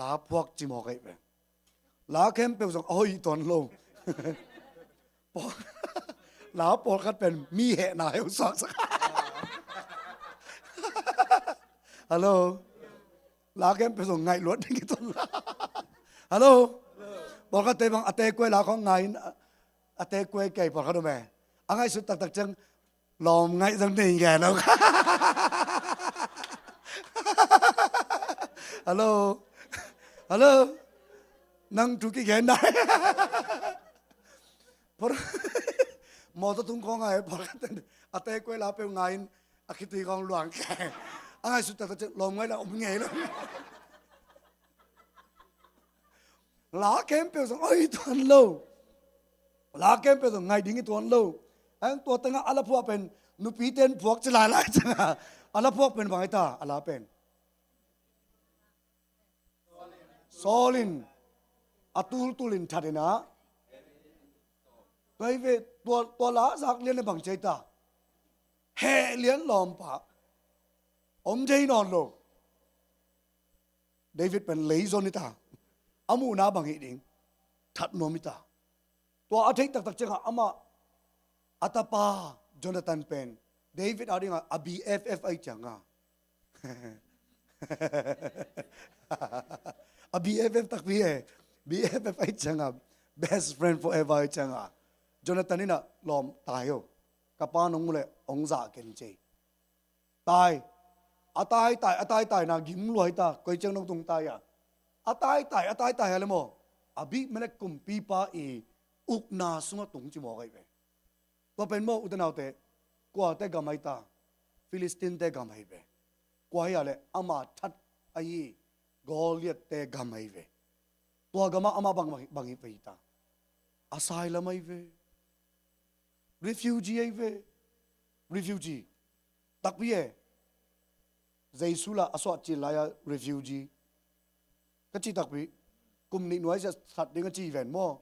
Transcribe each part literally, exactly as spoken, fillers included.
La phuak ci mawk ahi ve. La khempeuh zong a hoih tuan lo. Pawl-, la pawlkhat pen mi hehna heusuaksak. Hello. La khempeuh zong ngaihluat ding hi tuan la. Hello. Pawlkhatte bang a tekuai la khawng ngai-in, a tekuai kei pawlkhat om e. A ngaihsut taktak ciang lawm ngaih zong nei ngen lo. Hello. Hello. Nang thu kigen nai. Mawtaw tung khawng ngai pawlkhat, a tekuai la peuh ngai-in a khitui khawng luang kei. A ngaihsut taktak ciang lawm ngaih la om ngei lo. La khempeuh zong hoih tuan lo. La khempeuh zong ngaih ding hi tuan lo. Ang tua tengah a la phuak pen, nupite in phuak ci lailai ciangah a la phuak pen bang hi ta, a la pen. Saul in a tultul in that in ah. Tua hi ve, tua, tua la zak lian in bang ci ta. Heh lian lawmpa. Om thei nawn lo. David pen leizon hi ta. A muhna bang hi ding. That nuam hi ta. Tua a theih taktak ciangah amah a tapa Jonathan pen David a dingah a B F F ahi ciangah. A B F F takpi e. B F F ahi ciangah. Best friend forever ahi ciangah. Jonathan in ah lawm tai o. Ka pa nong mu leh hong zah ken ci. Tai. A taitai, a taitai na gim lua hi ta, koi ciang nong tung tai a. A taitai, a taitai a le maw. Abimelek kumpipa i ukna sungah tung ci mawk ahi ve. Tua pen maw, ute naute, kuate gam ahi ta, Philistine-te gam ahi ve. Kua hi a le ama that ahi Goliath-te gam ahi ve. Tua gamah amah bang, bang, bang hi ve hi ta. Asylum ahi ve. Refugee ahi ve. Refugee. Takpi e. Jesu lah a suah cil lai-a refugee. Ka cih takpi. Kum nih nuai sia sat ding a ci ven maw.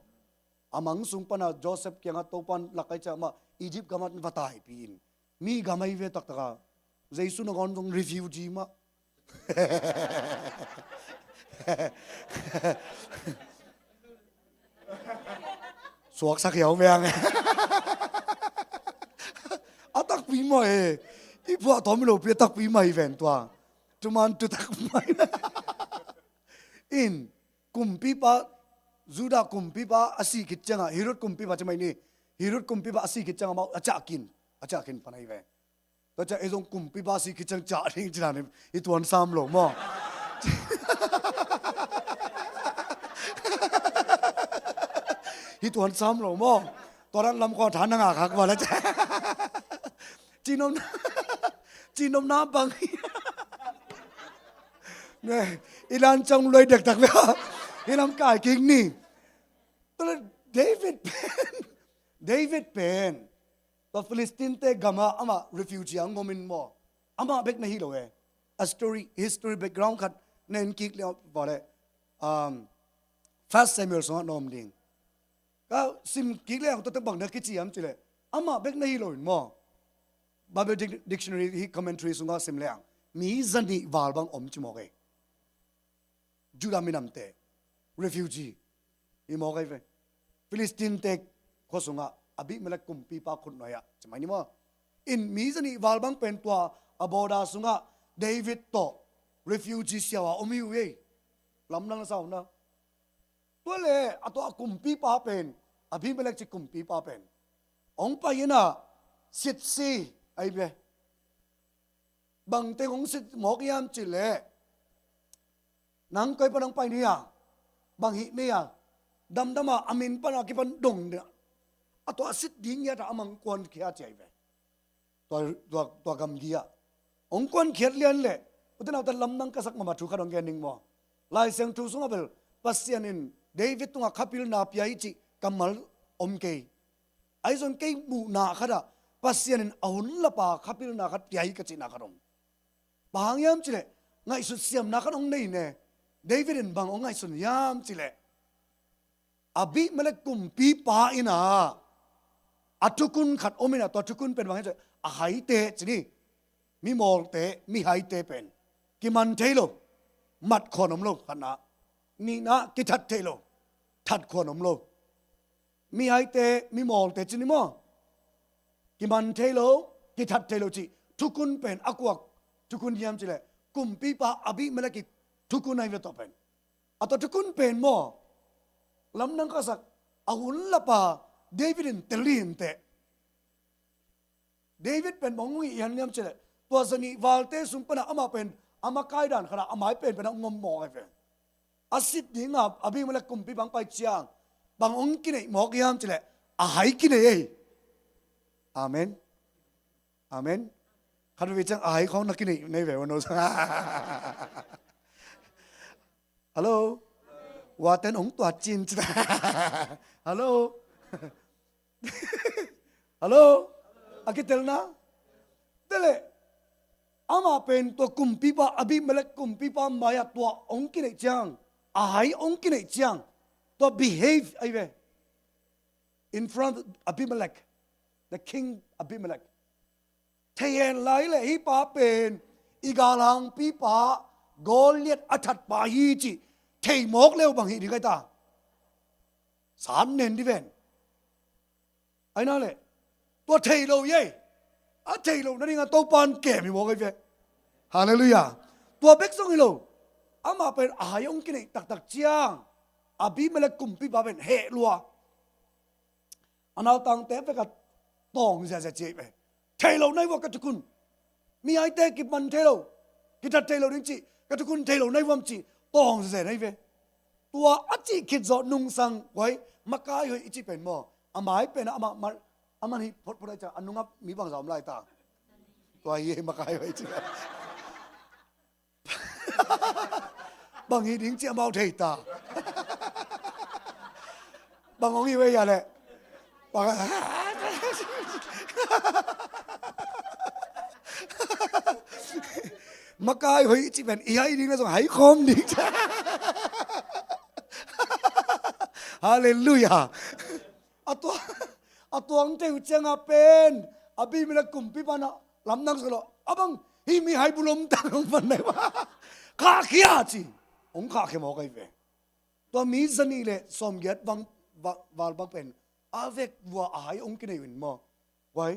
A mang sung pana Joseph kiangah Topan lak ahi ciah mah Egypt gamah va taipi in. Mi gam ahi ve taktaka. Jesu nangawn zong refugee mah. Suaksak hiau veng. A takpi mah e. I phuah tawm i lopi a takpi mah hi ven tua. Tuman tu takpi mah hi. In, kumpipa, Judah kumpipa a si khit ciangah, Herod kumpipa ci mai ni. Herod kumpipa a si khit ciangah mau a cah kin, a cah kin pan ahi ve. Tua ciah ei zong kumpipa si khit ciang cah ding ci dan hi tuan sam lo maw? Hi tuan sam lo maw? Tua dan lam khuang than na ngak hak vala ciah. Cinomna, cinomna bang hi. Ne, i lan ciang luai dektak ve. I lam kai kik ni. Tua le David pen, David pen tua Philistine-te gamah amah refugee a ngom in maw. Amah bek na hi lo e. A story, history background khat na en kik le, vale, um, First Samuel sungah na om ding. Ka sim kik le ang tua teng bang na kici hiam ci le. Amah bek na hi lo in maw. Bible dic-, dictionary hi commentary sungah sim le ang. Mi zanih val bang om ci mawk e. Judah minamte, refugee, hi mawk ahi ve. Philistine-te khua sungah Abimelek kumpipa khutnuai-ah ci mai ni maw. In mi zanih val bang pen tua a border sungah David tawh refugee siau a om hi uh ei. Lamdang na sa uh na. Tua le a tua a kumpipa pen, Abimelek ci kumpipa pen hong pai in ah sitsi ahi ve. Bangteng hong sit mawk hiam cih leh, nang koi pan hong pai ni a, bang hih ni a, damdam a, a min pan a kipan dong ding a, a tua a sit ding ngiat a, a mang kuan khia ci ahi ve. Tua, tua, tua gamgi ah hong kuan khiat lian leh, ute naute lamdang ka sak ngam a thu khat hong gen ning maw. Lai Siangtho sungah bel Pasian in David tungah khapilna pia hi cih kammal om kei. Ahi zong kei muhna khat ah Pasian in a hun lapa khapilna khat pia hi ka cihna khat om. Bang hang hiam cih leh ngaihsut siamna khat hong nei ne. David in bang hong ngaihsun hiam cih leh, Abimelek kumpipa in ah a thukun khat om in ah, tua thukun pen bang hiam cih leh, a haite ci ni, mimawlte, mihaite pen kiman thei lo, mat khawn om lo khatna. Nihna, kithat thei lo, that khuan om lo. Mihaite, mimawlte ci ni maw? Kiman thei lo, kithat thei lo cih thukun pen a kuak thukun hiam cih leh kumpipa Abimelek ii thukun ahi ve tua pen. A tua thukun pen maw, lamdang ka sak, a hun lapa David in tel ding hi inteh. David pen bang hong hih hiam cih leh, tua zanih valte sung panah amah pen a makai dan khatah a mai penpen ah hong om mawk ahi ve. A sit dinga Abimelek kumpipa hong pai ciang bang hong kineih mawk hiam cih leh, a hai kineih ei. Amen. Amen. Khat veve ciang a hai khawng na kineih nei ve ua no. Hello. Ua ten hong tuat cin cin. Hello. Hello. A kitelna. Tua leh amah pen tua kumpipa, Abimelek kumpipa mai-ah tua hong kineih ciang, a hai hong kineih ciang, tua behave ahi ve. In front of Abimelech, the king Abimelech. Thei hen lai leh hih pa pen i galhangpipa Goliath a thatpa hi cih thei mawk leh bang hih ding ahi ta? San nen dih ven. Ahi na leh, tua thei lo hi ei. A thei lo nadinga Topa'n kem hi mawk ahi ve. Halleluiah. Tua bek zong hi lo, amah pen a hai hong kineih taktak ciang Abimelek kumpipa pen heh lua. A nautangte vekah tawng ziazia ci ei ve. Thei lo na hi ua ka thukun. Mihaite kiman thei lo, kithat thei lo ding cih, ka thukun thei lo na hi uam cih tawng ziazia na hi ve. Tua a cih khit zawh nungsang, huai makai hoih i cih pen maw, a mai penah amah, amah hih photphot ahi ciang a nungah mi bangzah om lai ta? Tua hi ei makai hoih cih. Bang hih ding cih amau thei ta. Bang hong hi ve hia leh, bang makai hoih cih pen i hai ding leh zong hai khawm ding. Halleluiah. A tua, a tua hong thei uh ciangah pen Abimelek kumpipa in ah lamdang sa lo, a bang hih mi hai bulom tak hong pan nai ua, khahkhia ci. Hong khahkhia mawk ahi ve. Tua mi zanih leh sawmgiat val, val bang pen a vek vua a hai hong kineih uh in maw, huai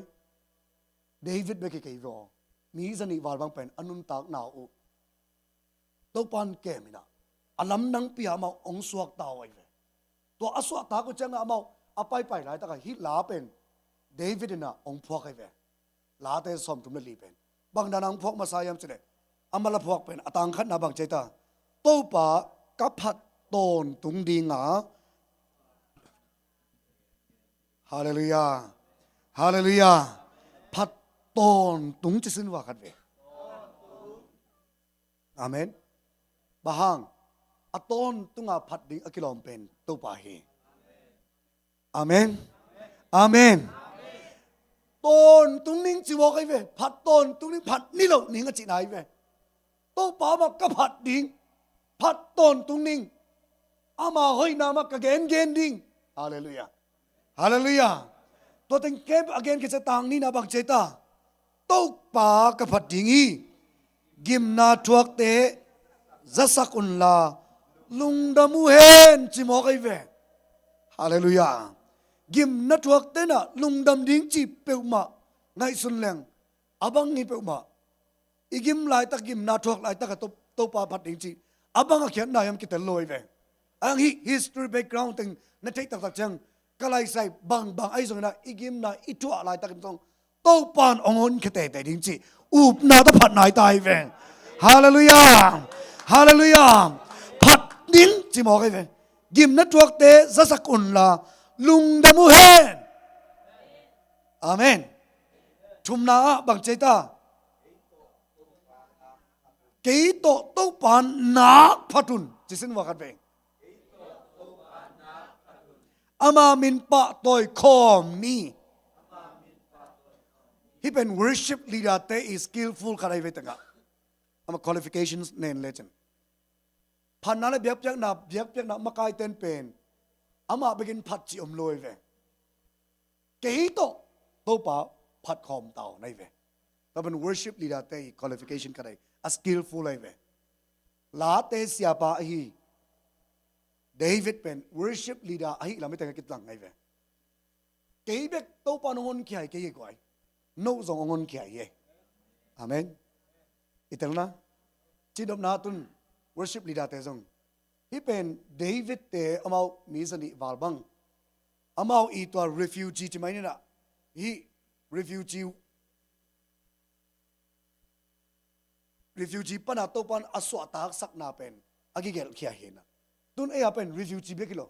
David bek hi kei ve aw. Mi zanih val bang pen a nuntakna uh Topa'n kem in ah, a lamdangpi-a amau hong suakta uh ahi ve. Tua a suahtak uh ciangah amau a paipai laitakah hih la pen David in ah hong phuak ahi ve. Late sawmthum leh li pen bang dan a hong phuak masa hiam cih leh, a mala phuak pen a tang khatna bang ci ei ta? Topa, ka phat tawntung dinga. Halleluiah. Halleluiah. Phat tawntung ci sin ua khat ve. Amen. Bang hang? A tawntunga phat ding a kilawm pen Topa hi. Amen. Amen. Tawntung ning ci mawk ahi ve. Phat tawntung ning, phat nilouh ning a cihna ahi ve. Topa mah ka phat ding, phat tawntung ning, ama hoihna mah ka gengen ding. Halleluiah. Halleluiah. Tua teng kem a gen khit ciang tang nihna bang ci ei ta? Topa ka phat ding hi. Gimna thuakte zasak unla lungdam uh hen ci mawk ahi ve. Halleluiah. Gimna thuakte in ah lungdam ding cih peuhmah ngaihsun leng, a bang hi peuhmah, i gim laitak, gimna thuak laitak a To, Topa phat ding cih a bang a khiatna hiam kitel lo ahi ve. Ahih hang hih history background teng na theih taktak ciang, ka laisai bangbang ahi zongin ah i gimna i thuak laitak in zong Topa'n hong honkhia teitei ding cih upna tawh phatna hi ta ahi ve. Halleluiah. Halleluiah. Phat ding ci mawk ahi ve. Gimna thuakte zasak unla lungdam uh hen. Amen. Thumna ah bang ci ei ta? Kei tawh Topa'n nak phat un ci sin ua khat ve. Ama min pahtawi khawm ni. Hih pen worship leader-te i skillful khat ahi ve tengah. Ama qualifications nen lecin, phatna leh biakpiakna, biakpiakna makaite'n pen amah bekin phat cih om lo ahi ve. Kei tawh Topa phat khawm ta un ahi ve. Tua pen worship leader-te i qualification khat ahi, a skillful ahi ve. Late siapa ahi, David pen worship leader ahih lam i teng a kitlang ngai ve. Kei bek Topa nong honkhia hi kei hi guai. No zong hong honkhia hi e. Amen. I telna, cidopna tun worship leader te zong, hih pen David te amau mi zanih val bang, amau i tua refugee ci mai nina, hih refugee refugee pana Topan a suahtaksakna pen a kigelhkhia hi na. Tun ei a pen refugee bek hi lo.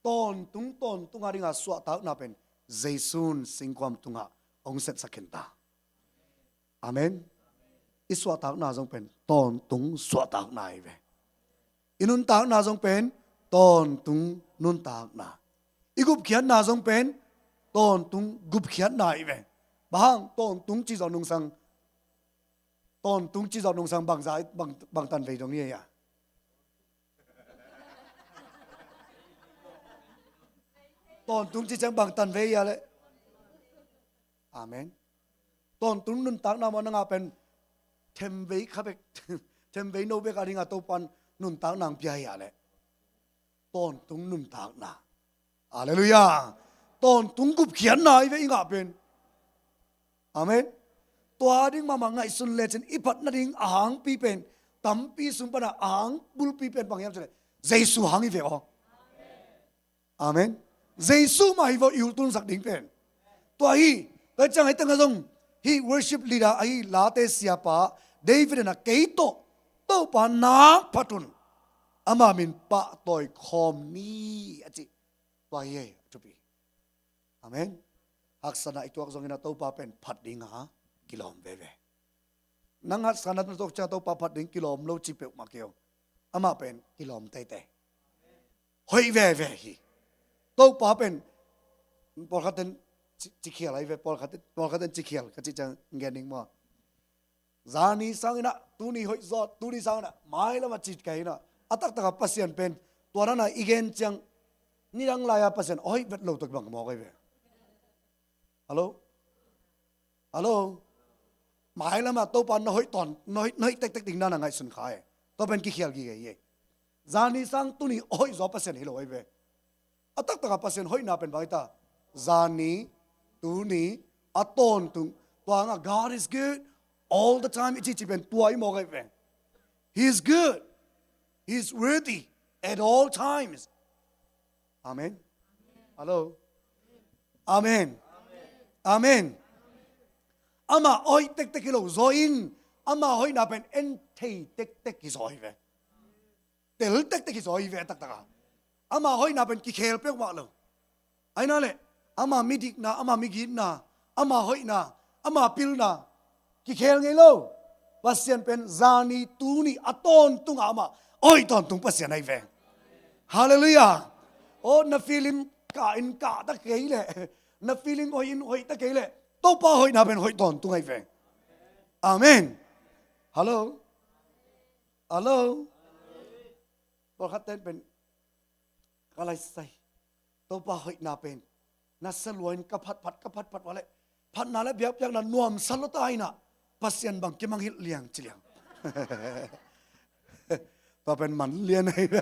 Tawntung tawntung a dinga suahtakna pen Jesu'n singkuam tungah hong setsak khin ta. Amen. I suahtakna zong pen tawntung suahtakna hi ve. I nuntakna zong pen tawntung nuntakna. I gupkhiatna zong pen tawntung gupkhiatna hi ve. Bang hang tawntung ci zawh nungsang, tawntung ci zawh nungsang bangza, bang, bang tanvei dong hi a. Tawntung ci ciang bang tanvei a le. Amen. Tawntung nuntakna maw, nang a pen themvei kha bek, themvei no bek a dinga Topan nuntakna hong pia hi a le. Tawntung nuntakna. Halleluiah. Tawntung gupkhiatna hi ve i ngah pen. Amen. Tua ding mahmah ngaihsun lecin i phat nading a hangpi pen, tampi sung pana a hang bulpi pen bang hiam cih leh Jesu hang hi ve aw. Amen. Jesu mah hi vo i ultunsak ding pen. Tua hi, tua ciang hih tengah zong hih worship leader ahi Late siapa David in a, kei tawh Topa nang phat un ama min pahtawi khawm ni a ci. Tua hi e, a thupi. Amen. Haksatna i tuak zongin a Topa pen phat dinga kilawm veve. Nang haksatna tuak ciang Topa phat ding kilawm lo ci peuhmah kei aw. Amah pen kilawm teitei. Hoih veve hi. Topa pen pawlkhat ten ci, cikhial ahi ve, pawlkhat ten, pawlkhat ten cikhial ka cih ciang gen ding maw. Zani sangin a, tuni hoih zaw, tuni sangin a, mailam a ci kei in a, a taktak a Pasian pen, tua dan a i gen ciang, nidang lai a Pasian hoih vet lo tawh kibang mawk ahi ve. Hallo? Hallo? Mailam a Topa na hoih tawn, na hoih, na hoih tektek ding na na ngaihsun kha e. Tua pen kikhial gige hi e. Zani sang tuni hoih zaw Pasian hi lo ahi ve. A taktak a Pasian hoihna pen bang hi ta? Zani, tuni, a tawntung. Tua hang a God is good all the time i cihcih pen tua i mawk ahi ve. He is good. He is worthy at all times. Amen. Hallo? Amen. Amen. Amah hoih tektek hi lo zaw in, amah hoihna pen en thei tektek hi zaw hi ve. Tel tektek hi zaw hi ve a taktak a. Amah hoihna pen kikhel peuhmah lo. Ahi na le, amah midikna, amah migitna, amah hoihna, amah pilna kikhel ngei lo. Pasian pen zani tuni a tawntung a amah hoih tawntung Pasian ahi ve. Halleluiah. Aw, na feeling kah in kah ta kei leh, na feeling hoih in hoih ta kei leh, Topa hoihna pen hoih tawntung ahi ve. Amen. Hallo? Hallo? Pawlkhat ten pen ka laisai, Topa hoihna pen na sa lua in ka phatphat, ka phatphat vale. Phatna le biakpiakna nuamsa lua ta in a, Pasian bang kimangngilh liang ci liang. Tua pen man lian ahi ve.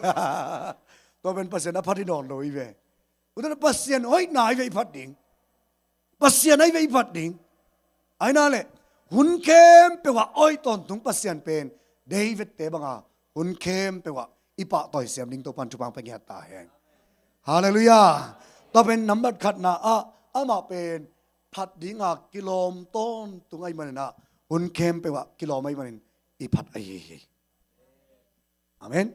Tua pen Pasian a phat hi nawn lo hi ve. Ute na, Pasian hoihna ahi ve i phat ding. Pasian ahi ve i phat ding. Ahi na le, hun khempeuh ah hoih tawntung Pasian pen David te banga hun khempeuh ah i pahtawi siam ding Topan thupha pia ngiat ta hen. Halleluiah. Tua pen nambat khatna ah amah pen phat dinga kilawm tawntung ahi manin ah, hun khempeuh ah kilawm ahi manin i phat ahi hi. Amen.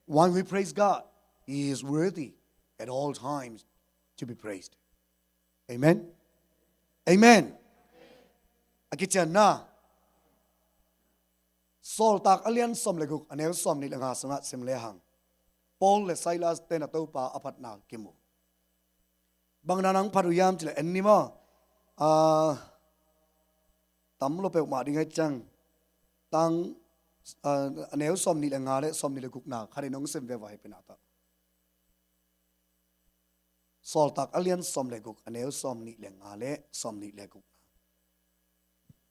When we praise God, He is worthy at all times to be praised. Amen. Amen. A kicianna, Sawltak a lian sawm le guk, a neu sawm nih le nga sungah sim le hang, Paul le Silas ten a Topa a phatna kimu. Bang dan a hong phat uh hiam cih leh en ni maw. Ah, tam lo peuhmah ding ahi ciang, tang, ah, a neu sawm nih le nga le sawm nih le gukna khat in hong sim ve vai pen a ta. Sawltak a lian sawm le guk, a neu sawm nih le nga le sawm nih le gukna.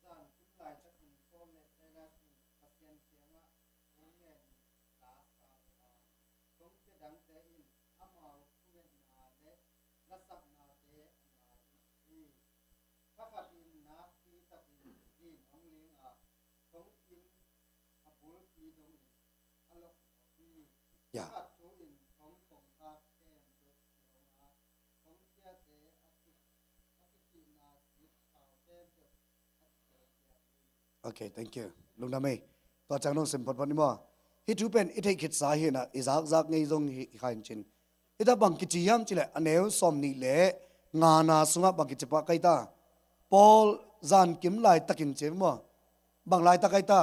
Zan kim laitakin Paul le Silas in Pasian kiangah thu ngenin la sa uh a, kong cia dangte Ya. Ok, thank you. Lungdam ei. Tua ciang nong sim photphot ni maw. Hih thu pen i theih khitsa hi na, i zakzak ngei zong hi, hi kha in cin. Hih ta bang kici hiam cih leh, a neu sawmnih le ngana sungah bang kici pah kei ta. Paul zankim laitakin ci maw. Bang laitak ei ta.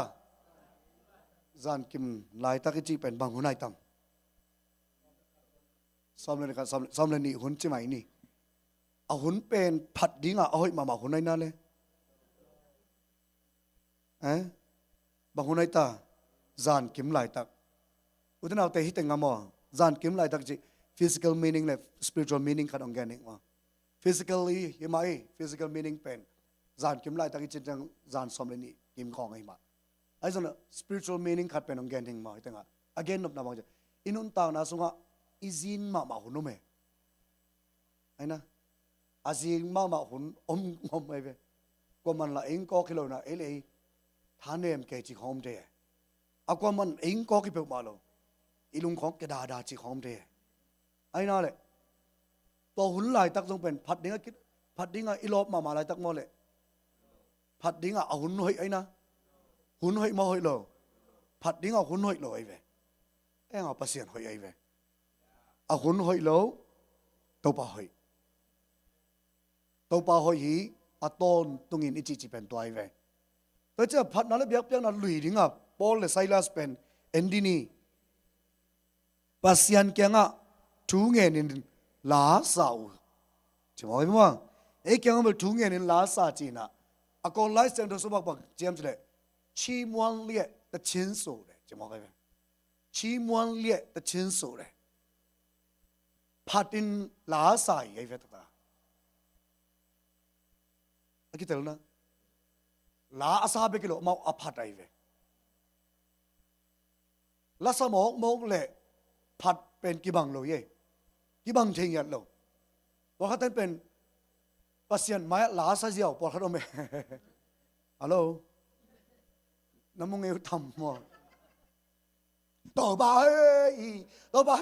Zankim laitak i cih pen bang hun ai tam. Sawm le nih khat, sawm, sawm le nih hun ci mai ni. A hun pen phat dingah a hoih mahmah hun ai na le. Eh? Bang hun ai ta. Zankim laitak. U te nau te hih teng a maw. Zankim laitak cih physical meaning le spiritual meaning khat hong gen ning maw. Physically hi mah hi, physical meaning pen. Zankim laitak i cih teng zan sawm le nih kim khawng ahi mah. Ahi zongin spiritual meaning khat pen hong gen ning maw, hih tengah. A gen nopna bang ci. I nuntakna sungah i zin mahmah hun om e. Ahi na. A zin mahmah hun om ngom ahi ve. Kuaman lah eng kawk hi lo na, ei le ei. Thanem kei ci khawng om thei e. A kuaman eng kawk hi peuhmah lo. I lung khawng ke dada ci khawng om thei e. Ahi na le. Tua hun laitak zong pen phat dingah ki, phat dingah i lawp mahmah laitak maw le. Phat dingah a hun hoih ahi na. Hun hoih maw hoih lo. Phat dingah hun hoih lo ahi ve. Engah Pasian hoih ahi ve. A hun hoih lo. Topa hoih. Topa hoih hi a tawntungin i cihcih pen tua ahi ve. Tua ciah phatna le biakpiakna lui dingah Paul le Silas pen en dih ni. Pasian kiangah thu ngenin la sa uh. Ci mawk hi maw. Ei kiangah bel thu ngenin la sa ci-in ah. A Kawl Lai Siangtho sung bang bang ci hiam cih leh. ချီးမွမ်းလျက် သီချင်းဆိုတယ် ci mawk hi ve. ချီးမွမ်းလျက် သီချင်းဆိုတယ်. Phatin la sa hi ahi ve taktak. A kitel na. La a sa bek hi lo, amau a phat ahi ve. La sa mawkmawk le phat pen kibang lo hi. Kibang thei ngiat lo. Pawlkhat ten pen Pasian mai-ah la sa ziau pawlkhat om e. Hello. Na mu ngei uh tam maw. Topa ei, Topa.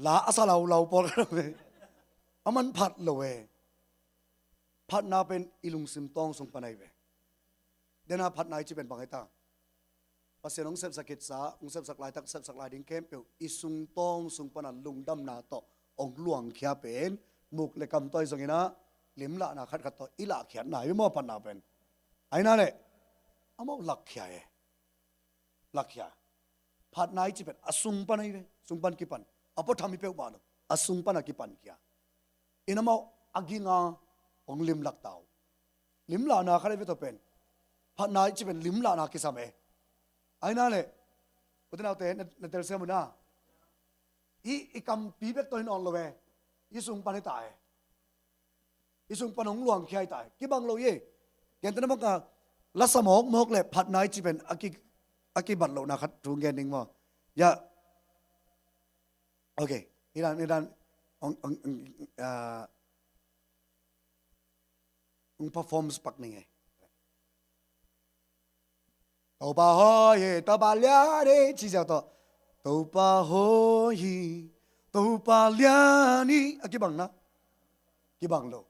La a sa laulau pawlkhat om e. A man phat lo e. Phatna pen i lungsim tawng sung pan ahi ve. Dena phatna i ci pen bang ahi ta. Pasian hong sepsak khitsa, hong sepsak laitak, sepsak lai ding khempeuh i sung tawng sung pana lungdamna tawh hong luangkhia pen muk le kam tawh ahi zongin ah limlahna khatkhat tawh i lahkhiatna hi maw phatna pen. Ahi na le amau lakkhia e. Lakkhia. Phatna i ci pen a sung pan ahi ve. Sung pan kipan. A puatham hi peuhmah lo. A sung pana kipan khia. In amau a ginga hong limlak ta uh. Limlahna khat ahi ve tawh pen. Phatna i ci pen limlahna kisam e. Ahi na le. U te nau te na, na telsiam uh na. I, i kampi bek tawh hi nawn lo e. I sung pan hi ta e. I sung pan hong luangkhia hi ta e. Kibang lo hi e. Gentehna bangah la sa mawkmawk le phatna i ci pen a ki, a kibat lohna khat thu gen ding maw. Ya. Ok. Hi dan, hi dan. Hong, hong, hong, ah, hong perform pak ning e. Topa hoih hi, Topa lian hi, ci ziau tawh. Topa hoih hi, Topa lian hi. A kibang na. Kibang lo.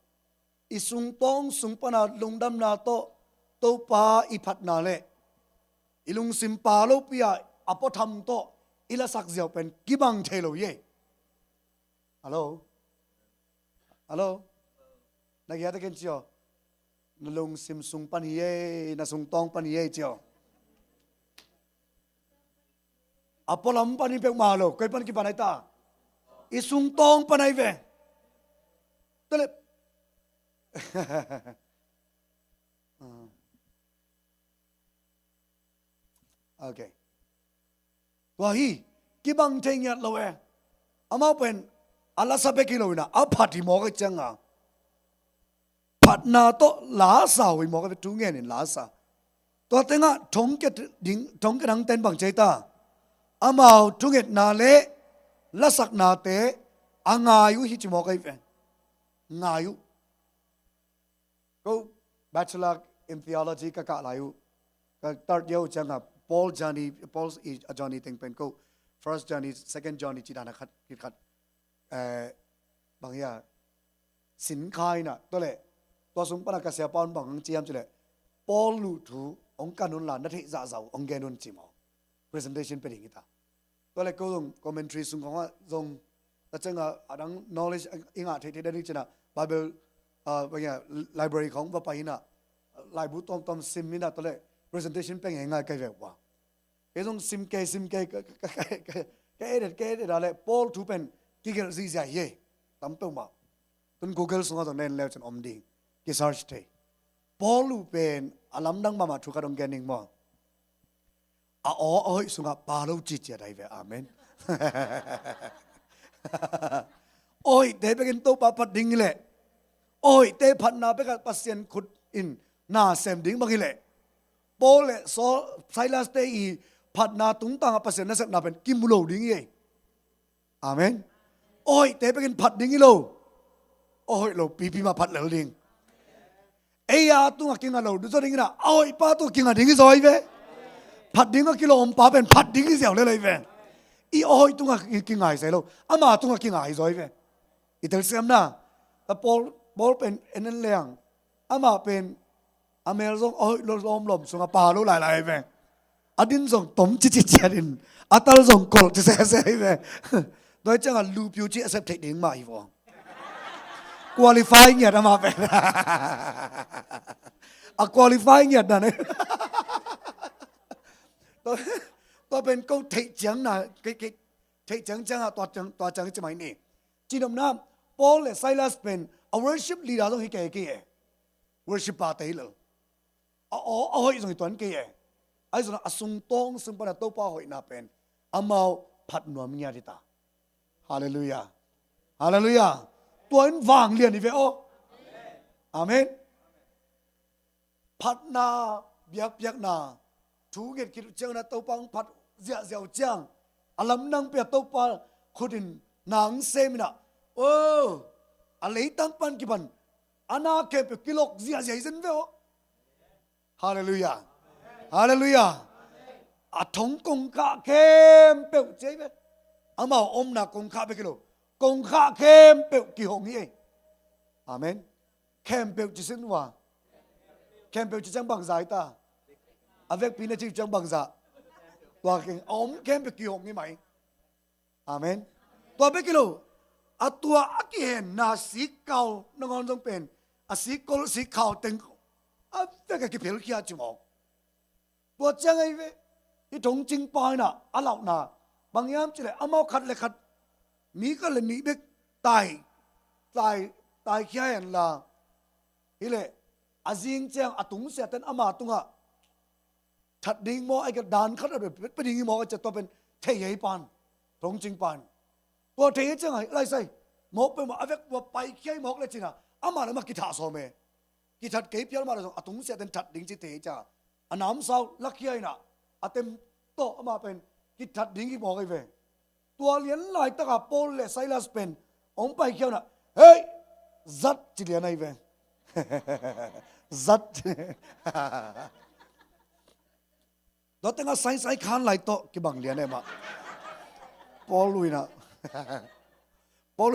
I sung tawng sung pana lungdamna tawh Topa i phatna le i lungsim pa lopi-a a puatham tawh i lasak ziau pen kibang thei lo hi. Hello? Hello? Na giat a ken ci aw. Na lungsim sung pan hi ei, na sung tawng pan hi ei ci aw. A pualam pan hi peuhmah lo, koi pan kipan ahi ta. I sung tawng pan ahi ve. Tale. Ok. Tua hi, kibang thei ngiat lo e. Amau pen, a lasa bek hi lo ina, a phat hi mawk e cianga. Phatna tawh lasa uh hi mawk e, thu ngenin lasa. Tua tengah thongkia ding, thongkia dang ten bang ci ahi ta. Amau thungetna le lasaknate a ngai uh hi ci mawk ahi ve. Ngai uh. Ko Bachelor in Theology ka kah lai uh, ka third year uh ciangah Paul journey, Paul i a journey teng pen ko First Johnny, Second Johnny ci dan a khat, khat, eh, bang hia, sin kha in ah, tua leh tua sung pan a ka siapa un bang hong ci hiam cih leh, Paul luh thu hong kan un la, na theih zahzah uh hong gen un ci maw. Presentation pia ding hi ta. Tua leh ko zong commentary sung khawng ah zong, tua ciangah a dang knowledge i ngah theih theih dan ding ci-in ah Bible, ah, bang hia, library khawng va pai in ah, laibu tuamtuam sim in ah, tua leh presentation pia ngeingai ka hi ve uh a. Kei zong sim kei, sim kei, ka, ka, ka, ka, ka edit, ka edit a leh Paul thu pen kigelh zihziah hi ei. Tam peuhmah. Tun Google sungah zong na en leu cin om ding. Ki search thei. Paul uh pen a lamdang mahmah thu khat hong gen ning maw. A aw a hoih sungah pa lo ciciat ahi ve. Amen. A hoihte bekin Topa phat ding hi leh, a hoihte phatna bekah Pasian khut in na sem ding bang hi leh, Paul le Saul, Silas te i phatna tungtangah Pasian nasepna pen kimu lo ding hi ei. Amen. A hoihte bekin phat ding hi lo. A hoih lo pipi mah phat lel ding. Ei a tungah kinga lo zaw ding in ah, a hoihpa tungah kinga ding hi zaw hi ve. Phat dingah kilawmpa pen phat ding hi ziau lel hi ve. I a hoih tungah ki, kinga hi zai lo. Ama tungah kinga hi zaw hi ve. I telsiamna, ta Paul, Paul pen en en leng, amah pen a mel zong a hoih lo lawmlawm sungah pa lo lailai ve. A din zong tom ciciciat in, a tal zong kolh ci sese hi ve. Tua hi ciangah lupiu ci a sep theih ding mah hi vaw. Qualify ngiat amah pen. A qualify ngiat dan hi. Tua, tua pen ko theih ciang na, kei, kei, theih ciang ciangah tua ciang, tua ciang ci mai ni. Cinopna, Paul le Silas pen a worship leader zong hi kei kei e. Worship pa te hi lo. A aw a hoih zong hi tuan kei e. Ahi zongin a sungtawng sung pana Topa hoihna pen amau phat nuam ngiat hi ta. Halleluiah. Halleluiah. Tua in vanglian hi ve aw. Amen. Phatna, biakpiakna thu nget khit uh ciangin a Topa hong phat ziahziah uh ciang, a lamdang pia Topa khut in na hong sem in ah, o, a leitang pan kipan a na khempeuh kilok ziahziah hi zen ve aw. Halleluiah. Halleluiah. A thong kongkhak khempeuh ci hi ve. Amau omna kongkhak bek hi lo, kongkhak khempeuh kihong hi ei. Amen. Khempeuh ci sin uh a. Khempeuh ci ciang bangzah hi ta. A vekpi na ci uh ciang bangzah. Tua keng a om khempeuh kihong hi mai. Amen. Tua bek hi lo, a tua a kihenna sikkau nangawn zong pen a sikkol sikkhau teng a vek a kiphelkhia ci mawk. Tua ciang ahi ve, hih thongcing pa in ah a lauhna bang hiam cih leh amau khat le khat, mi khat le nih bek tai, tai, taikhia hen la, hi leh a zing ciang a tungsiahten ama tungah that ding maw, a hih kei leh dan khat a pia ding hi maw, a ci a, tua pen thei hi pan, thongcing pan. Tua thei hi ciang a hi laisai mawk peuhmah a vek tua paikhia hi mawk le cin a, amah le amah kithah sawm e. Kithat kei phial mah le zong a tungsiahten that ding ci thei hi ciang a, a namsau lakhia in ah, a tem tawh amah pen kithat ding hi mawk ahi ve. Tua lian laitakah Paul le Silas pen hong paikhia un ah, hei, zat ci lian ahi ve. Zat. Tua tengah saisai khan lai tawh kibang lian e mah. Paul lui in ah, Paul,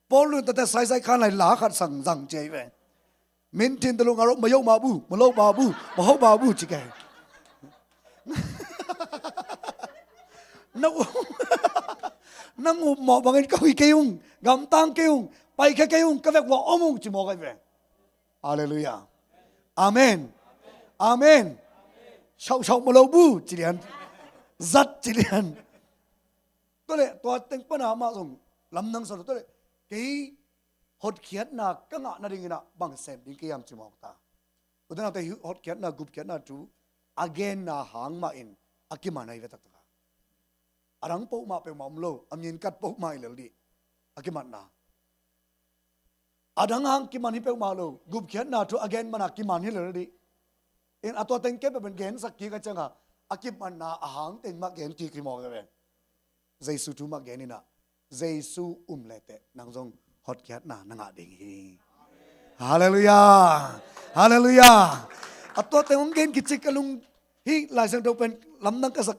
Paul lui in tate saisai khan lai la khat sang zang ci ahi ve. Min thin talu nga ro, mayo ma bu, malo ma bu, maho ma bu ci kei. Nang up, nang up mawh bangin ka hui kei ung, gamtang kei ung, paikhia kei ung, ka vek ua om ung ci mawk ahi ve. Halleluiah. Amen. Amen. Shauh shauh malo bu ci lian. Zat ci lian. Tua leh tua teng pana amah zong lamdang sa lo, tua leh kei hotkhiatna ka ngah nadingin ah bang sem ding kei hiam ci mawk ta. Ute naute, hih hotkhiatna, gupkhiatna thu a genna hang mahin a kiman ahi ve taktak a. A dang pohmah peuhmah om lo, a minkat pohmah hi lel dih. A kimatna. A dang hang kiman hi peuhmah lo, gupkhiatna thu a gen mana kiman hi lel dih. In a tua teng kei peuh pen gensak kik a cianga, a kimatna a hang teng mah gen kik hi mawk e ve. Jesu thu mah gen in ah, Jesu um leteh nang zong hotkhiatna na ngah ding hi. Halleluiah. Halleluiah. A tua teng hong gen kicik ka lung hi. Lai Siangtho pen lamdang ka sak,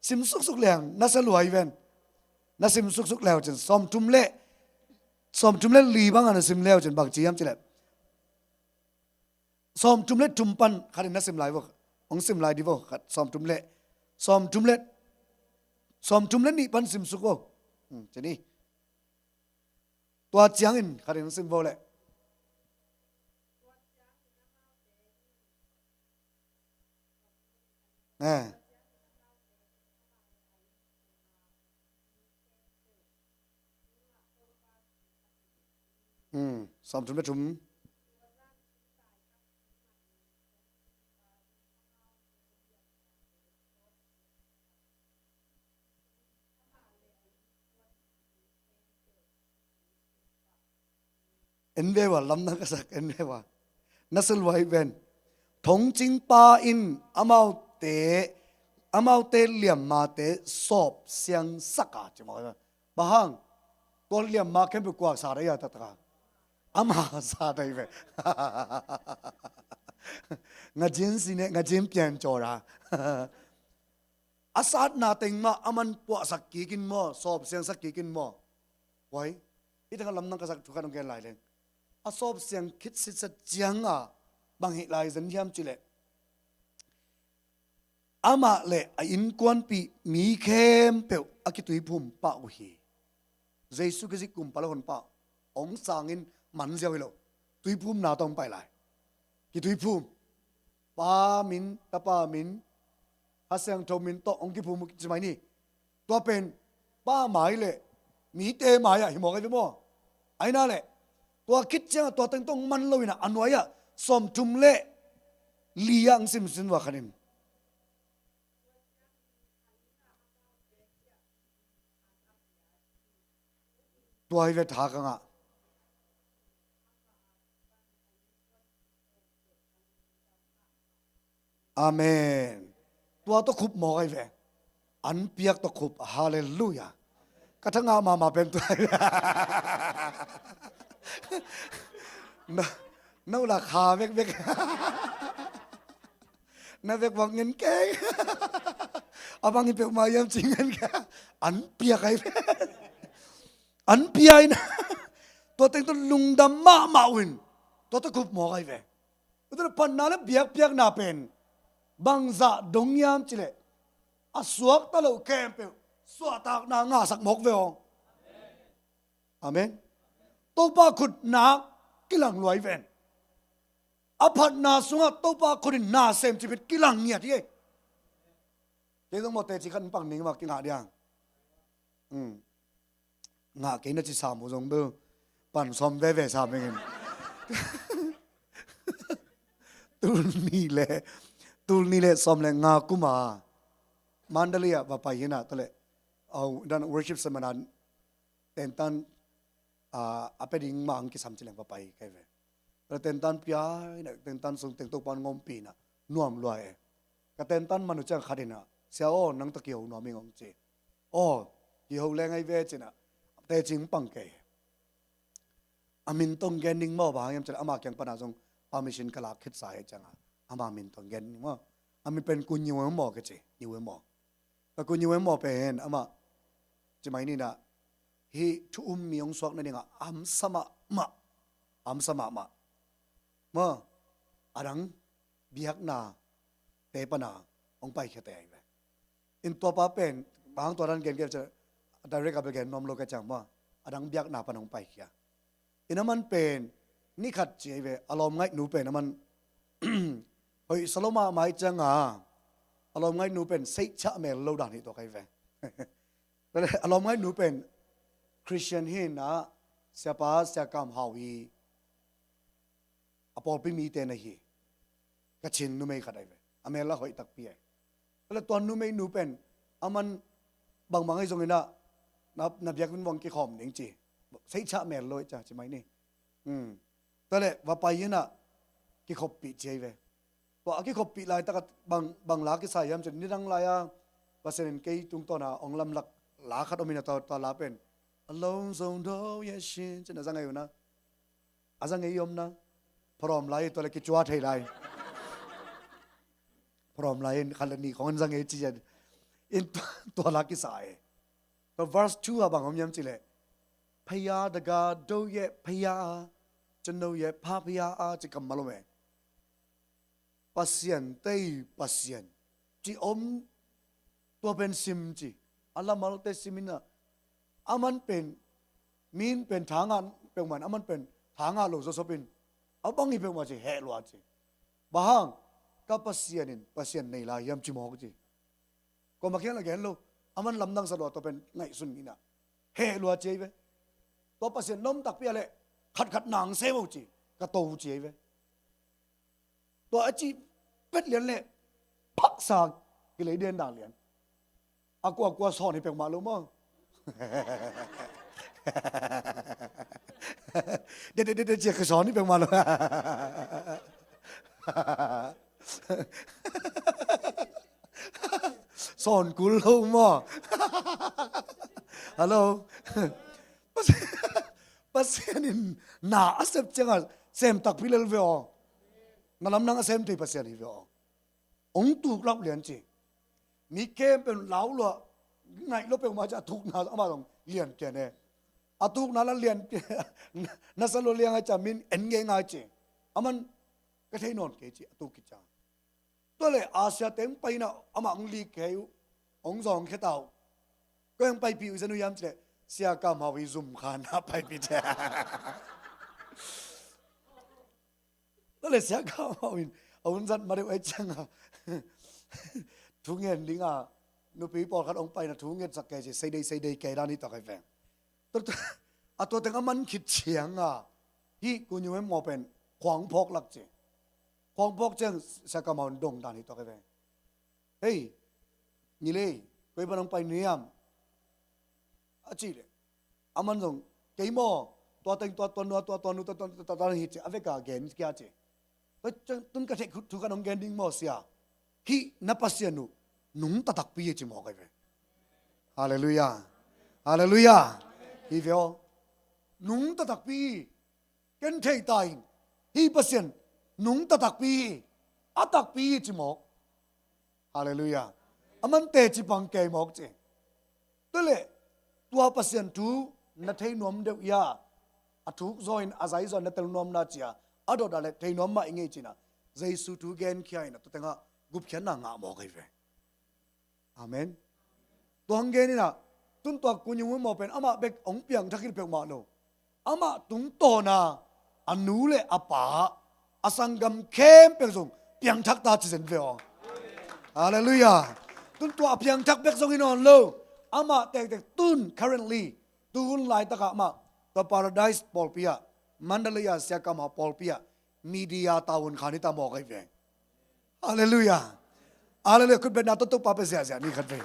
sim suksuk leng na sa lua hi ven. Na sim suksuk leu cin sawmthum le, sawmthum le li bang a na sim leu cin bang ci hiam cileh, sawmthum le thum pan khat in na sim lai vo. Hong sim lai di vo, khat sawmthum le, sawmthum le, sawmthum le nih pan sim suk vo. Hmm, ci ni. Tua ciangin khat in hong sim vo leh. Eh. Hmm, sawmthum le thum. En ve ua, lamdang ka sak, en ve ua. Na sa lua hi ven. Thongcingpa in amaute, amaute liammate sawp siangsak a, ci mawk hi ven. Bang hang, tua liamma khempeuh kua sa dai a taktak a. Ama sa dai ve. Ngazin si ne, ngazin pian caw ra. A satna teng mah a man puahsak kik in maw, sawp siangsak kik in maw. Huai, hih tengah lamdang ka sak thu khat hong gen lai leng. A sawp siang khit sitset ciangin bang hih lai zen hiam cileh, amah le a innkuanpih mi khempeuh a kituiphum pah uh hi. Jesu Khazih kumpa le honpa hong sangin man ziau hi lo. Tuiphumna tawh hong pai lai. Kituiphum. Pa min, Tapa min, Kha Siangtho min tawh hong kiphum uh ci mai ni. Tua pen pa mai le mite mai ah hi mawk ahi ve maw. Ahi na leh tua khit ciangah tua teng tawh hong man lo in ah a nuai ah sawmthum le li ah hong simsin ua khat in. Tua hi ve tha ka ngah. Amen. Tua tawh khup mawk ahi ve. An piak tawh khup. Halleluiah. Ka tha ngah mahmah pen tua hi ve. Na, na uh la kha vekvek. Na vek vak ngen kei. A bang hi peuhmah hiam ci ngen kei. An piak ahi ve. An pia in. Tua teng tawh lungdam mahmah uh in. Tua tawh khup mawk ahi ve. Tua tawh phatna le biakpiakna pen bangzah dong hiam cileh, a suakta loh khempeuh suahtakna ngahsak mawk ve aw. Amen. Topa khut nak kilang luai ven. A phatna sungah Topa khut in na sem cipit kilang ngiat hi. Kei zong maw teci khat in pang ning mah kingah diang. Hmm. Ngah kei na ci sam uh zong bel pan sawm veve sam ing in. Tul nih le, tul nih le sawm le nga kum a Mandalay ah va pai hi na, tua leh au dan worship seminar tentan, ah, a pia ding mah hong kisam ci leng va pai kei ve. Tua leh tentan pia in ah, tentan sung teng Topa in hong ompih in ah nuam lua e. Ka tentan man uh ciang khat in ah, "Sia aw, nang tawh kiho nuam ing," hong ci. "Aw, kiho leng ahi ve," ci in ah teci hong pang kei. A min tawh hong gen ding maw, bang hang hiam ci leh ama kiang pan ah zong permission ka lak khitsa hi ciang a, ama min tawh hong gen ding maw. A min pen Kun Nyu Em maw ka ci, Nyu Em maw. Ka Kun Nyu Em maw pen amah ci mai ni in ah, hih thu um mi hong suak nading ah a hamsa mahmah, a hamsa mahmah. Maw, a dang biakna te pan a hong paikhiate ahi ve. In tua pa pen, bang hang tua dan gen kei ci, direct a bel gen nuam lo ka ciang maw, a dang biakna pan hong paikhia. In aman pen, ni khat ci ahi ve, a lawmngaihnu pen aman hoihsa lo mahmah ahi ciang a, a lawmngaihnu pen seihchah mel lo dan hi tua ka hi ve. A lawmngaihnu pen Christian hi in ah, siapa, Sia Kam Hau hi. A pawlpi mite na hi. Kachin numei khat ahi ve. A mel a hoih takpi ahi. Tua leh tua numeinu pen, aman bangbang ahi zongin ah, na, na biakinn vuang kikhawm ding ci. Seihchah mel lo ahi cia, ci mai ni. Hmm. Tua leh, va pai in ah, kikhoppih ci ahi ve. Tua a kikhoppih laitak ah bang, bang la kisa hiam ci, nidang lai a, Pasian in kei tungtawn a, hong lamlak, la khat om in a, tua, tua la pen, "Alone so do ye shin," ci-in a za ngei uh na. A za ngei i om na. Pharawm lai, tua le kicua thei lai. Pharawm lai in khat le nih khong in za ngei ci-in. In tua, tua la kisa e. Tua verse two ah bang om hiam cih leh, "Phaya daga do ye phaya, cano ye pha phaya a," ci kammal om e. Pasian tei Pasian ci om, tua pen sim ci. A lamalte sim in a, aman pen, min pen thangah peuhmah in, aman pen thangah lo zawsop in, a bang hi peuhmah ci, heh lua ci. Bang hang, ka Pasian in Pasian nei lai hiam ci mawk ci. Kuamah khial a gen lo, aman lamdang sa lua, tua pen ngaihsun in a, heh lua ci ei ve. Tua Pasian na om takpi a leh, khatkhat nang sem o ci, ka to ci ei ve. Tua a cih pet lian leh, phaksa kilei den dan lian. A kuakua sawn hi peuhmah lo maw. Dede, dede, ciak ka sawn hi peuhmah lo. Sawn kul lo maw. Hello. Pasian in na a sep ciangah sem takpi lel ve aw. Na lamdang a sem thei Pasian hi ve aw. Hong tuk lauh lian ci. Mi khempeuh in lau lua, ngaih lua peuhmah ci, a tukna amah zong lian kian e. A tukna la lian, na sa lua liang ai ci, min en ngei ngai ci. Aman ka thei nawn kei ci, a tuk kiciang. Tua le Asia teng pai in a, amah hong lik kei uh, hong zawng khia ta uh. Koi hong paipih uh, zen uh hiam cih leh, Sia Kam Hau i zum khan a paipih te. Tua le Sia Kam Hau in a hun zat ma deuh ai ciang a, thu ngen ding a, nupi pawlkhat hong pai in a thu ngetsak kei ci, sei dei, sei dei kei dan hi tak ai veng. Tua, tua, a tua teng a man khit ciang a, hih Ku Nyu Em Maw pen khuang phawk lak ci. Khuang phawk ciang Sia Kam Hau in dong dan hi tak ai veng. "Hei, ni lei, koi pan hong pai nuam?" a cih leh, aman zong, "Kei maw, tua teng, tua, tua nu, tua, tua nu, tua, tua, tua, tua, tua hi," ci, a vek a gen kia ci. "Tua ciang tun ka theih thu khat hong gen ding maw, Sia. Hih na Pasian uh nungta takpi hi," ci mawk ai ve. Halleluiah. Halleluiah. Hi ve aw. Nungta takpi hi. Ken thei ta ing. Hih Pasian nungta takpi hi. A takpi hi ci mawk. Halleluiah. Aman teci pang kei mawk ci. Tua le, tua Pasian thu na thei nuam deuh hia, a thuk zaw in, a zai zaw in na tel nuam na ci a, a dot a le thei nuam mah i ngei ci in a, Jesu thu genkhia in a, tua teng ah gupkhiatna ngah mawk ai ve. Amen. Tua hang gen in a, tun tua Ku Nyu Em Maw pen amah bek hong piangthak hi peuhmah lo. Amah tungtawn a, a nu le a pa, a sanggam khempeuh zong piangthak ta ci zen ve aw. Halleluiah. Tun tua a piangthak bek zong hi nawn lo. Amah tektek tun, currently, tu hun laitak ah amah tua Paradise pawlpi ah, Mandalay ah, Sia Kam Hau pawlpi ah, media tavuan khan hi ta mawk ai ve. Halleluiah. Halleluiah. Khut betna tawh Topa pia ziahziah ni khat vei.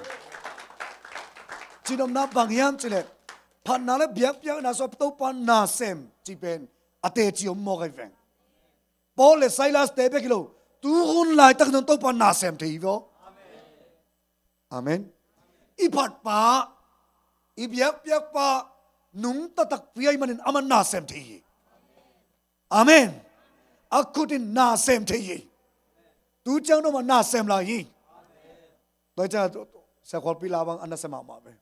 Cinopna bang hiam cih leh, phatna le biakpiakna sungah Topa nasem cih pen a teci om mawk ai veng. Paul le Silas te bek hi lo, tu hun laitak zong Topa nasem thei hi ve aw. Amen. I phatpa, i biakpiakpa nungta takpi ahih manin aman nasem thei hi. Amen. A khut in nasem thei hi. Tu ciang dong mah nasem lai hi. Tua ciang Sia Khualpi la bang a nasem mahmah ve.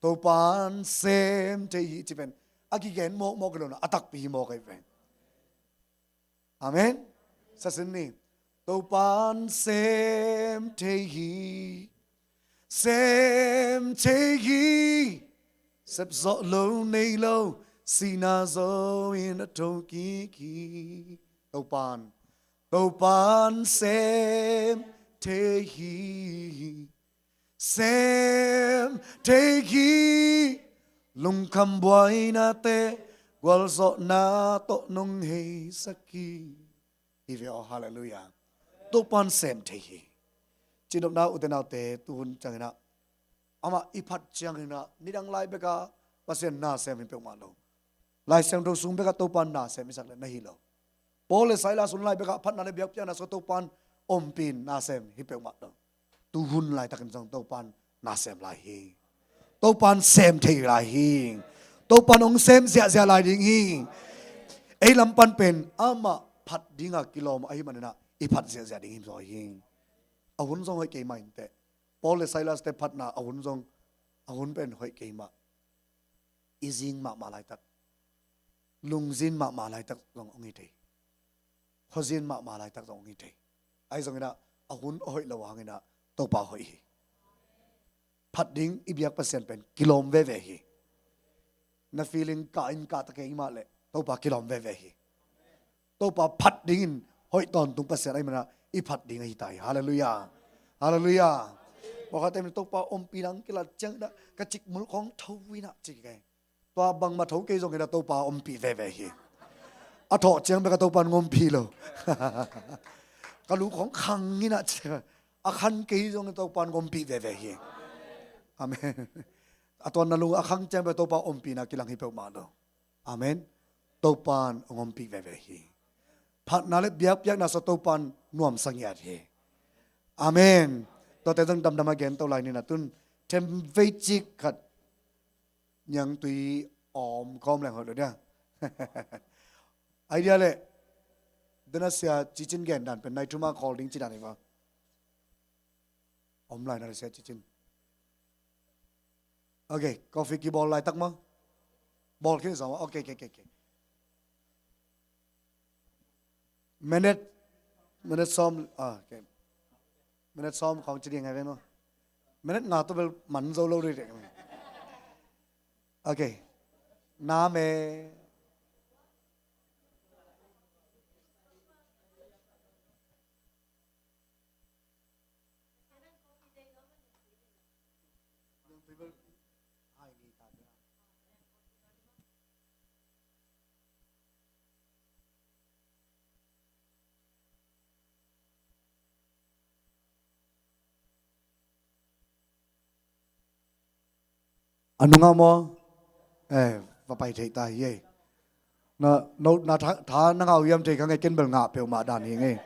Topan sem thei hi ci pen a kigen mawkmawk hi lo na, a takpi hi mawk ai ve. Amen. Sa sin ni. Topan sem thei hi. Sem thei hi. Sep zawh lo nei lo, sihna zo in a tho kik hi. Topan, Topan sem thei hi. Sem thei hi. Lungkham buainate gualzawhna tawh nong heisak hi. Hi ve aw, halleluiah. Topan sem thei hi. Cinopna ute naute, tu hun ciangin ah, amah i phat ciangin ah, nidang lai bek ah Pasian nasem hi peuhmah lo. Lai Siangtho sung bek ah Topan nasem i sak le na hi lo. Paul le Silas hun lai bek ah phatna le biakpiakna sungah Topan ompih in nasem hi peuhmah lo. Tu hun laitakin zong Topan nasem lai hi. Topa'n sem thei lai hi. Topa'n hong sem ziahziah lai ding hi. Ei lam pan pen amah phat dinga kilawm ahih maninah i phat ziahziah ding hi zaw hi. A hun zong hoih kei mah inteh. Paul le Silas te phatna a hun zong, a hun pen hoih kei mah. I zing mahmah laitak, lungzin mahmah laitak zong hong hi thei. Khuazin mahmah laitak zong hong hi thei. Ahi zonginah a hun a hoih lo hanginah Topa hoih hi. Phat ding i biak Pasian pen kilawm veve hi. Na feeling kah in kah ta kei mah leh Topa kilawm veve hi. Topa phat dingin hoih tawntung Pasian ahih manah i phat ding ahi ta hi. Halleluiah. Halleluiah. Pawlkhatte in Topa ompihna hong kilat cianginah ka cikmul khawng tho inah ci kei. Tua bangmah tho kei zonginah Topa ompih veve hi. A thawh ciang bek a Topa'n hong ompih lo. Ka lu khawng khang inah ci a khan kei zongin Topa'n hong ompih veve hi. Amen. A tuanna lung a khang ciang bek Topa ompihna kilang hi peuhmah lo. Amen. Topa'n hong ompih veve hi. Phatna le biakpiakna sua Topa'n nuamsa ngiat hi. Amen. Tuate zong damdam a gen to lai ni na tun them vei cik khat niangtui om kawm leng hoih lo dia. Idea le dena sia cicin gen dan pen nai thuma call ding ci dan hi va. Om lai na le sia cicin. Ok, coffee kibawl laitak maw? Bawl khin zong maw? Ok, ok, ok, ok. Minute, minute sawm, ah, ok. Minute sawm khawng ci ding ngai ve maw? Minute nga tawh bel man zo lo rih rih. Ok. Nam e. A nungah maw? Eh, va pai theih ta hi ei. Na, no, na tha, tha na ngah uh hiam thei kha ngei, ken bel ngah peuhmah dan hi ngei.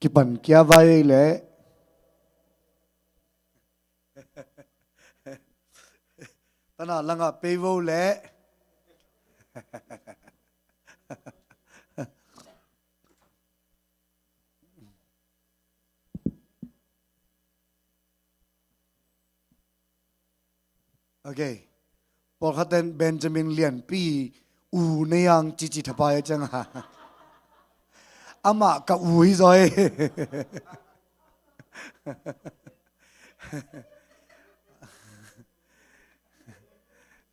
Kipan kia vai le. Tana langa pei vo le. Ok. Pawlkhat ten Benjamin Lianpi u nei ang cici thapai a ciang a. Amah ka u hi zaw hi.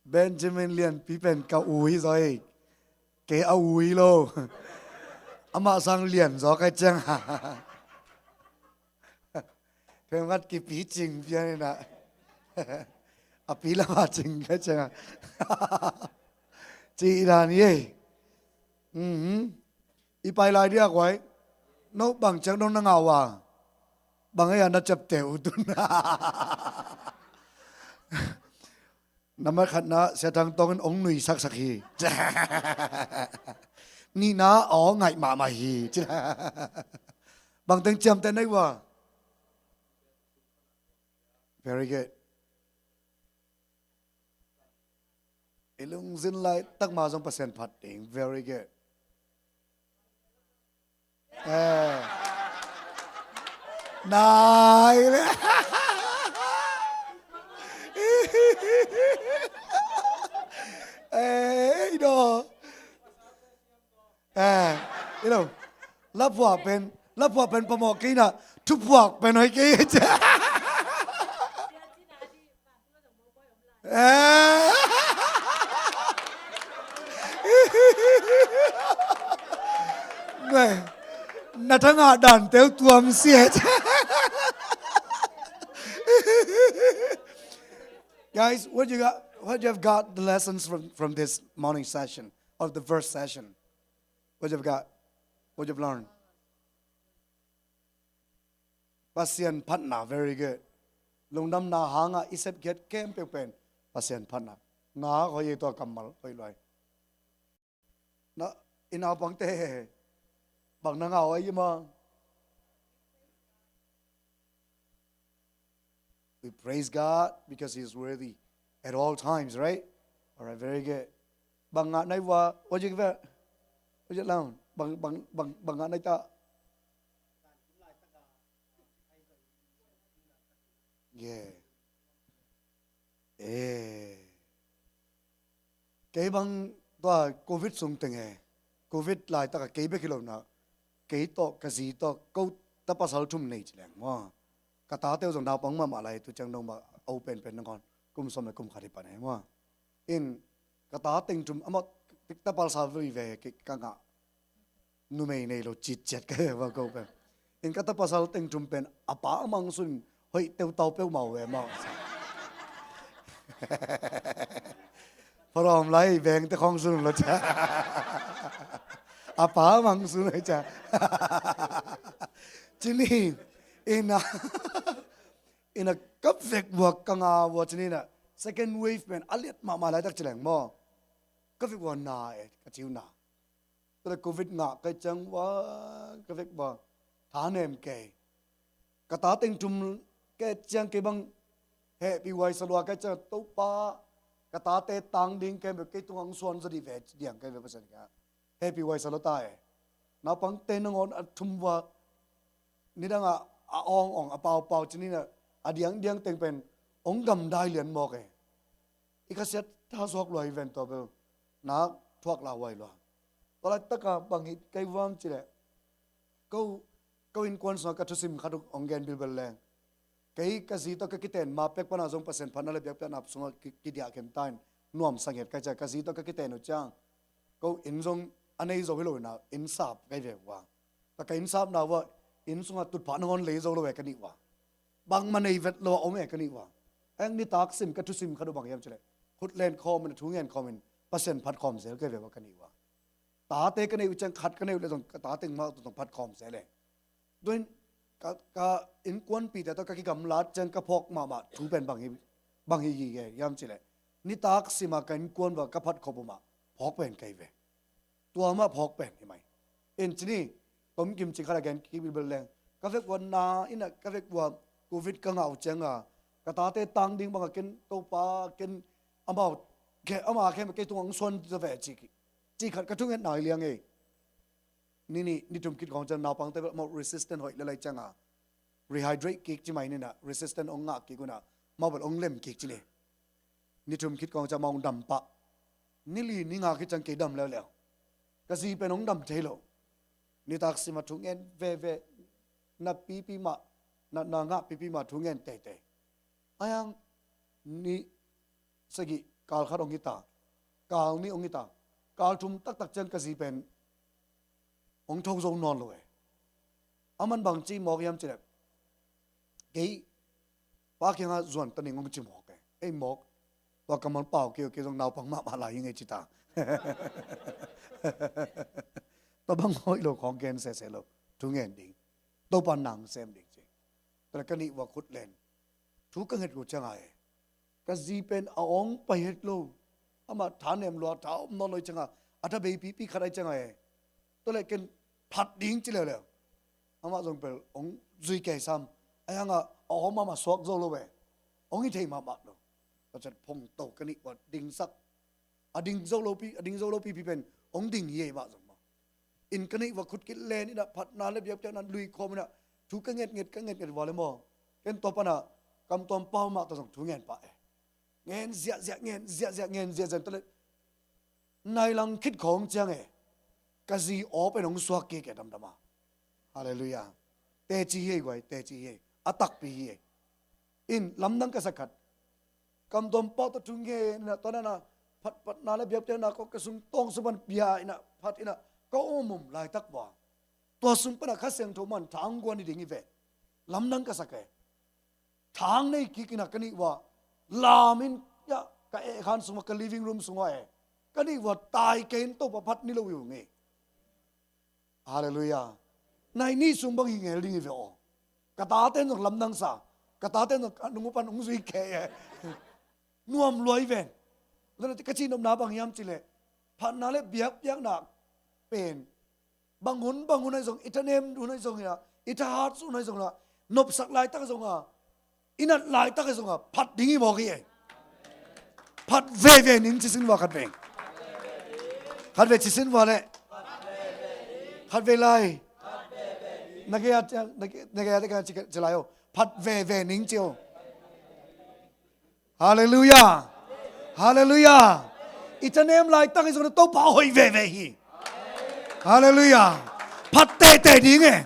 Benjamin Lianpi pen ka u hi zaw hi. Kei a u hi lo. Amah sang lian zaw ka ciang a. Kei ngat kipi cing pian ina. A pi lama cing ka ciang a. Ci i dan hi ei. Mhm. I pai lai dia kuai. No bang ciang dong na ngau a. Bang ei a na ciapteh uh tun. Nambat khatna Sia Thang Tawng in ong nui saksak hi. Nihna aw ngaih mahmah hi. Bangteng ciamteh na hi ua. Very good. I lungzin lai takma zong Pasian phat ding. Very good. Eh. Nai le. Eh, i daw. Eh, i lo. Laphuak pen, laphuak pen pamawh kei na, thuphuak pen hoih kei. Eh. Ngai. Na thangah dan teu tuam siat. Guys, what you got, what you have got the lessons from, from this morning session, of the first session? What you've got? What you've learned? Pasian phatna, very good. Lungdamna hanga i sepkhiat khempeuh pen Pasian phatna. Nga hoih ei tua kammal hoih luai. Na, i naupangte bang na ngau a i ma. We praise God because He is worthy at all times, right? All right, very good. Bang ngah na hi ua, ua jik ve, ua jik laun, bang, bang, bang, bang ngah na hi ta. Yeah. Eh. Kei bang tua covid sung teng e, covid laitak a kei bek hi lo na, kei tawh ka zi tawh ko ta pasal thum nei ci leng maw. Ka tate uh zong naupang mahmah lai tu ciang dong mah a u penpen nangawn kum sawm le kum khat hi pan e maw. In ka ta teng thum amah ta pasal vive ka ngah. Numei nei lo citciat ka hi va ko pen. In ka ta pasal teng thum pen a pa a mangsun hoih teutau peuhmah uh e maw. Pharawm lai vengte khawng sun lo cia. A pa a mangsun hoih cia. Cini ina, ina ka vek vua ka nga vua cini ina second wave pen a liat mahmah laitak ci leng maw. Ka vek vua na e ka ciu na. Tua le covid ngah kai ciang ua ka vek ua tha nem kei. Ka ta teng thum kei ciang kei bang hehpih huai sa lua kai ciang Topa ka tate tang ding kei bek kei tungah hong suan zaw dih ve diang kei ve Pasian kei. Hehpih huai sa lua ta e. Naupangte nangawn a thum ua nidang a a awng awng a pau pau cinin a diang diang teng pen hong gamdai lian mawk e. I khasiat tha suak lua hi ven tua bel nak thuak lauhuai lua. Tua laitaka bang hi kei vuam cileh ko, ko innkuan sungah ka thusim khat uh hong gen bilbel leng kei ka zi tawh ka kiten ma pek pana zong Pasian phatna le biakpiakna sungah ki, kidiah khem ta in nuamsa nget kai cia ka zi tawh ka kiten uh ciang ko inn zong a nei zo hi lo ina inn sap kai ve ua. Ka, ka inn sapna ua inn sungah tutphah nangawn lei zo lo e ka nih ua. Bangmah nei vet lo a om e ka nih ua. Eng nitak sim ka thusim khat uh bang hiam cileh khut len khawm in a thu ngen khawm in Pasian phat khawm zel kei ve ua ka nih ua. Tate ka neih uh ciang khat ka neih uh le zong ka tate mah tawh zong phat khawm zel e. Tuin ka, ka innkuanpihte tawh ka kigamlat ciang ka phawk mahmah thu pen bang hi, bang hi gige hiam cileh nitak sima ka innkuan ua ka phat khop uh mah phawk pen kei ve. Tua mah phawk pen hi mai. In cini tomkim cing khat a gen kibilbel leng Ka vek ua na in ah, ka vek ua covid ka ngah uh ciang a, ka tate tang ding bang a ken Topa, ken amau khe, ama khe kei tungah hong suan zaw ve ci, ci khat ka thungetna hi liang ei. Ni nih, ni thum khit khawng ciang naupangte bel amau resistant hoih lel lai ciang a, rehydrate kik ci mai ni in ah, resistant hong ngah kik un ah, amau bel hong lem kik ci ni. Ni thum khit khawng ciang amau hong dam pah. Ni li ni nga khit ciang kei dam leuleu. Ka zi pen hong dam thei lo. Nitak sim a thungen veve, na pipi mah, na, na ngah pipi mah thungen teitei. Ahi hang ni sagih kal khat hong hi ta, kal nih hong hi ta, kal thum taktak ciang ka zi pen hong tho zo nawn lo e. Aman bang ci mawk hiam cih leh, kei pa kiangah zuan ta ning hong ci mawk e. Ei mawk, tua kammal pau kei, kei zong naupang mahmah lai hi ing ei ci ta. Tua bang hoih lo khawng gen sese lo, thungen ding, Topa nang sem ding ci. Tua leh ka nih ua khut len, thu ka nget uh ciang a e, ka zi pen a hong pai het lo. Amah thanem lua, tha om nawn lo hi ciang a, a tha bei pipi khat ahi ciang a e, tua leh ken phat ding ci leuleu. Amah zong bel hong zui kei sam. Ahi hang a, a hawm mahmah suak zo lo e. Hong hi thei mahmah lo. Tua ciang phongto ka nih ua dingsak. A ding zo lo pi, a ding zo lo pipi pen hong ding hi ei mah zong maw. In ka nih ua khut kit len in ah, phatna leh biakpiakna lui khawm in ah, thu ka ngetnget, ka ngetnget ua leh maw, ken tua pan ah Kam Tuam Pau mah tawh zong thu ngen pah e. Ngen ziahziah, ngen ziahziah, ngen ziahziah, tua leh nai lang khit khawng ciang e, ka zi aw pen hong suak kik e damdam a. Halleluiah. Teci hi ei guai, teci hi ei. A takpi hi ei. In lamdang ka sak khat, Kam Tuam Pau tawh thu ngen in ah, tua na na, phat, phatna leh biakpiakna kong ka sung tawng sung pan pia in ah, phat in ah, ka um um laitak ua, tua sung pan ah Kha Siangtho man thang guan hi ding hi ve. Lamdang ka sak e. Thang nei kik in ah ka nih ua lam in, ya, ka ehkhan sung ua, ka living room sung ua e, ka nih ua tai kei in Topa phat ni lo hi ung e. Halleluiah. Nai nih sung bang hi ngel ding hi ve aw. Ka tate in zong lamdang sa. Ka tate in zong a nung uh pan hong zui kei e. Nuam lua hi ven. Tua leh ka cihnopna bang hiam cih leh, phatna leh biakpiakna pen bang hun, bang hun ahi zong, i thanem hun ahi zong in ah, i thahat hun ahi zong in ah, nopsak laitak ahi zong a, i nat laitak ahi zong a, phat ding hi mawk hi e. Phat veve ning ci sin ua khat vei. Khat vei ci sin ua leh. Khat vei lai. Na gei a, na gei, na gei a, na gei a ci, ci lai o. Phat veve ning ci o. Halleluiah. Halleluiah. I thanem laitak ahi zong in ah Topa hoih veve hi. Halleluiah. Phat teitei ding e.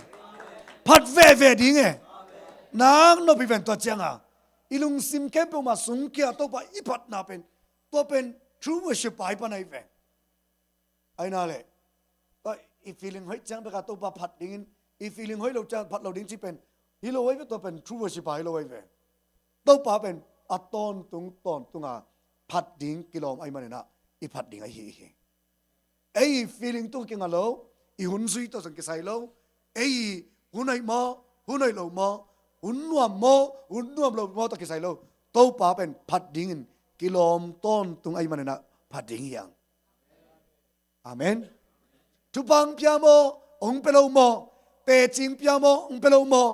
Phat veve ding e. Nang nop hi ven tua ciang a, i lungsim khempeuh mah sung kia Topa i phatna pen, tua pen true worship ahi pan ahi ve. Ahi na leh, tua i feeling hoih ciang bek a Topa phat ding in, i feeling hoih lo ciang phat lo ding ci pen hi lo ahi ve, tua pen true worship ahi lo ahi ve. Topa pen a tawntung, tawntung a phat ding kilawm ahi man in ah, i phat ding ahi hi. Ei i feeling tung kingah lo, i hun zui tawh zong kisai lo, ei i hun hoih maw, hun hoih lo maw, hun nuam maw, hun nuam lo maw tawh kisai lo. Topa pen phat ding in kilawm tawntung ahi man in ah phat ding hi hang. Amen. Thupha hong pia maw, hong pia lo maw, teci hong pia maw, hong pia lo maw,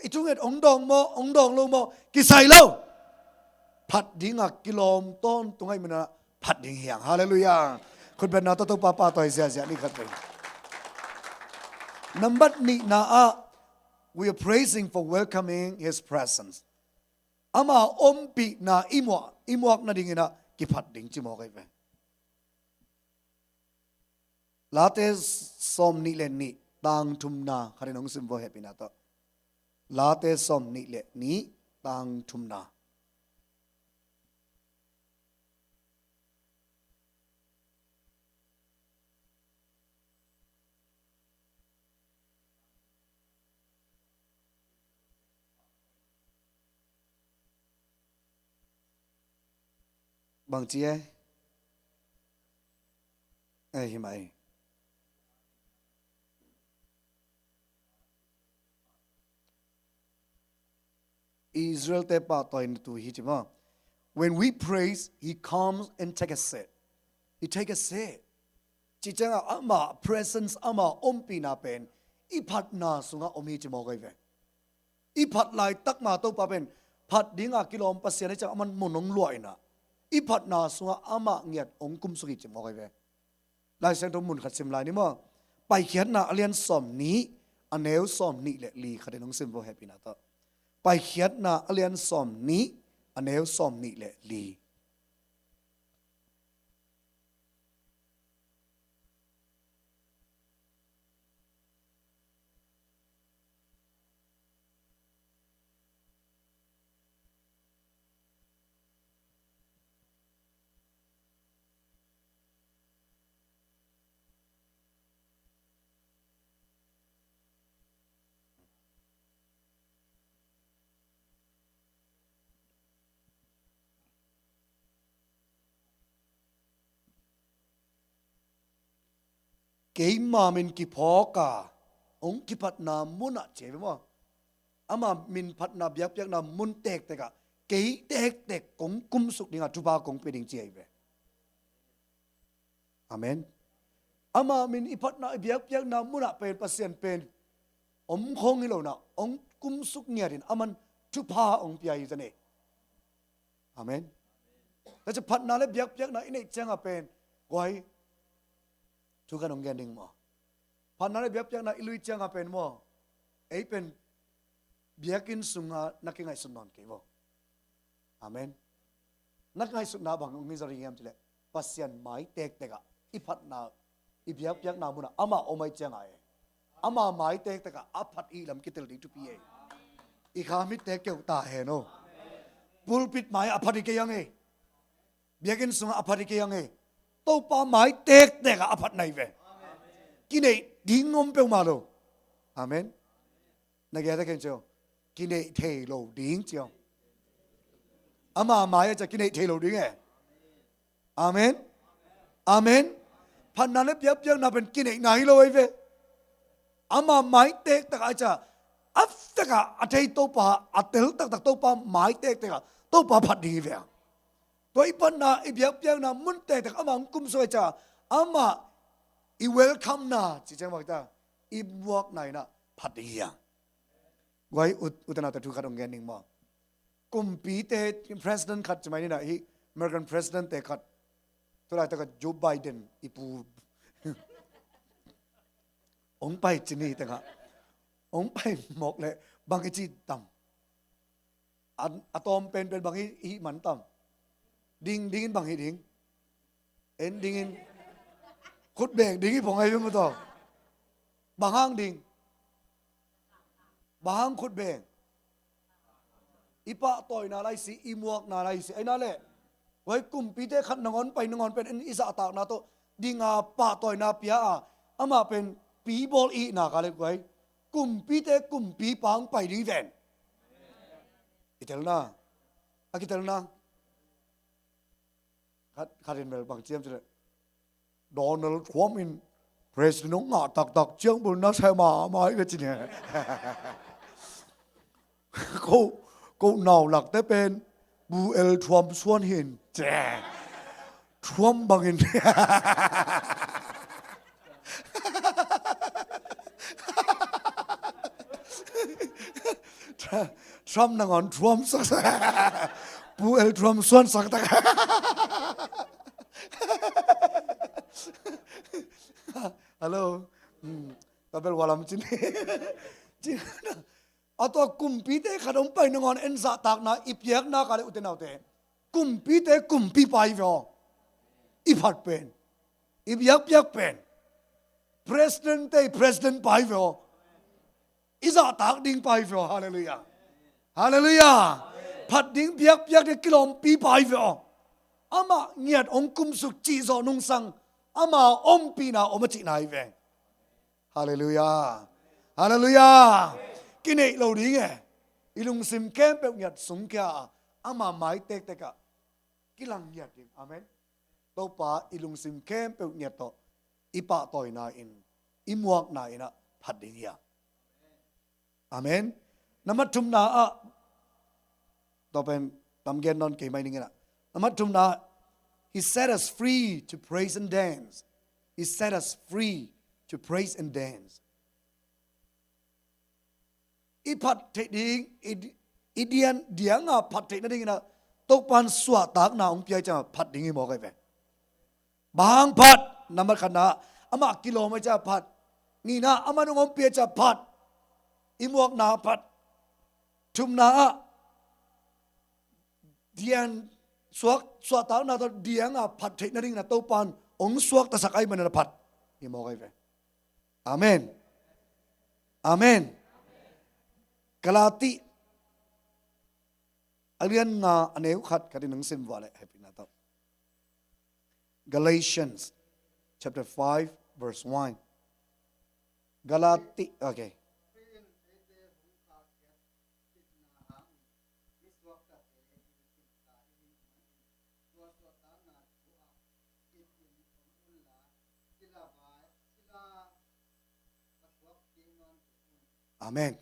i thunget hong dawng maw, hong dawng lo maw, kisai lo. Phat ding a kilawm tawntung ahi man in ah phat ding hi hang. Halleluiah. Khutbetna tawh Topa pahtawi ziahziah ni khat vei. Nambat nihna ah, we are praising for welcoming His presence. Ama ompihna i muak, i muak nading in ah kiphat ding ci mawk ahi ve. Late sawm nih leh nih, tang thumna khat in hong sim vo, hehpihna tawh. Late sawm nih leh nih, tang thumna. Bang ci e? Eh, hi mah e. Israel te pahtawina thu hi ci maw. When we praise, He comes and take a seat. He take a seat. Ci ciangah ama presence, ama ompihna pen i phatna sungah om hi ci mawk ahi ve. I phat laitak ma Topa pen phat dinga kilawm Pasian hi ciang aman mun hong luah inah, i phatna sungah amah ngiat hong kumsuk hi ci mawk ahi ve. Lai Siangtho mun khat sim lai ni maw? Paikhiatna a lian sawm nih, a neu sawm nih le li khatin hong sim vo hehpihna tawh. Paikhiatna a lian sawm nih, a neu sawm nih le li. Keima min kiphawk a hong kiphatna munah ci hi ve maw? Ama min phatna biakpiakna mun tektekah kei tektek kong kumsuk dinga thupha kong pia ding ci hi ve. Amen. Ama min i phatna i biakpiakna munah pen Pasian pen om khong hi lonah hong kumsuk ngiatin aman thupha hong pia hi zane. Amen. Tua ci phatna le biakpiakna i neih cianga pen guai thu kan hong gen ding maw? Phatna le biakpiakna i lui cianga pen maw? Ei pen biakinn sunga na kingaihsut nawn kei vo. Amen. Na ngaihsutna bang hong hi zaw ding hiam cileh Pasian mai tektekah i phatna i biakpiakna munah ama om ahi cianga e. Ama mai tektekah a phat i lam kitel ding thupi e. I kha mit tek keuh ta hen o. Pulpit mai a phat i kei ang e. Biakinn sungah a phat i kei ang e. Topa mai tektekah a phat na hi ve. Kineih ding om peuhmah lo. Amen. Na giate keng cio. Kineih thei lo ding cio. Ama mai a cia kineih thei lo ding e. Amen. Amen. Phatna le biakpiakna pen kineihna hi lo ahi ve. Ama mai tektekah a cia a tekah a thei Topa a tel taktak Topa mai tektekah Topa phat ding hi ve a. Tua i phatna i biakpiakna mun tektek ama hong kumsuk a cia ama i welcome na ci ciang bang ta i muakna inah phat ding hi a. Guai ut, utena ta thu khat hong gen ning maw? Kumpite president khat ci mai nina hi American president te khat. Tulai taka Joe Biden i pu hong pai ci ni tengah hong pai mawk le bang i ci tam. A, a tawm penpen bang i, i hih man tam. Ding, dingin bang hih ding. En dingin khut beng ding i pong ai ve maw taw. Bang hang ding. Bang hang khut beng. I pahtawina laisi, i muakna laisi aina leh. Huai kumpite khat nangawn pai nangawn pen in i zahtakna tawh dinga pahtawina pia a amah pen pibawl i hihna ka leh huai kumpite kumpipa hong pai ding i ven. I telna a kitelna khat, khat in bel bang ciam cileh Donald Trump in president hong ngah taktak ciang bul na sai mahmah hi ka ci ne. Ko, ko nau lakte pen bu el Trump suan hin ce. Trump bangin Trump nangawn Trump sak sak. Pu el Trump suan sak tak. Hello. Hmm. Tabel walam cin. Cin. A tua kumpite khat hong pai nangawn en zahtakna i piakna ka le ute naute. Kumpite kumpipa i ve aw. I phat pen, i biakpiak pen, president te i president pa i ve aw. I zahtak ding pa i ve aw. Halleluiah. Halleluiah. Phat ding biakpiak ding kilawmpipa i ve aw. Amah ngiat hong kumsuk cihzawh nungsang ama ompihna om a cihna i ve. Halleluiah. Halleluiah. Kineih lo ding e. I lungsim khempeuh ngiat sung kia a ama mai tektekah kilang ngiat ding. Amen. Topa i lungsim khempeuh ngiat tawh i pahtawina in, i muakna inah phat ding hi a. Amen. Nambat thumna ah, tua pen tam gen nawn kei mai ning inah. Nambat thumna, He set us free to praise and dance. He set us free to praise and dance. i phat theih ding, i, i diang, dianga phat theih nadingin ah Topan suahtakna hong pia i ciangah phat ding hi mawk ahi ve. Bang hang phat? Nambat khatna ah amah kilawm ahih ciangah phat. Nihna ah amah in hong ompih ahih ciangah phat. I muakna ah phat. Thumna ah diang suak, suahtakna tawh dianga phat theih nadingin ah Topan hong suaktasak ahih manin ah phat hi mawk ahi ve. Amen. Amen. Galati a lian nga a neu khat khat in hong sim vua leh hehpihna tawh. Galatians chapter five, verse one. Galati, okay. Amen.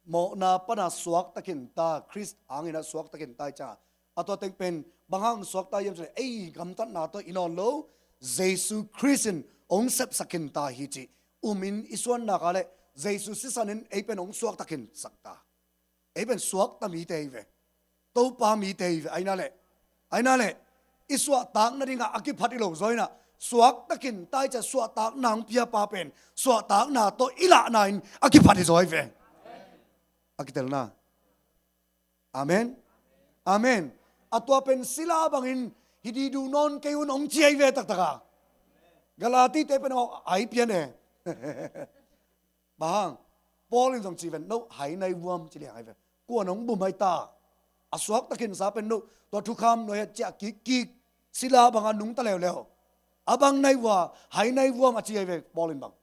Mawhna pana suakta khin ta, Khrist hangin a suakta khin ta hi ciangah, a tua teng pen bang hang suakta hiam cih leh ei gamtatna tawh hi nawn lo, Jesu Khrist in hong sepsak khin ta hi cih umin i suan nak leh Jesu sisan in ei pen hong suakta khinsak ta. Ei pen suakta mite hi ve. Topa mite hi ve. Aina leh, aina leh i suahtak nadingah a kiphat hi lo zaw inah, suakta khin ta i ciah suahtakna hong piapa pen suahtakna tawh i lahna in a kiphat hi zaw hi ve. A kitelna. Amen. Amen. A tua pen sila bangin hi dihduh nawn kei un hong ci hi ve taktakah. Galatite pen hong hai pian e. Bang hang? Paul in zong ci ven, no hai nai vuam ci liang ahi ve. Kuan hong bum ahi ta. A suakta khinsa pen no tua thukham nuai a ciah kikkik, sila banga nungta leuleu. A bang nai vua, hai nai vuam a ci ahi ve Paul in bang.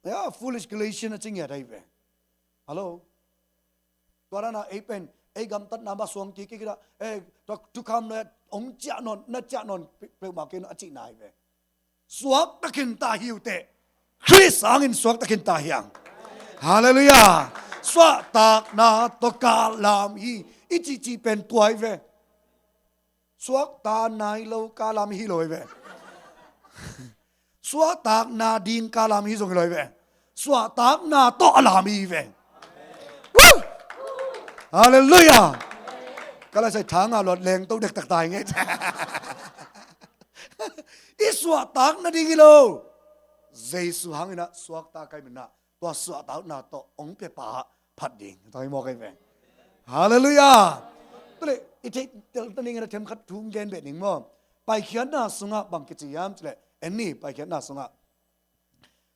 Ya, foolish Galatian a ci ngiat ahi ve. Hello. Tua dana ei pen ei gamtatna mah suang kikkik inah, eh, tua thukham nuai a hong ciah nawn, na ciah nawn peuhmah kei un a cihna ahi ve. Suakta khin ta hi uh teh. Khrist hangin suakta khin ta hi hang. Halleluiah. Suahtakna tawh kah lam hi. I cihcih pen tua hi ve. Suakta nai lo kah lam hi lo hi ve. Suahtakna ding kah lam hi zong hi lo hi ve. Suahtakna tawh a lam hi ve. Woo! Halleluiah. Ka lai sai thanga luat leng to dektak ta hi ngei. I suahtak nading hi lo. Jesu hangin ah suakta kai minah tua suahtakna tawh hong piapa phat ding. Tua hi mawk ahi ve. Halleluiah. Tua leh i theih tel ta ning a themkhat thu hong gen beh ning maw. Paikhiatna sungah bang kici hiam cih leh, en ni, Paikhiatna sungah.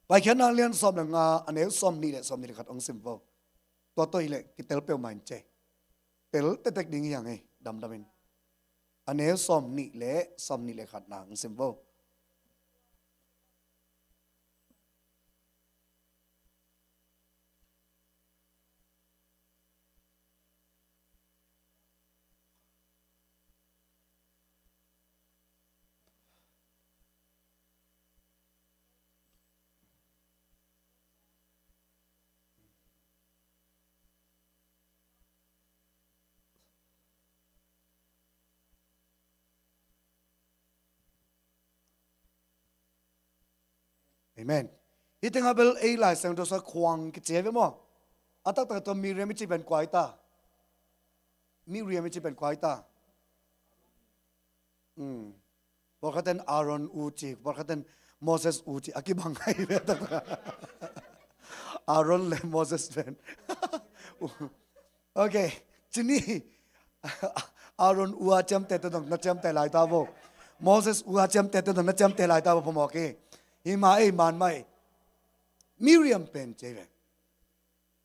Paikhiatna lian sawm le nga a neu sawm nih le sawm nih le khat hong sim vo. Tua tawh hi leh kitel peuhmah in cei. Tel tektek ding hi hang ei, damdam in. A neu sawm nih le sawm nih le khatna hong sim vo. Amen. Hih tengah bel ei Lai Siangtho sungah khuang kici hi ve maw? A taktak tua Miriam i cih pen kua hi ta? Miriam i cih pen kua hi ta? Hmm. Pawlkhatten Aaron u ci, pawlkhatten Moses u ci, a kibang hi ve taktak. Aaron le Moses pen. Ok, cini Aaron u a ciamtehte dong na ciamteh lai ta vo. Moses u a ciamtehte dong na ciamteh lai ta vo phamawh hi. Hi mah ei, man mah ei. Miriam pen ci hi ve.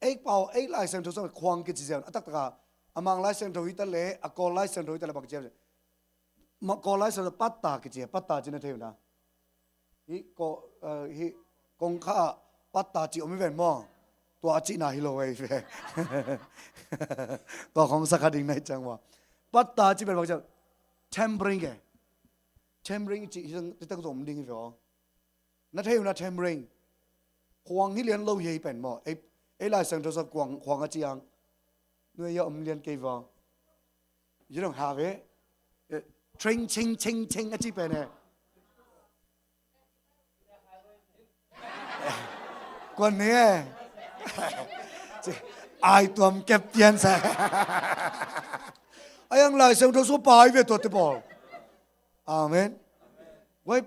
Ei pau, ei Lai Siangtho sungah khuang kici zen a taktak a, a Mang Lai Siangtho hi ta leh, a Kawl Lai Siangtho hi ta leh bang kici zen. Ma, Kawl Lai Siangtho patta kici, patta ci na thei uh na. Hih ko, eh, hih kongkhak ah patta ci om hi ven maw? Tua a cihna hi lo hi ve. Tua khong sa kha ding na hi ciang maw? Patta ci pen bang ci, tamarind e. Tamarind ci hi tang zong om ding hi ve aw. Na thei uh na tamarind. Khuang hi lian lo hi ei pen maw? Ei, ei Lai Siangtho sungah khuang, khuang a ci hang. Nuai a om lian kei ve aw. Yi dong ha ve. Eh, ching, ching, ching, ching a ci pen e. Kuan ne. Ai tuam kep pian sa. Ai ang Lai Siangtho sung pai ve tuate pawl. Amen. Wai.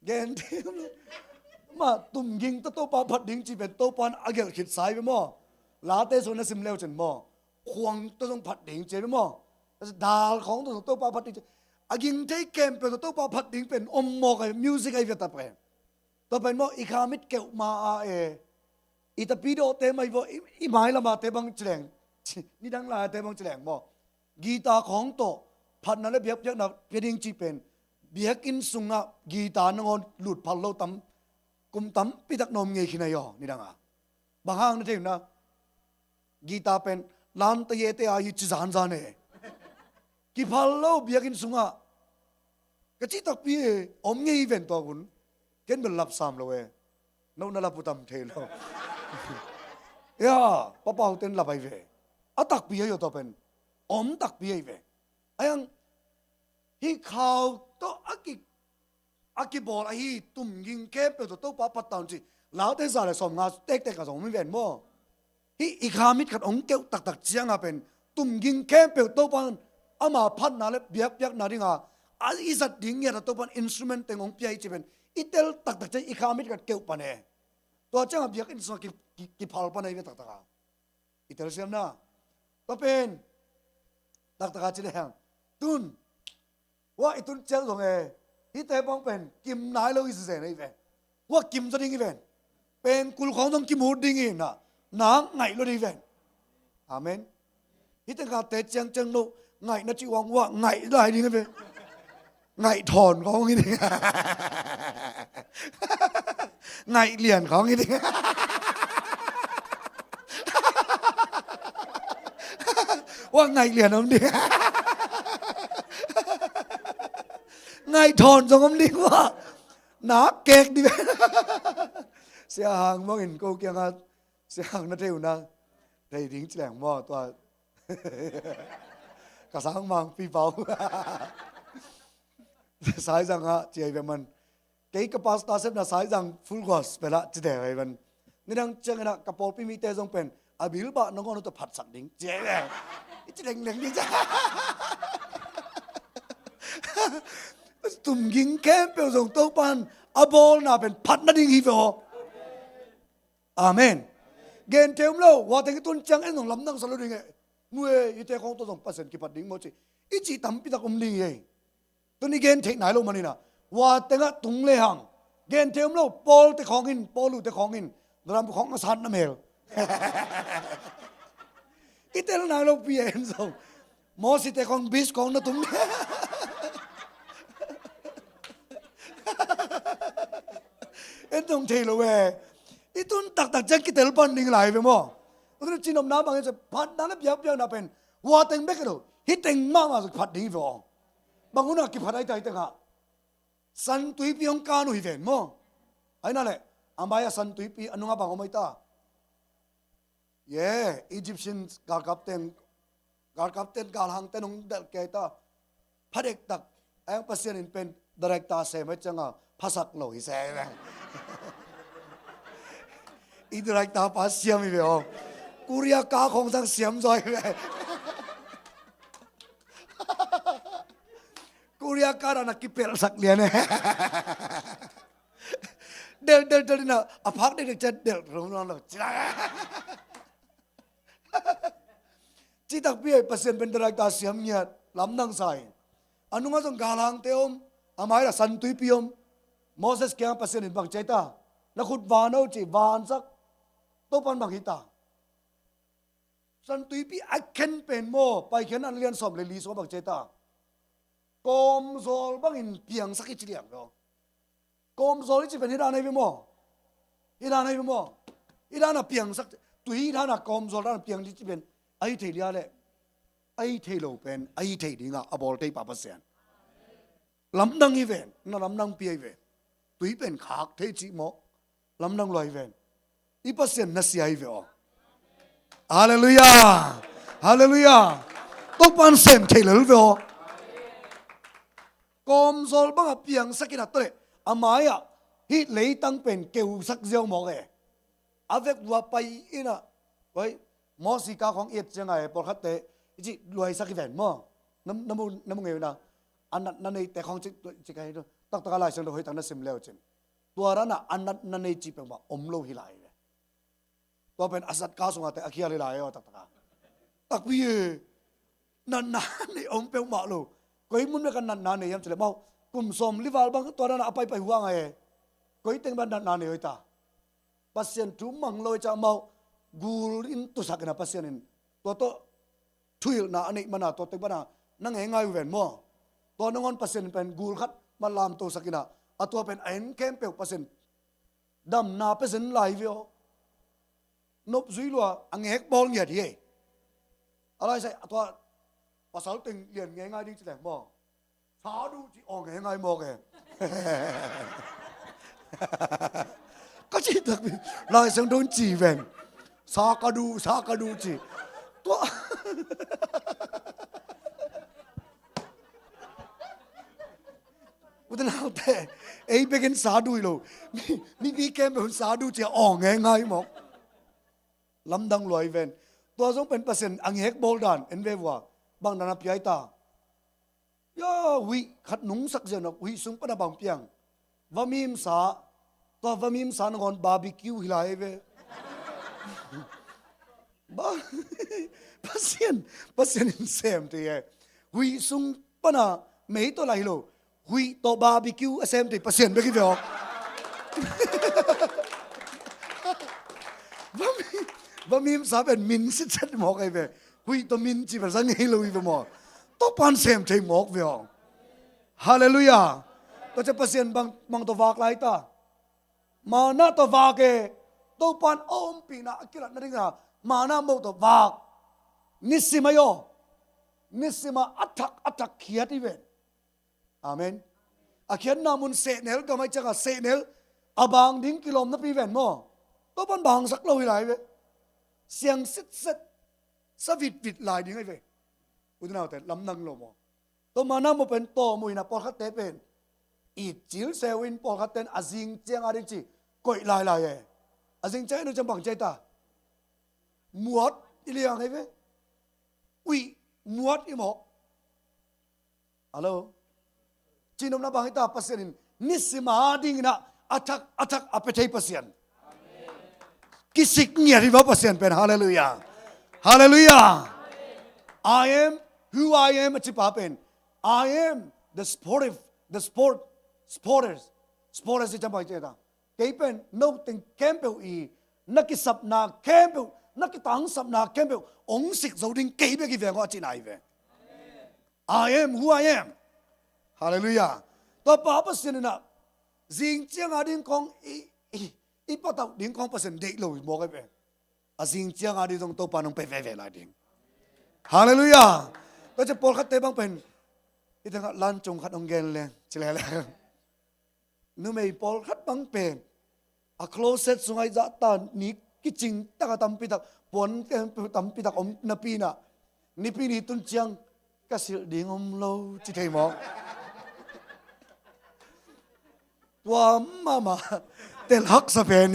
Gen thei lo. Ma, tumging tawh Topa phat ding cih pen Topa in a gelh khit sa hi ve maw? Late sung na sim leu cin maw? Khuang tawh zong phat ding ci hi ve maw? Dal khawng tawh zong Topa phat ding ci. A ging thei khempeuh tawh Topa phat ding pen om mawk a, music ahi ve ta pen. Tua pen maw, i kha mit keuh ma a e. I tapidawhte mai vaw, i, i mailamate bang ci leng. Nidang laite bang ci leng maw? Guitar khawng tawh phatna le biakpiakna pia ding cih pen biakinn sungah guitar nangawn lut phal lo tam, kum tampi tak na om ngei khin ahi aw, nidangah. Bang hang na thei uh na? Guitar pen lante yete a hi ci zanzan e. Kiphal lo biakinn sungah. Ka cih takpi e, om ngei hi ven tua hun. Ken bel lap sam lo e. No na lap uh tam thei lo. Ya, papau ten lap ahi ve. A takpi ahi aw tua pen. Om takpi ahi ve. Ai ang hih khau tawh a ki, a kibawl ahi tumging khempeuh tawh Topa phat ta un ci. Laute za le sawmnga tektek a zong om hi ven maw? Hih i kha mit khat hong keuh taktak cianga pen tumging khempeuh Topa in ama phatna le biakpiakna dinga a i zat ding ngiat a Topa in instrument teng hong pia hi ci pen i tel taktak ciang i kha mit khat keuh pan e. Tua cianga biakinn sungah ki, ki, kiphal pan ahi ve taktaka. I telsiamna. Tua pen taktaka ci lehang tun hua i tun ciang zong e, hihte bang pen kim nai lo i zenzen ahi ve. Hua kim zaw ding hi ven. Pen kul khawng zong kimut ding hi na, na ngaih lo ding hi ven. Amen. Hihte ngate ciangciang lo ngaihna cih uang hua ngaih lai ding hi ve. Ngaih thawn khawng hi ding. Ngaih lian khawng hi ding. Hua ngaih lian om ding. Ngaih thawn zong om ding hua. Na kek ding. Sia Hang mangin ko kiangah Sia Hang na thei uh na. Thei ding ci leng maw tua. Ka sang mang pi pau. Saizang ah ci ahi ve man. Kei ka pastor sepna Saizang Full Gospel ah ci te ahi man. Nidang ciangin ah ka pawlpi mite zong pen a bilbah nangawn uh tawh phatsak ding ci ahi ve. I ci lengleng ding ci. Tumging khempeuh zong Topan a bawlna pen phat nading hi ve aw. Amen. Gen thei om lo, hua teng i tun ciang en zong lamdang sa lo ding e. Mu e, hihte khawng tawh zong Pasian kiphat ding maw ci. I cih tampi tak om ding hi e. Tun i gen theih nai lo manin ah hua tengah tung lehang gen thei om lo, Paul te khawng in, Paul uh te khawng in, drum khawng a san na mel. I tel nai lo pi en zong. Mosi te khawng bis khawng na tum. En zong thei lo e. I tun taktak ciang kitel pan ding lai ve maw? Tun cinopna bangin sa phatna le biakpiakna pen hua teng bek hi lo. Hih teng mahmah zong phat ding hi ve aw. Bang hunah kiphat ahi ta hih tengah. San tuipi hong kan uh hi ven maw? Ahi na leh a mai-ah San tuipi a nungah bang om ahi ta? Ye, Egyptian galkap teng, galkap ten galhang ten hong delh kei ta. Phadek tak, a yang Pasian in pen director sem ahi cianga phasak lo hi se. I director pa siam hi ve aw. Korea ka khong sang siam zaw hi ve. Korea ka dan a kipelhsak lian e. Del del del ina a phak dekdek ciat del rom lo lo. Cih takpi ahi Pasian pen director siam ngiat lamdang sa hi. A nungah zong galhangte om, a mai-ah San tuipi om. Moses kiang Pasian in bang ci ahi ta? Na khut van o ci, vansak. Topan bang hi ta? San tuipi a khen pen maw, Paikhiatna a lian sawm le li sungah bang ci ahi ta? Kawmzawl bangin piangsak i ci liang lo. Kawmzawl i ci pen hih dan ahi ve maw? Hih dan ahi ve maw? Hih dan a piangsak, tui hih dan a kawmzawl dan a piang i ci pen ahi thei lia leh ahi thei lo pen ahi thei dingah a bawl thei pa Pasian. Lamdang hi ven, na lamdang pi ahi ve. Tui pen khak thei cih maw? Lamdang lua hi ven. I Pasian na sia hi ve aw. Halleluiah. Halleluiah. Topan sem thei lel ve aw. Kawmzawl bangah piangsak in a tawh leh a mai-ah Hih leitang pen keusak ziau mawk e. A vek vua pai inah, koi, Mosi ka khawng i et ciangah e, pawlkhatte i cih luaisak i ven maw? Na, na mu, na mu ngei uh na. A natna neite khawng cih, cih ka hi tu. Taktak a Lai Siangtho hoihtak na sim le uh cin, tua danah a natna nei cih peuhmah om lo hi lai ve. Tua pen a zatka sungah te a khial hi lai aw, taktak a. Takpi e. Natna nei om peuhmah lo. Koi mun bek a natna nei hiam cih leh, mau, kum sawmli val bang tua danah a paipai huang a e. Koi teng bang natna nei hoih ta. Pasian thu mang lo hi ciah, mau, gul in tusak inah Pasian in tua tawh thuhilhna a neih mana tua teng pana na ngeingai uh ven maw? Tua nangawn Pasian in pen gul khat mah lamtosak inah, a tua pen a en khempeuh Pasian damna pia zen lai ve aw. Nop zui lua, a ngek bawl ngiat hi e. A lai sai, a tua pasal teng lian ngeingai ding ci leng maw? Sa duh ci aw ngeingai mawk e. Ka cih takpi, Lai Siangtho in ci ven. Sa ka duh, sa ka duh ci. Tua U te nau te, ei bekin sa duh hi lo. Mi, mipi khempeuh in sa duh ci a aw ngeingai mawk. Lamdang lua hi ven. Tua zong pen Pasian a ngek bawl dan en ve vua. Bang dan a pia hi ta. Ya, huih khat nungsak ziau nak, huih sung pana bang piang? Vamimsa. Tua vamimsa nangawn barbecue hi lai ve. Ba, Pasian, Pasian in sem thei e. Huih sung pana mei tawh lai hi lo. Huih tawh barbecue a sem thei Pasian bek hi ve aw. Vami, vamimsa pen min sitset mawk ahi ve. Huih tawh min ci pen sa ngei lo hi ve maw? Topan sem thei mawk ve aw. Halleluiah. Tua ciah Pasian bang, bang tawh vak lai ta. Mana tawh vak e. Topan a ompihna a kilatna dingin mana moh tawh vak. Nisim ahi aw. Nisim a a thak a thak khiat hi ven. Amen. A khiatna mun sehnel gam ahi ciangah sehnel a bang ding kilawm napi ven maw? Topan bangsak lo hi lai ve. Siang sitset, sa vitvit lai ding ahi ve. U te nau te, lamdang lo maw? Tua mana moh pen tawm uh inah pawlkhatte pen it cil se uh in, pawlkhatte in a zing ciang a ding ci koih lailai e. A zing ciang in uh ciang bang ci ahi ta? Muat i liang ahi ve. Uih muat i mawk. Hallo? Cihnopna bang hi ta, Pasian in nisim a dingin ah a thak a thak a pia thei Pasian. Kisik ngiat hi va Pasian pen. Halleluiah. Halleluiah. I am who I am a cipa pen. I am the sportive, the sport, sporters. Sporters i ciam bang ci ta. Kei pen no teng khempeuh i na kisapna khempeuh, na kitangsapna khempeuh hong sik zo ding kei bek hi veng aw a cihna hi ve. I am who I am. Halleluiah. Tua pa Pasian in ah zing ciang a ding khawng i, i, i patauh ding khawng Pasian deih lo hi mawk ahi ve. A zing ciang a ding zong Topa nong pe veve lai ding. Halleluiah. Tua ciah pawlkhatte bang pen i tengah lan cung khat hong gen leng ci lele. Numei pawlkhat bang pen a closet sungah i zahta ni kicing tak a tampi tak, puan tampi tak om napi in ah, Nipi ni tun ciang ka silh ding om lo ci thei mawk. Tua mahmah tel haksa pen.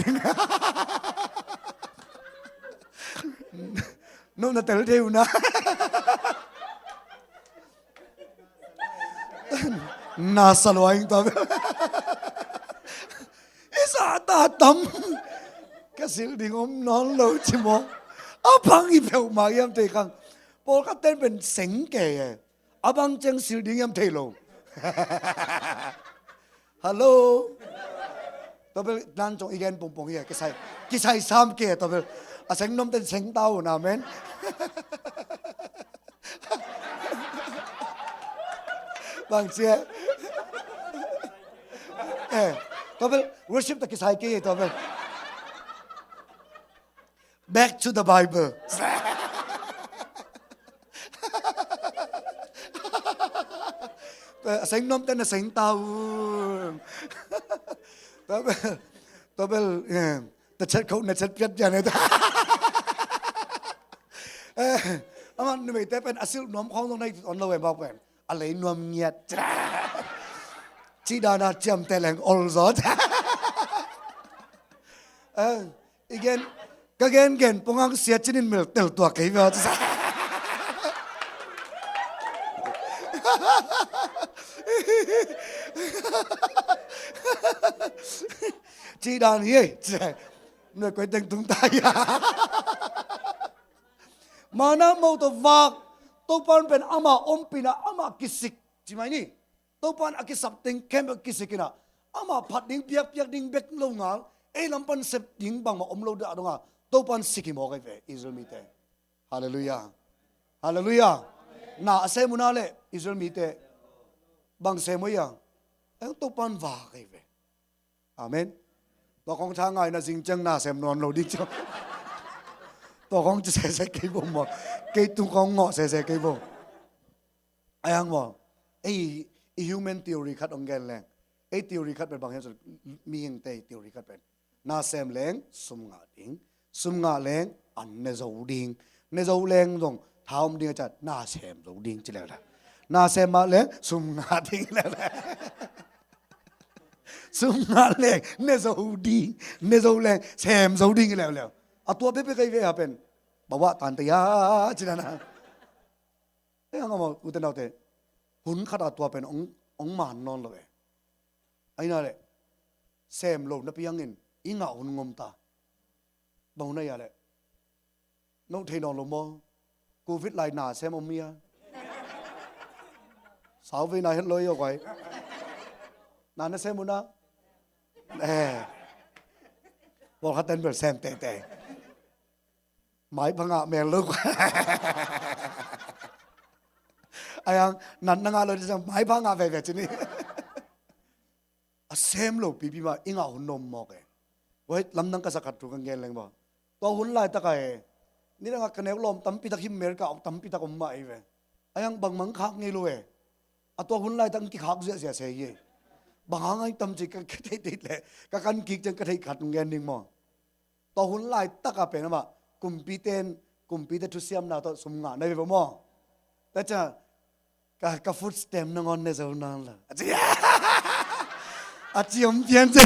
No na tel thei uh na. Na sa lua ing tua bel. I sa ta tam. Ka silh ding om nawn lo ci maw? A bang i peuhmah hiam thei kang. Pawlkhat ten pen seng kei e. A bang ciang silh ding hiam thei lo. Hallo. Tua bel nan cong i gen pongpong hi a kisai, kisai sam kei tua bel. A seng nuam ten seng ta un, amen. Bang cia. Eh, tua bel worship ta kisai kei tua bel. Back to the Bible. A seng nuam ten a seng ta un. Tua bel, tua bel, eh, ta chet khauh na chet piat pian eh. Eh, amah numeite pen a silh nuam khawng zong na hi on lo eh bak pen. A lei nuam ngiat. Cih dana ciamteh leng ol zaw. Eh, i gen, ka gen gen pongah siat cinin mel tel tuak kei ve aw, ci sa. Ci dan hi ei, ci sa. Nui koi teng tung ta hi a. Mana mo tawh vak, Topan pen ama ompina, ama kisik, ci mai ni. Topan a kisap teng khempeuh kisik inah, ama phat ding, piakpiak ding bek lo ngal, ei lam pan sep ding bangmah om lo dah dong a, Topan sik hi mawk ei ve, Israel mite. Halleluiah. Halleluiah. Na a sem uh na le Israel mite bang sem uh ia? Ei Topan vak ei ve. Amen. Tua khong tha ngaina zing ciang na sem nawn lo ding ciang. Tua khong ci sese kei bo maw. Kei tung khong ngawh sese kei bo. Ai hang maw. Ei, i human theory khat ong gen leng. Ei theory khat pen bang hiam cih leh, mihingte theory khat pen, na sem leng sum ngah ding. Sum ngah leng an ne zo ding. Ne zo leng zong tha om ding a ciah, na sem zo ding ci leuleu. Na sem mah leng sum ngah ding leuleu. Sum ngah leng ne zo ding. Ne zo leng sem zo ding leuleu. A tua bekbek ei ve ha pen. Bawah tante ya ci na na. Ei hang a maw, ute naute. Hun khat a tua pen ong, ong man nawn lo e. Aina le sem lo napi hangin i ngah hun ngom ta. Bang hun a ia le, no thei nawn lo maw? Covid lai na sem om ia? Sau vei na het lo i aw guai. Na na sem uh na? Eh. Pawlkhat ten bel sem teitei. Maipha ngah mel lo. Ai hang, nat na ngah lo ding ciang maipha ngah veve ci ni. A sem lo pipi mah i ngah hun om mawk e. Guai, lamdang ka sak khat thu ka gen leng maw. Tua hun laitak a e, nidang a ka neu lawm tampi tak hi, America ah tampi tak om mah ei ve. Ai hang bangmah khak ngei lo e. A tua hun laitak kikhak ziahziah se hi e. Bang hang a i tam ci ka, ka theih theih leh, ka kan kik ciang ka theih khat ong gen ding maw. Tua hun laitak a pen amah kumpite in, kumpite thusiamna tawh sum ngah na hi ve maw. Tua ciang ka, ka food stamp nangawn ne zo nawn lo a ci. A ci om pian ci.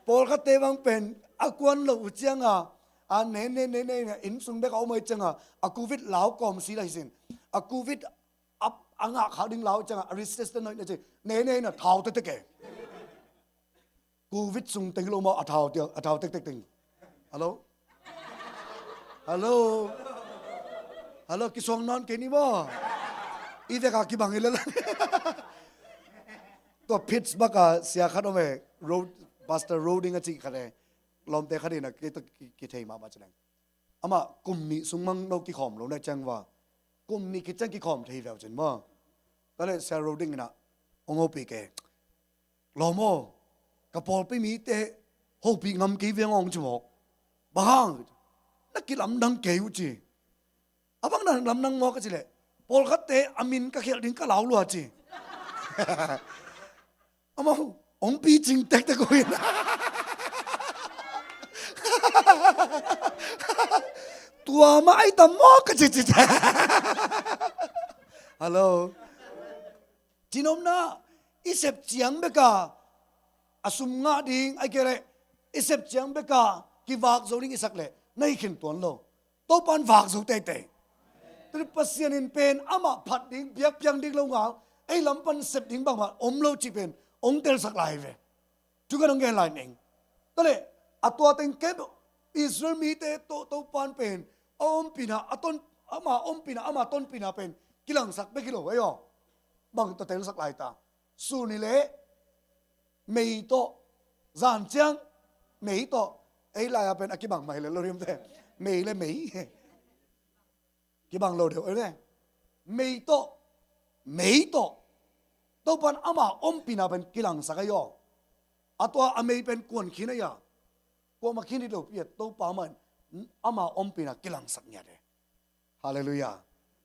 Pawlkhatte bang pen a kuan lo uh ciang a, a ne ne ne ne ne, inn sung bek a om ahih ciang a, a covid lau kawm si lai sin. A covid a, a ngah khak ding lau ciang a, a resistance hoih na ci. Ne ne na thau tektek e. Covid sung teng hi lo maw, a thau tia, a thau tektek teng. Hello? Hello? Hello, kisuang nawn kei ni maw. I vek a kibang hi lel a. Tua Pittsburgh a sia khat om e, Rod-, Pastor Roding a cih khat e. Lawmte khat in a ki, ki, kithei mahmah ci leng. Amah kum nih sung mang no kikhawm lo na ciang va. Kum nih khit ciang kikhawm thei veu cin maw. Tua le Sia Roding in a ong hopih kei. Lawm aw, ka pawlpi mite hopih ngam kei veng aw ong ci mawk. Bang hang? Na kilamdang kei uh ci. A bang na lamdang mawk a ci leh, pawlkhatte a min ka khialh ding ka lau lua ci. Amau ong picing tektek uh in. Tua mah ai tam mawk ka ci ci. Hello. Cinomna, i sep ciang beka a sum ngah ding, ai kei leh i sep ciang beka kivak zo ding i sak leh na hi khin tuan lo. Topan vak zo teitei. Tua Pasian in pen amah phat ding, biakpiak ding lo ngal, ei lam pan sep ding bangmah om lo cih pen ong telsak lai ve. Thu kan ong gen lai ning. Tua le, a tua teng kem Israel mite tawh Topan pen a ompihna, a ton, ama ompihna, ama tonpihna pen kilangsak bek hi lo ei aw. Bang tawh telsak lai ta. Sun hi leh mei tawh, zan ciang mei tawh, ei lai a pen a kibang mah hi leh lo riamte. Mei le mei. Kibang lo deuh ei le. Mei tawh, mei tawh Topan ama ompihna pen kilangsak ei aw. A tua a mei pen kuan khin ei a. Kuamah khin hi lo pi a, Topa mah in ama ompihna kilangsak ngiat e. Halleluiah.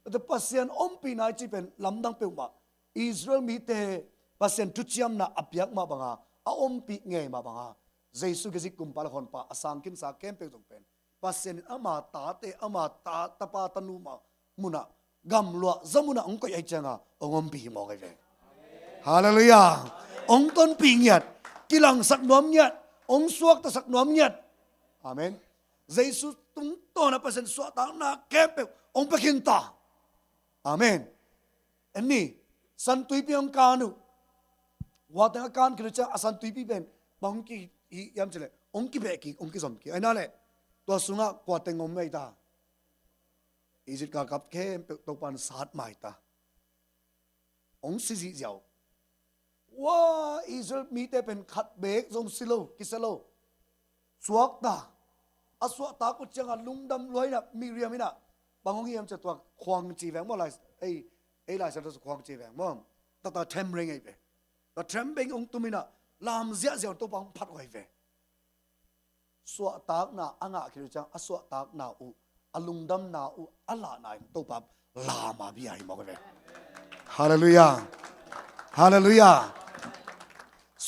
Tua Pasian ompihna i cih pen lamdang peuhmah. Israel mite Pasian thuciamna a piak mah banga, a ompih ngei mah banga, Jesu Khazih Kumpa le Honpa a sangkhinsa khempeuh zong pen Pasian in ama tate, ama ta, tapa tanu mah munah, gamluah za munah hong koih ahih cianga hong ompih hi mawk ahi ve. Halleluiah. Hong tonpih ngiat. kilangsak nuam ngiat, hong suaktasak nuam ngiat. Amen. Jesu tungtawn a Pasian suahtakna khempeuh hong pia khin ta. Amen. En ni, San Tuipi hong kan uh. Hua teng a kan khit uh ciang a San Tuipi pen bang hong ki hi hiam cih leh hong kibeh kik, hong kizom kik. Ahi na leh tua sungah kua teng om mai ta? Egypt galkap khempeuh Topa'n sat mai ta. Hong si zihziau. Ua, Israel mite pen khat beek zong si lo, kisia lo. Suakta. A suahtak uh ciangah lungdam lua in ah, Miriam in ah bang hong hiam cih leh tua khuang ci veng maw, lai, ei, ei Lai Siangtho sung khuang ci veng maw. Tua, tua them reng ahi ve. Tua them reng hong tum in ah lam ziahziah un Topa hong phat uh ahi ve. Suahtakna a ngah khit uh ciang a suahtakna uh, a lungdamna uh a lahna in Topa lam a bia hi mawk ve. Halleluiah. Halleluiah.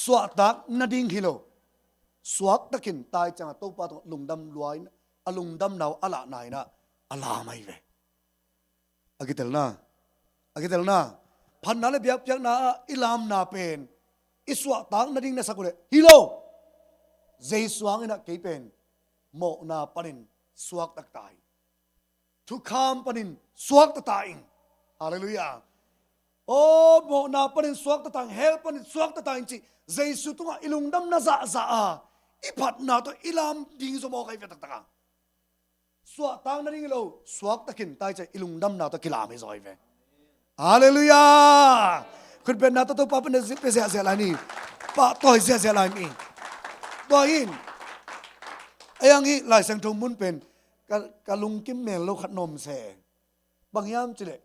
Suahtak nading hi lo. Suakta khin ta ahih ciangah Topa tungah lungdam lua in a lungdamna uh a lahna in ah a lam ahi ve. A kitelna, a kitelna, phatna le biakpiakna ah i lamna pen i suahtak nading na sak uh leh hi lo. Jesu hang in ah kei pen mawhna panin suakta ta ing. Thukham panin suakta ta ing. Halleluiah. Aw, mawhna panin suakta ta ing, hell panin suakta ta ing cih Jesu tungah i lungdamna zahzah a i phatna tawh i lam ding zong mawk ahi ve taktak a. Suahtak nading hi lo, suakta khin ta ahih ciang i lungdamna tawh kilam hi zaw hi ve. Halleluiah. Khutbetna tawh Topa pen na zin pia ziahziah lai ni. Pahtawi ziahziah lai ni. Tua hi in, ei ang hi Lai Siangtho mun pen ka, ka lungkim mel lo khat na om se. Bang hiam cih leh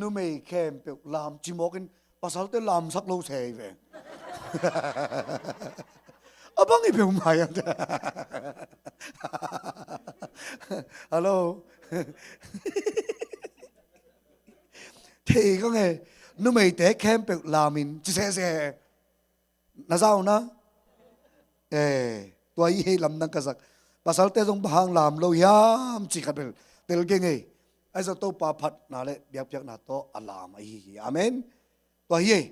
numei khempeuh lam ci mawk in pasalte lamsak lo se hi ve. A bang hi peuhmah hiam? Hello. Thei kong e, numeite khempeuh lam in ci sese. Na za uh na? Eh, tua hi hei lamdang ka zak. Pasalte zong bang hang lam lo hiam cih khat bel tel keng ei. Ahi zong Topa phatna le biakpiakna tawh a lam ahi hi. Amen. Tua hi ei.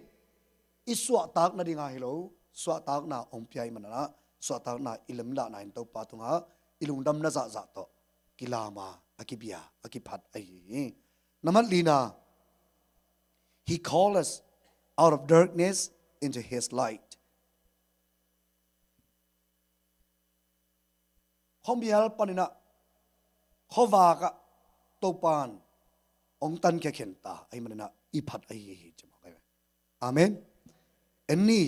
I suahtak nading a hi lo, suahtakna hong pia ahih manin ah, suahtakna i lemlahna in Topa tungah i lungdamna zahzah tawh kilam a, a kibia, a kiphat ahi hi. Na mat lina, He called us out of darkness into His light. Khuamial panin ah khuavak ah Topa'n hong tankhia khin ta ahih manin ah i phat ahi hi ci mawk ahi ve. Amen. En ni.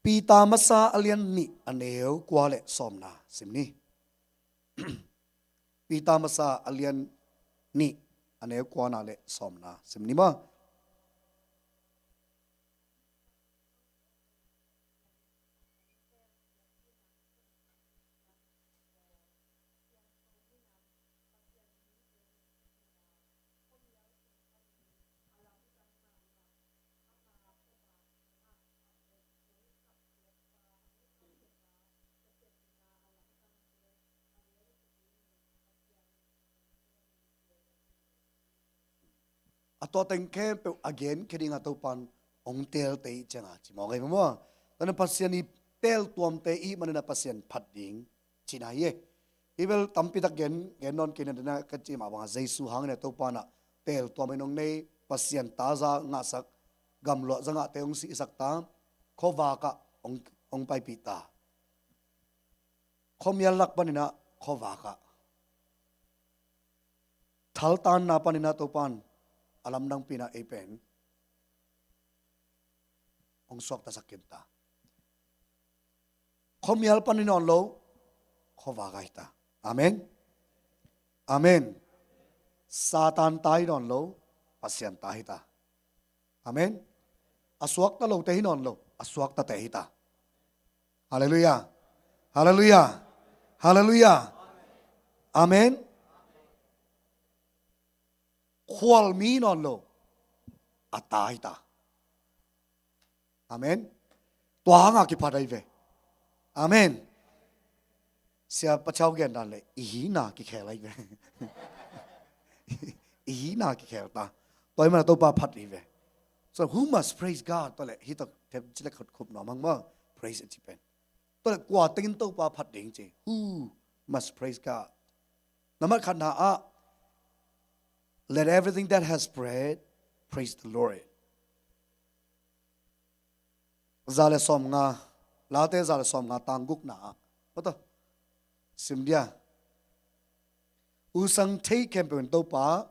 Peter masa a lian nih a neu kua le sawmna sim ni. Peter masa a lian nih a neu kuana le sawmna sim ni maw. A tua teng khempeuh a genkhia ding a Topa'n hong teelte i hih ciangin ci mawk ahi maw. Tua hi in Pasian i teeltuamte i hih manin a Pasian phat ding cihna hi e. Hih bel tampi tak gen, gen nawn kei ning a, ka cih mah bangin Jesu hangin a Topa'n a teeltuam in hong nei, Pasian ta za ngahsak, gamluah za ngahte hong sihsak ta, khuavak ah hong, hong paipih ta. Khuamial lak panin a khuavak ah, thaltanna panin a Topa'n a lamdangpi in a ei pen hong suaktasak khin ta. Khuamial pan hi nawn lo, khuavak ah hi ta. Amen. Amen. Satan ta hi nawn lo, Pasian ta hi ta. Amen. A suakta lote hi nawn lo, a suaktate hi ta. Halleluiah. Halleluiah. Halleluiah. Amen. Khualmi hi nawn lo, a ta hi ta. Amen. Tua hang a kiphat ahi ve. Amen. Sia Pa Chau gen dan le i hihna kikhel ahi ve. I hihna kikhel ta. Tua ahih manin a Topa phat hi ve. Tua, who must praise God? Tua leh hih tawh themcik le khat khup nuam hang maw, praise a cih pen. Tua leh kua tengin Topa phat ding ci? Who must praise God? Nambat khatna ah, let everything that has breath praise the Lord. Za le sawmnga, Late za le sawmnga, tang gukna ah, maw, tua sim dia. Hu a sang thei khempeuh in Topa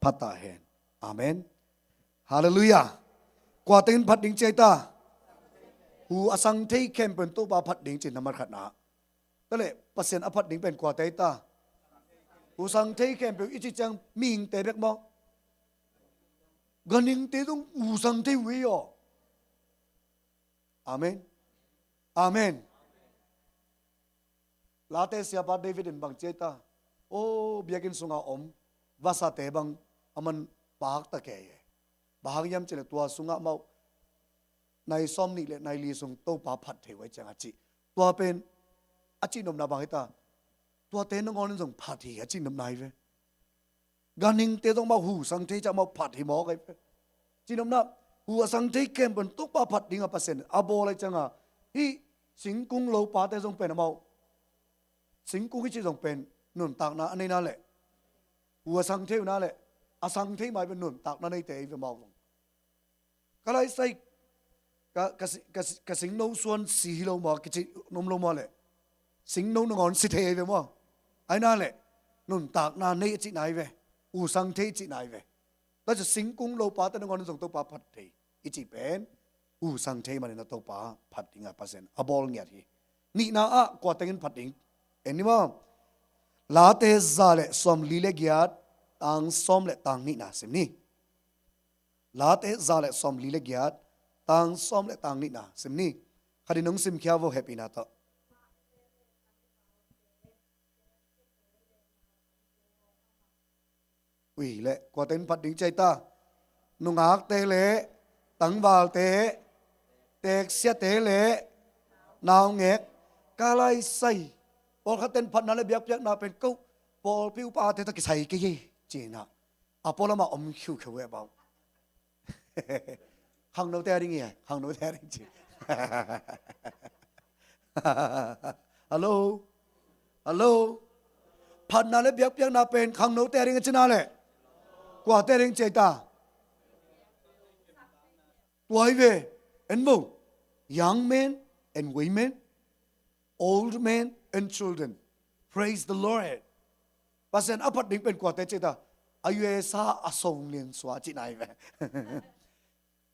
phat ta hen. Amen. Halleluiah. Kua tengin phat ding ci ei ta? Hu a sang thei khempeuh in Topa phat ding ci, nambat khatna. Tua leh Pasian a phat ding pen kuate ei ta? Hu a sang thei khempeuh i cih ciang mihingte bek maw? Ganhingte zong hu a sang thei uh hi aw. Amen. Amen. Late siapa David in bang ci ei ta? Aw, biakinn sunga om vasate bang a man pahak ta kei e. Bang hang hiam cih leh tua sungah amau nai sawmnih le nai li sung Topa phat thei uh ahih ciang a ci. Tua pen a cihnopna bang hi ta? Tuate nangawn in zong phat hi a cihnopna hi ve. Ganhingte zong amau hu a sang thei ciang amau phat hi mawk ahi ve. Cihnopna, hu a sang thei khempeuh in Topa phat ding a Pasian a bawl ahih ciang a, hih singkung lopate zong pen amau, singkung i cih zong pen nuntakna a nei na leh, hu a sang thei uh na leh, a sang thei mai pen nuntakna neite hi ve amau zong. Ka laisai, ka, ka, si- ka, si- ka singno suan si hi lo maw, kici nom lo maw leh, singno nangawn si thei ahi ve maw? Ahi na leh nuntakna nei a cihna hi ve. Hu a sang thei a cihna hi ve. Tua ci singkung lopate nangawn in zong Topa phat thei i cih pen hu a sang thei manin a Topa phat ding a Pasian a bawl ngiat hi. Nihna ah kua tengin phat ding? En ni maw? Late za le sawmli le giat, tang sawm le tang nihna sim ni. Late za le sawmli le giat, tang sawm le tang nihna sim ni. Khat in hong simkhia vo, hehpihna tawh. Ui le, kua tengin phat ding ci ei ta? Nungakte le tangvalte, teeksiate le naungek. Ka laisai, pawlkhat ten phatna le biakpiakna pen ko pawlpi upate tawh kisai kei hi ci-in ah, a pualam ah om khiukheu e bang. Khangnote a ding hi, khangnote a ding ci. Hallo? Hallo? Phatna le biakpiakna pen khangnote a ding a ci na leh, kuate a ding ci ei ta? Tua hi ve. En vo. Young men and women, old men and children, praise the Lord. Pasian a phat ding pen kuate ci ei ta? A U S A a song lian sua cihna hi ve.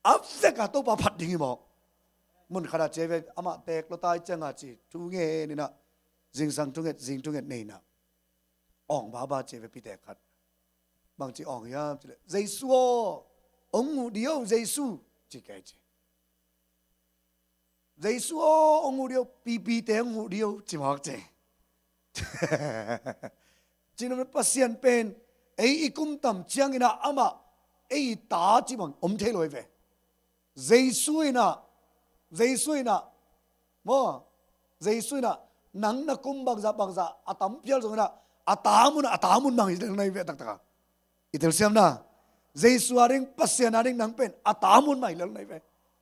A vek a Topa phat ding hi mawk. Mun khat ah ci ei ve, amah teek lua ta ahih ciang a ci, thu ngen in ah, zingsang thunget, zing thunget nei in ah, awng baba ci ei ve, pite khat. Bang ci awng hiam cih leh, Jesu aw, hong huh dih o, Jesu, ci kei ci. Jesu aw, hong huh dih o, pipite hong huh dih o, ci mawk ci. Cihnopna, Pasian pen ei i kum tam ciangin ah amah ei i ta cih bang om thei lo hi ve. Jesu in ah, Jesu in ah, maw, Jesu in ah nang na kum bangzah bangzah a tam phial zongin ah, a ta mun ah, a ta mun mah hi lel na hi ve taktak a. I telsiamna, Jesu a ding, Pasian a ding nang pen a ta mun mah hi lel na hi ve.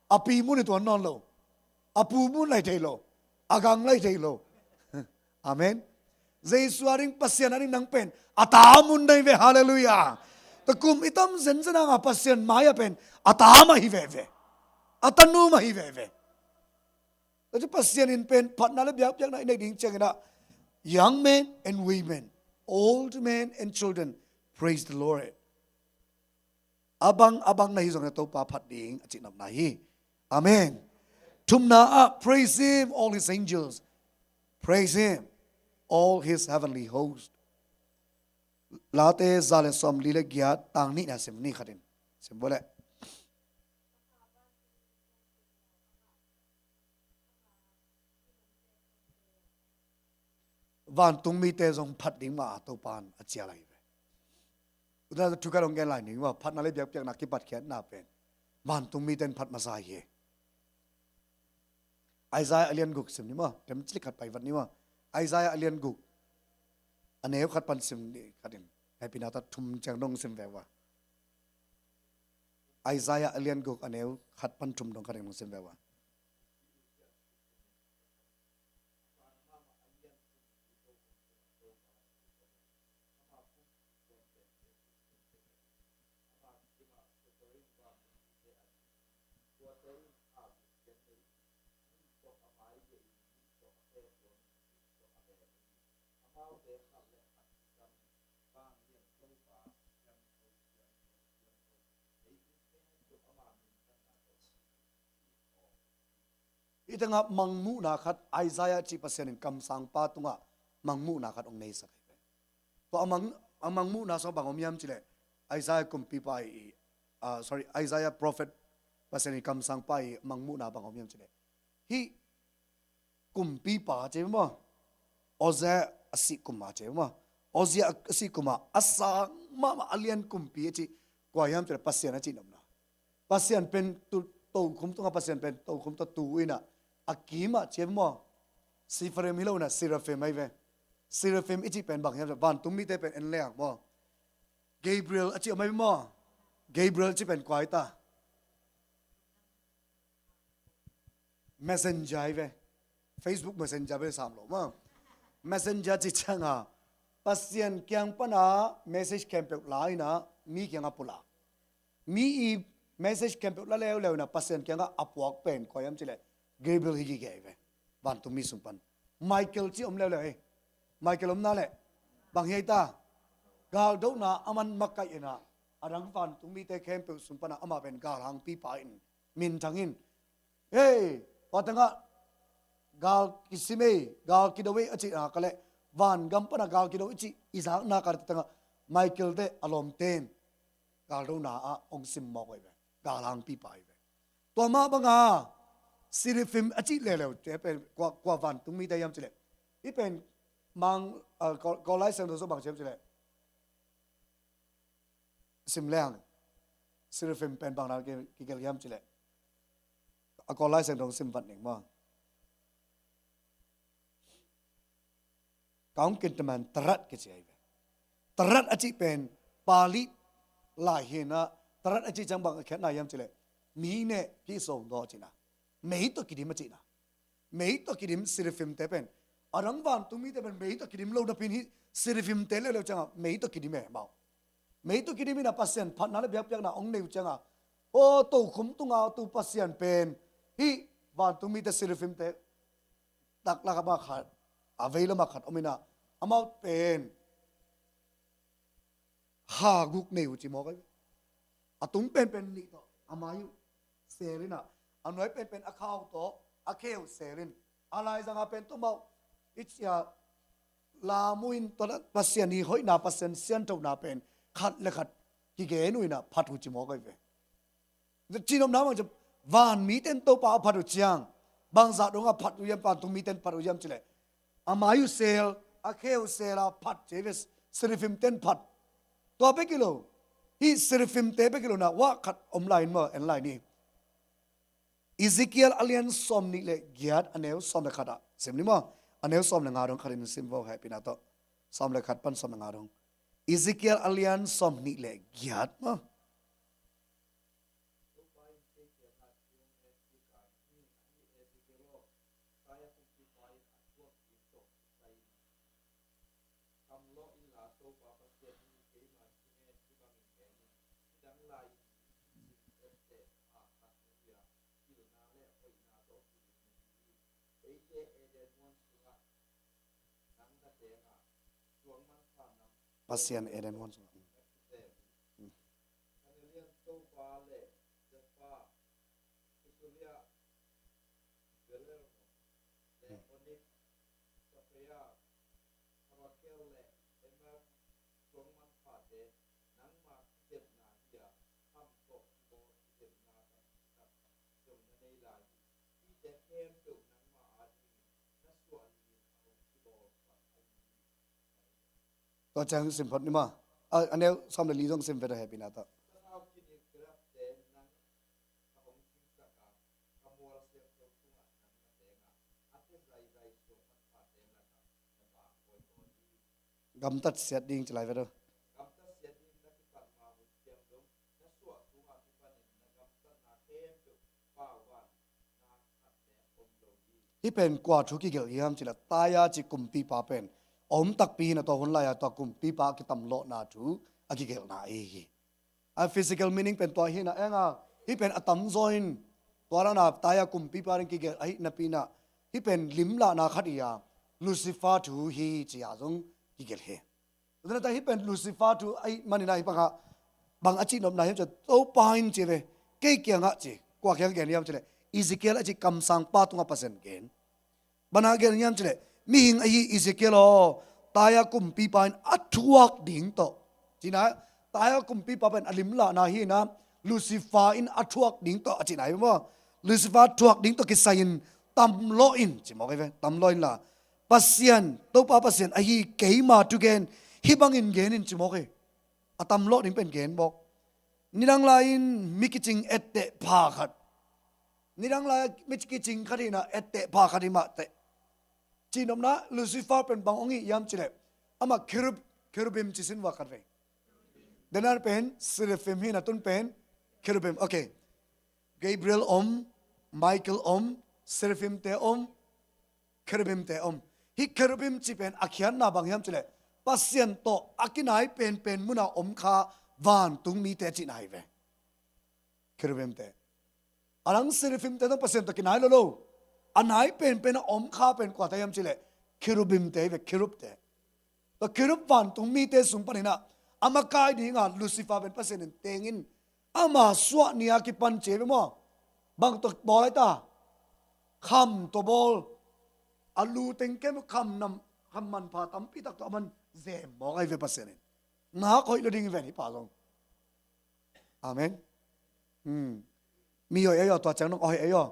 A pi mun hi tuan nawn lo. A pu mun lai thei lo. A gang lai thei lo. Amen. Jesu a ding, Pasian a ding nang pen a ta mun na hi ve. Halleluiah. Tua kum i tam zenzen hang a Pasian mai ah pen a ta mah hi veve. A tanu mah hi veve. Tua ci Pasian in pen phatna le biakpiakna i neih ding ciangin ah, young men and women, old men and children, praise the Lord. A bang a bang na hi zongin Topa phat ding a cihnopna hi. Amen. Thumna ah, praise him, all his angels. Praise him, all his heavenly host. Late za le sawmli le giat, tang nihna sim ni khat in. Sim bo le. Vantungmite zong phat ding mah a Topa in a cial ahi ve. Tua thu khat hong gen lai ning maw, phatna le biakpiakna kipatkhiatna pen vantungmite in phat masa hi. Isaiah a lian guk sim ni maw, themcik khat pai vat ni maw. Isaiah a lian guk, a neu khat pan sim ni khat in, hehpihna tawh thum ciang dong sim ve ua. Isaiah a lian guk a neu khat pan thum dong khat in hong sim ve ua. Hih tengah mangmuhna khat, Isaiah cih Pasian in kamsangpa tungah mangmuhna khat hong neisak hi ve. Tua a mang, a mangmuhna sung bang om hiam cih leh, Isaiah kumpipa i, ah, sorry, Isaiah prophet, Pasian in kamsangpa i mangmuhna bang om hiam cih leh, hih kumpipa ci maw, Uzziah a sih kum a ci maw, Uzziah a sih kum a a sang mahmah a lian kumpi a cih kua hiam cih leh Pasian a cih nopna. Pasian pen tu, tokhum tungah Pasian pen tokhum tawh tu inah, a kimah ci maw, Seraphim hi lo inah, Seraphim ahi ve. Seraphim i cih pen bang hiam cih leh, vantungmite pen en leng maw, Gabriel a cih om ahi maw. Gabriel cih pen kua hi ta? Messenger ahi ve. Facebook Messenger ve sam lo maw. Messenger cih ciangah Pasian kiang pana message khempeuh la inah mi kiangah pulak. Mi i message khempeuh la leuleu inah Pasian kiangah a puak pen kua hiam cih leh Gabriel hi gige ahi ve. Vantungmi sung pan Michael cih om leuleu hi. Michael omna leh bang hi ai ta? Galdohna a man makaih inah, a dang vantungmite khempeuh sung pana amah pen galhangpipa in minthang in, hei, tua tengah gal kisim ei, gal kido ei a cih nak leh, vangam pana gal kido i cih i zakna kar tengah Michael te a lawmte in galdona ah hong simmawk uh hi ve. Galhangpipa hi ve. Tua mah banga Seraphim a cih leuleu te pen kua, kua vantungmite hiam cih leh, hih pen mang, ah, Kawl, Kawl Lai Siangtho sung bang ci hiam cih leh, sim leng, Seraphim pen bang na ki, kigelh hiam cih leh, a Kawl Lai Siangtho sim vat ning maw. Ka hong kinteman tarat kici ahi ve. Tarat a cih pen Pali lai hi inah, tarat a cih ciang bang a khiatna hiam cih leh, mi neh kisuang daw cihna. Mei tawh kidim a cihna. Mei tawh kidim Seraphim te pen, a dang vantungmite pen mei tawh kidim lo napi in, hih Seraphim te leuleu ciangah mei tawh kidim e maw. Mei tawh kidim inah Pasian phatna le biakpiakna hong nei uh ciangah, aw, tokhum tunga tu Pasian pen hih vantungmite Seraphim te taklak ah khat, a veilam ah khat om inah, amau pen ha guk nei uh ci mawk ahi ve. A tung penpen nih tawh a mai uh sel inah, a nuai penpen a khau tawh a khe uh sel in, a laizang a pen tua mah uh i cia lam uh in, tua Pasian i hoihna, Pasian sianthona pen khat le khat kigen uh inah phat uh ci mawk ahi ve. Cihnopna bang ci, vanmite in Topa a phat uh ciang, bangzah dongah phat uh hiam, vantungmite in phat uh hiam cih leh, a mai uh sel, a khe uh sel a phat ci hi ve. Seraphim te in phat. Tua bek hi lo, hih Seraphim te bek hi lo inah, wah khat om lai in maw, en lai ni. Ezekiel a lian sawm nih le giat, a neu sawm le khat ah sim ni maw. A neu sawm le nga dong khat in sim vo, hehpihna tawh. Sawm le khat pan sawm le nga dong. Ezekiel a lian sawm nih le giat maw. Pasian Eden huan sungah. Tua ciang sim phot ni maw. A, a neu sawm le li zong sim vet a, hehpihna tawh. Gamtat siat ding ci lai vet uh. Hih pen kua thu kigelh hiam cih leh Tyre cih kumpipa pen a om takpi hi-in, a tua hun lai-a tua kumpipa a kitamlawhna thu a kigelhna ahi hi. A physical meaning pen tua hi-in, a eng a, hih pen a tamzaw in tua dan a Tyre kumpipa ding kigelh ahih napi-in, hih pen limlahna khat hi-a, Lucifer thu hi ci-a zong kigelh hi. Tua hi-in hih pen Lucifer thu ahih manin, hih bangah bang a cihnopna hiam cih leh, Topa in ci ve, kei kiangah ci, kua kiangah gen hiam cih leh Ezekiel a cih kamsangpa tungah Pasian gen. Bang a gen hiam cih leh, mihing ahi Ezekiel aw, Tyre kumpipa in a thuak ding tawh, ci-in, Tyre kumpipa pen a limlahna hi-in, Lucifer in a thuak ding tawh a cihna hi maw. Lucifer thuak ding tawh kisai-in tamlawh in, ci mawk hi ve, tamlawh inla, Pasian, Topa Pasian ahi keima thugen hih bangin gen in, ci mawk hi. A tamlawh ding pen gen mawk. Nidang lai-in mi kicing etteh pha khat, nidang lai-a mi kicing khat hi-in, etteh pha khat hi mah teh. Cihnopna, Lucifer pen bang hong hi hiam cih leh, amah cherub, cherubim ci sin vua khat vei. Dena pen seraphim hi-in, a tun pen cherubim. Ok. Gabriel om, Michael om, seraphim-te om, cherubim-te om. Hih cherubim cih pen a khiatna bang hiam cih leh, Pasian tawh a kinai penpen munah om kha vantung mite cihna hi ve. Cherubim-te. A dang seraphim-te tawh Pasian tawh kinai lo lo. A nai penpen a om kha pen kuate hiam cih leh, cherubim-te hi ve, cherub-te. Tua cherub vantung mite sung panin a makai ding a Lucifer pen Pasian in teng in, ama suah ni-a kipan ci ve maw. Bang tawh bawl ahi ta? Kham tawh bawl. A lu teng kem kham nam, kham manpha tampi tak tawh a man zem mawk ahi ve Pasian in. Nak hoih lo ding hi ven hih pa zong. Amen. Hmm. Mi hoih ei aw, tua ciang dong a hoih ei aw.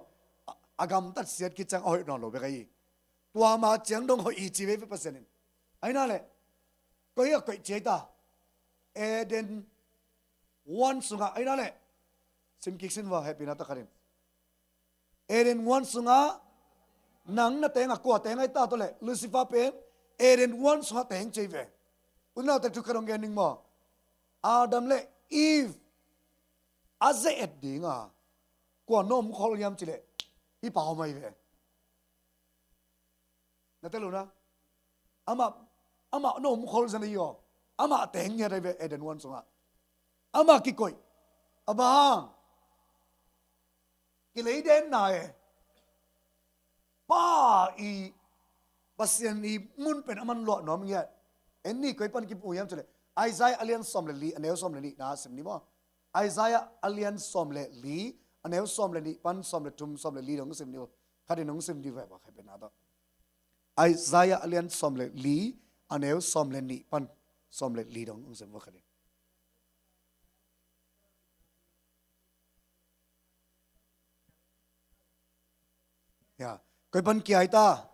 A, a gamtat siat khit ciang a hoih nawn lo bek ahi. Tua ma ciang dong hoih hi ci ve Pasian in. Ahi na leh, koi a koih ci ahi ta? Eden huan sungah, ahi na leh, sim kik sin vua, hehpihna tak khat in. Eden huan sungah nang na teng a, kua teng ahi ta tawh leh, Lucifer pen Eden huan sungah teng ci ve. Unaute, thu khat hong gen ning maw. Adam le Eve a ze-et ding a kua na om khol hiam cih leh, hih pa om ahi ve. Na tel uh na. Amah, amah na om khol zen ahi aw. Amah teng ngiat ahi ve Eden huan sungah. Amah kikoih. A bang hang? Kileidenna e. Pa i, Pasian i mun pen a man luah nuam ngiat. En ni, koi pan kimu hiam cih leh, Isaiah a lian sawm le li, a neu sawm le nihna sim ni maw. Isaiah a lian sawm le li, a neu sawm le nih pan sawm le thum, sawm le li dong sim ni uh. Khat in hong sim ni uh ve, bang hehpihna tawh. Isaiah a lian sawm le li, a neu sawm le nih pan sawm le li dong hong sim uh khat in. Ya. Koi pan kia ahi ta?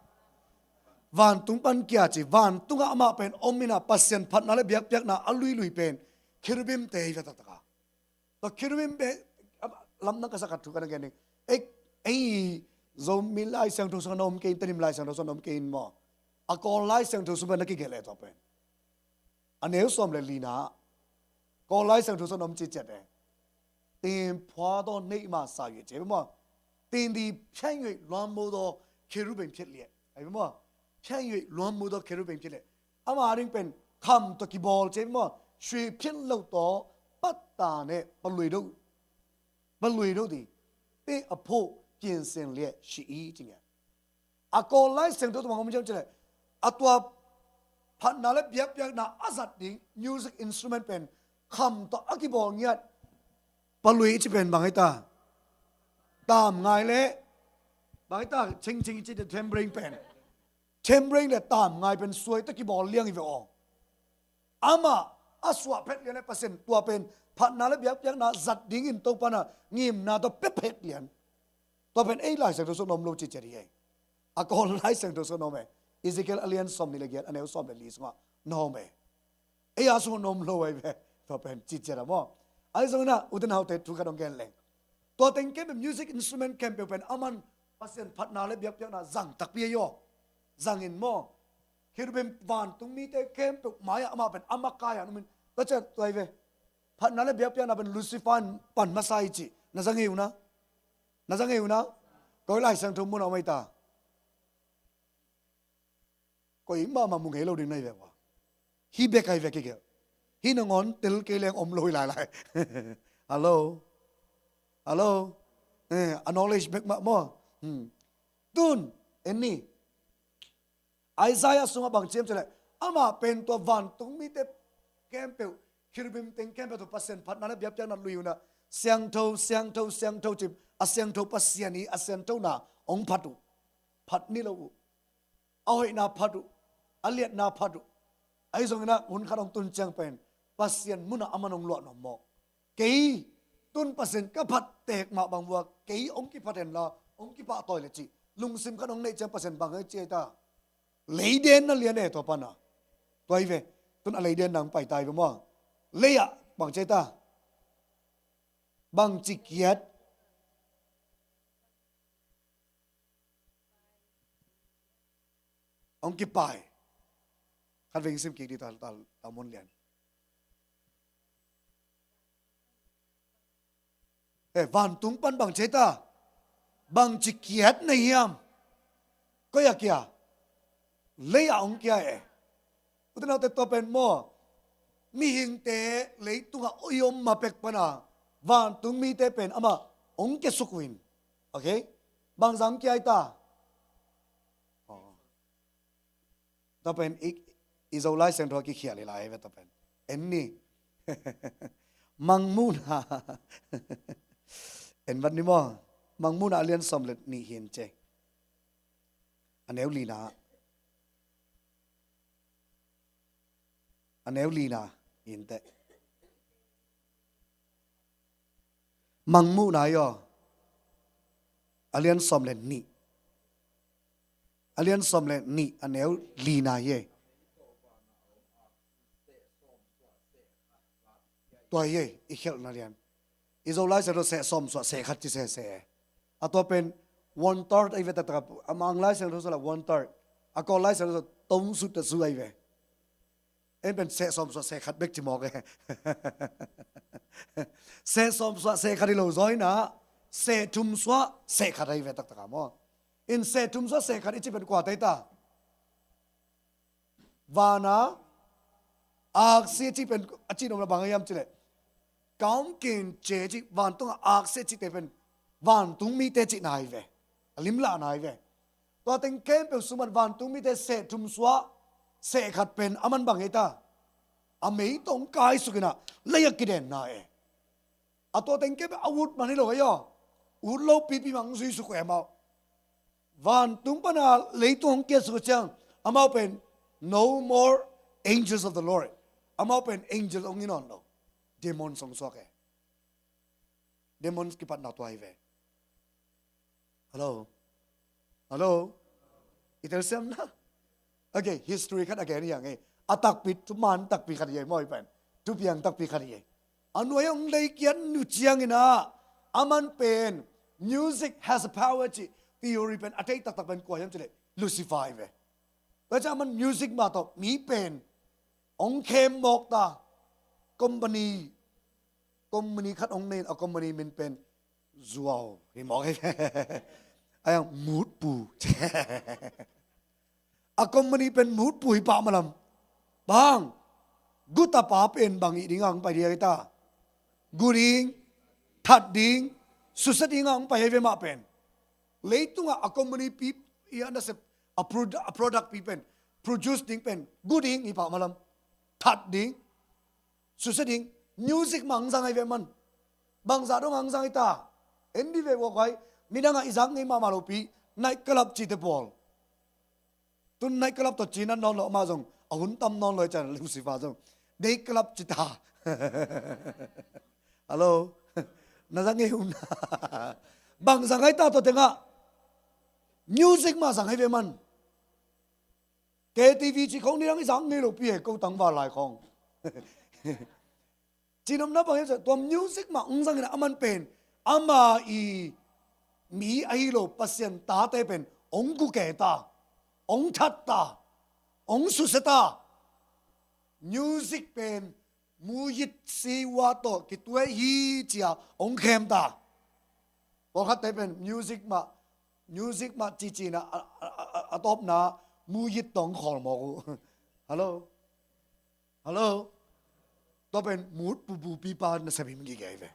Vantung pan kia ci. Vantungah amah pen om in a, Pasian phatna le biakpiakna a luilui pen cherubim-te hi ve taktak a. Tua cherubim pen, lamdang ka sa khat thu ka na gen ding. Ei, ei, Zomi Lai Siangtho sungah na om kei in, Tedim Lai Siangtho sungah na om kei in maw. A Kawl Lai Siangtho sung pen na kigelh e tua pen. A neu sawm le lina, Kawl Lai Siangtho sungah na om ciciat e. Tin phua tawh neih masa yue ci e maw. Tin di phian yue luan mu tawh cherubim phiat liat. Ai maw. Phian yue luan mu tawh cherubim phiat liat. Ama ding pen kham tawh kibawl ci e maw. Sui phiat lo tawh patta ne palui do. Palui do di. Te a pho kian seng liat si i ci nge. A Kawl Lai Siangtho tawh bang om hiam cih leh, a tua phatna le biakpiakna a zat ding music instrument pen kham tawh a kibawl ngiat. Palui i ci pen bang hi ta? Tamngai le bang hi ta? Chingching i ci, the tambourine pen. Tambourine le tamngai pen suai tawh kibawl liang hi ve aw. Amah a suah phet lian le Pasian tua pen phatna le biakpiakna zat dingin Topa na ngimna tawh pia phet lian. Tua pen ei Lai Siangtho sungah na om lo ciciat hi ei. A Kawl Lai Siangtho sungah na om e. Ezekiel a lian sawm nih le giat, a neu sawm le li sungah na om e. Ei a sungah na om lo ahi ve. Tua pen ciciat a maw. Ahi zongin a, ute naute, thu khat hong gen leng. Tua teng khempeuh music instrument khempeuh pen a man Pasian phatna le biakpiakna zang takpi ahi aw. Zang in maw. Cherubim vantung mite khempeuh mai-ah amah pen a makai-ah na om in. Tua ciang tua hi ve. Phatna le biakpiakna pen Lucifer in pan masa hi cih na za ngei uh na. Na za ngei uh na. Koi Lai Siangtho mun a om ahi ta? Koimah mah mu ngei lo ding na hi ve ua. Hih bek ahi ve kigelh. Hih nangawn tel kei leng om lo hi lailai. Hello? Hello? Eh, a knowledge bek mah maw? Hmm. Tun, en ni. Isaiah sungah bang ci hiam cih leh, amah pen tua vantung mite khempeuh, kherubim teng khempeuh tawh Pasian phatna le biakpiakna lui uh a, siangtho, siangtho, siangtho ci-in, a siangtho Pasian i a sianthona hong phat uh. Phat ni lo uh. A hoihna phat uh, a liatna phat uh. Ahi zongin ah hun khat hong tun ciang pen Pasian munah aman hong luah nuam mawk. Kei tun Pasian ka phat teek mah bang uh a, kei hong kiphat hen la, hong kipahtawi le cih lungsim khat hong neih ciang Pasian bang hong ci ai ta? Leidenna lian e tua pan a. Tua hi ve. Tun a leidenna hong pai ta hi ve maw? Lei ah bang ci ai ta? Bangci kiat hong kipai. Khat vei sim kik dih ta, ta, ta mun lian. Eh, vantung pan bang ci ai ta? Bangci kiat na hiam? Koi ah kia? Lei ah hong kia e. U te nau te, tua pen maw, mihingte leitungah i om ma pek pan a, vantung mite pen amah hong kiasuk uh in. Okay? Bangzah hong kia ai ta? Oh. Tua pen i, i Zolai Siangtho a kikhial hi lai ve tua pen. En ni. Mangmuhna. En vat ni maw? Mangmuhna a lian sawm le nih hi in ci. A neu lina. A neu lina hi in teh. Mangmuhna hi aw. A lian sawm le nih. A lian sawm le nih, a neu lina hi ei. Tua hi ei, i khialhna lian. I Zolai Siangtho seh sawm suah seh khat ci sese. A tua pen one third ahi ve taktak a, a Manglai Siangtho sua la one third. A Kawllai Siangtho sua tong sut ta su ahi ve. En pen seh sawm suah seh khat bek ci mawk e. Seh sawm suah seh khat hi lo zaw in ah, seh thum suah seh khat ahi ve taktak a maw. In seh thum suah seh khat i ci pen kua ta hi ta? Vana aksi a ci pen a ci nopna bang hiam cih leh, kaungkin ce ci, vantungah aksi a cite pen vantung mite cihna hi ve. A limlahna hi ve. Tua teng khempeuh sung pan vantung mite seh thum suah seh khat pen aman bang hi ta? A mei tawh hong kaisuk in ah lei a kidenna e. A tua teng khempeuh a ut man hi lo ei aw. Ut lo pipi mah hong zuisuk uh e amau. Vantung pan a leitung hong kiasuk uh ciang, amau pen no more angels of the Lord. Amau pen angel hong hi nawn lo. Demons hong suak e. Demons kipatna tua hi ve. Hello? Hello? I telsiam na? Okay, history khat a gen hi hang e. A takpi, thuman takpi khat hi e maw i pen. Thupiang takpi khat hi e. A nuai hong lei kiat uh ciangin ah, aman pen music has a power cih theory pen a thei taktak pen kua hiam cih leh Lucifer hi ve. Tua ciang aman music mah tawh mi pen hong khem mawk ta. Company, company khat hong nei in, a company min pen Zuau hi mawk hi. A yang mutpu. A company pen mutpu hi pah malam. Bang, gutapa pen bang hih ding a hong pai ding hi ta? Gu ding, that ding, susia ding a hong pai hi ve mah pen. Leitungah a company pi, i a nasep, a prod-, a product pi pen produce ding pen gu ding hi pah malam. That ding, susia ding, music mah hong zang ahi ve man. Bangzah dong hong zang hi ta? En dih ve ua khuai. Nidangah i zak ngei mahmah lopi night club cite pawl. Tun night club tawh ci na nawn lo, amah zong a hun tam nawn lo hi cian, Lucifer zong day club ci ta. Hello? Na zang ngei hun. Bang zang ahi ta tua tengah? Music mah zang ahi ve man. K T V ci khong nidang i zak ngei lopi he, ko tangval lai khong. Cinopna bang hiam cih leh tua music mah hong zangin aman pen ama i mi ahi lo Pasian tate pen hong guketa, hong thatta, hong suseta. Music pen muyit siwa tawh kituai hi ci-a hong khemta. Pawlkhatte pen music mah, music mah cici in a, a, a, a, a tawpna muyit tawng khawl mawk uh. Hallo? Hallo? Tua pen mut pupupipa nasep hi mah gige hi ve.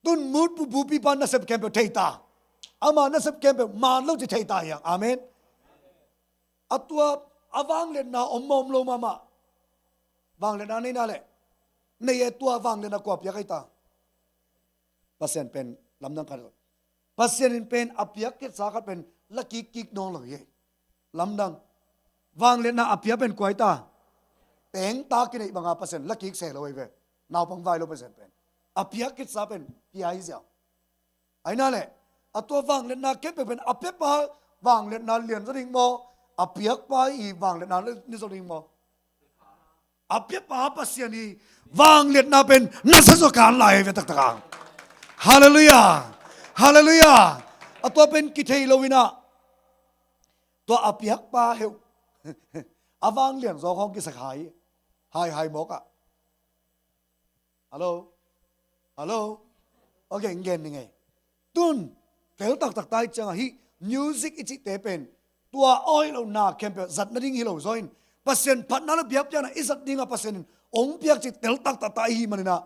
Tun mut pupupipa nasep khempeuh thei ta. Ama nasep khempeuh man lo ci thei ta hi hang. Amen. A tua a vangliatna om mawm lo mahmah. Vangliatna nei na leh, nei e, tua vangliatna kua piak ahi ta? Pasian pen lamdang khat. Pasian in pen a piak khitsa khat pen la kikkik nawn lo hi. Lamdang. Vangliatna a pia pen kua ahi ta? Teng ta kineih banga Pasian la kik se lo ahi ve. Naupang vai lo Pasian pen a piak khitsa pen pia hi ziau. Ahi na leh, a tua vangliatna khempeuh pen a piapa vangliatna lian zaw ding maw, a piakpa i vangliatna lian zaw ding maw? A piapa Pasian i vangliatna pen na sa zaw kan lai ve taktak a. Halleluiah. Halleluiah. A tua pen kithei lo in ah, tua a piakpa heuh a vanglian zaw khawng kisak hai, hai, hai mawk ah. Hallo? Hallo? Ok, gen ning ei. Tun tel taktak ta hi ciangah hih music i cihte pen tua awi lohna khempeuh zat nading hi lo zaw in, Pasian phatna le biakpiakna i zat dingah Pasian in hong piak cih tel taktak ta i hi maninah,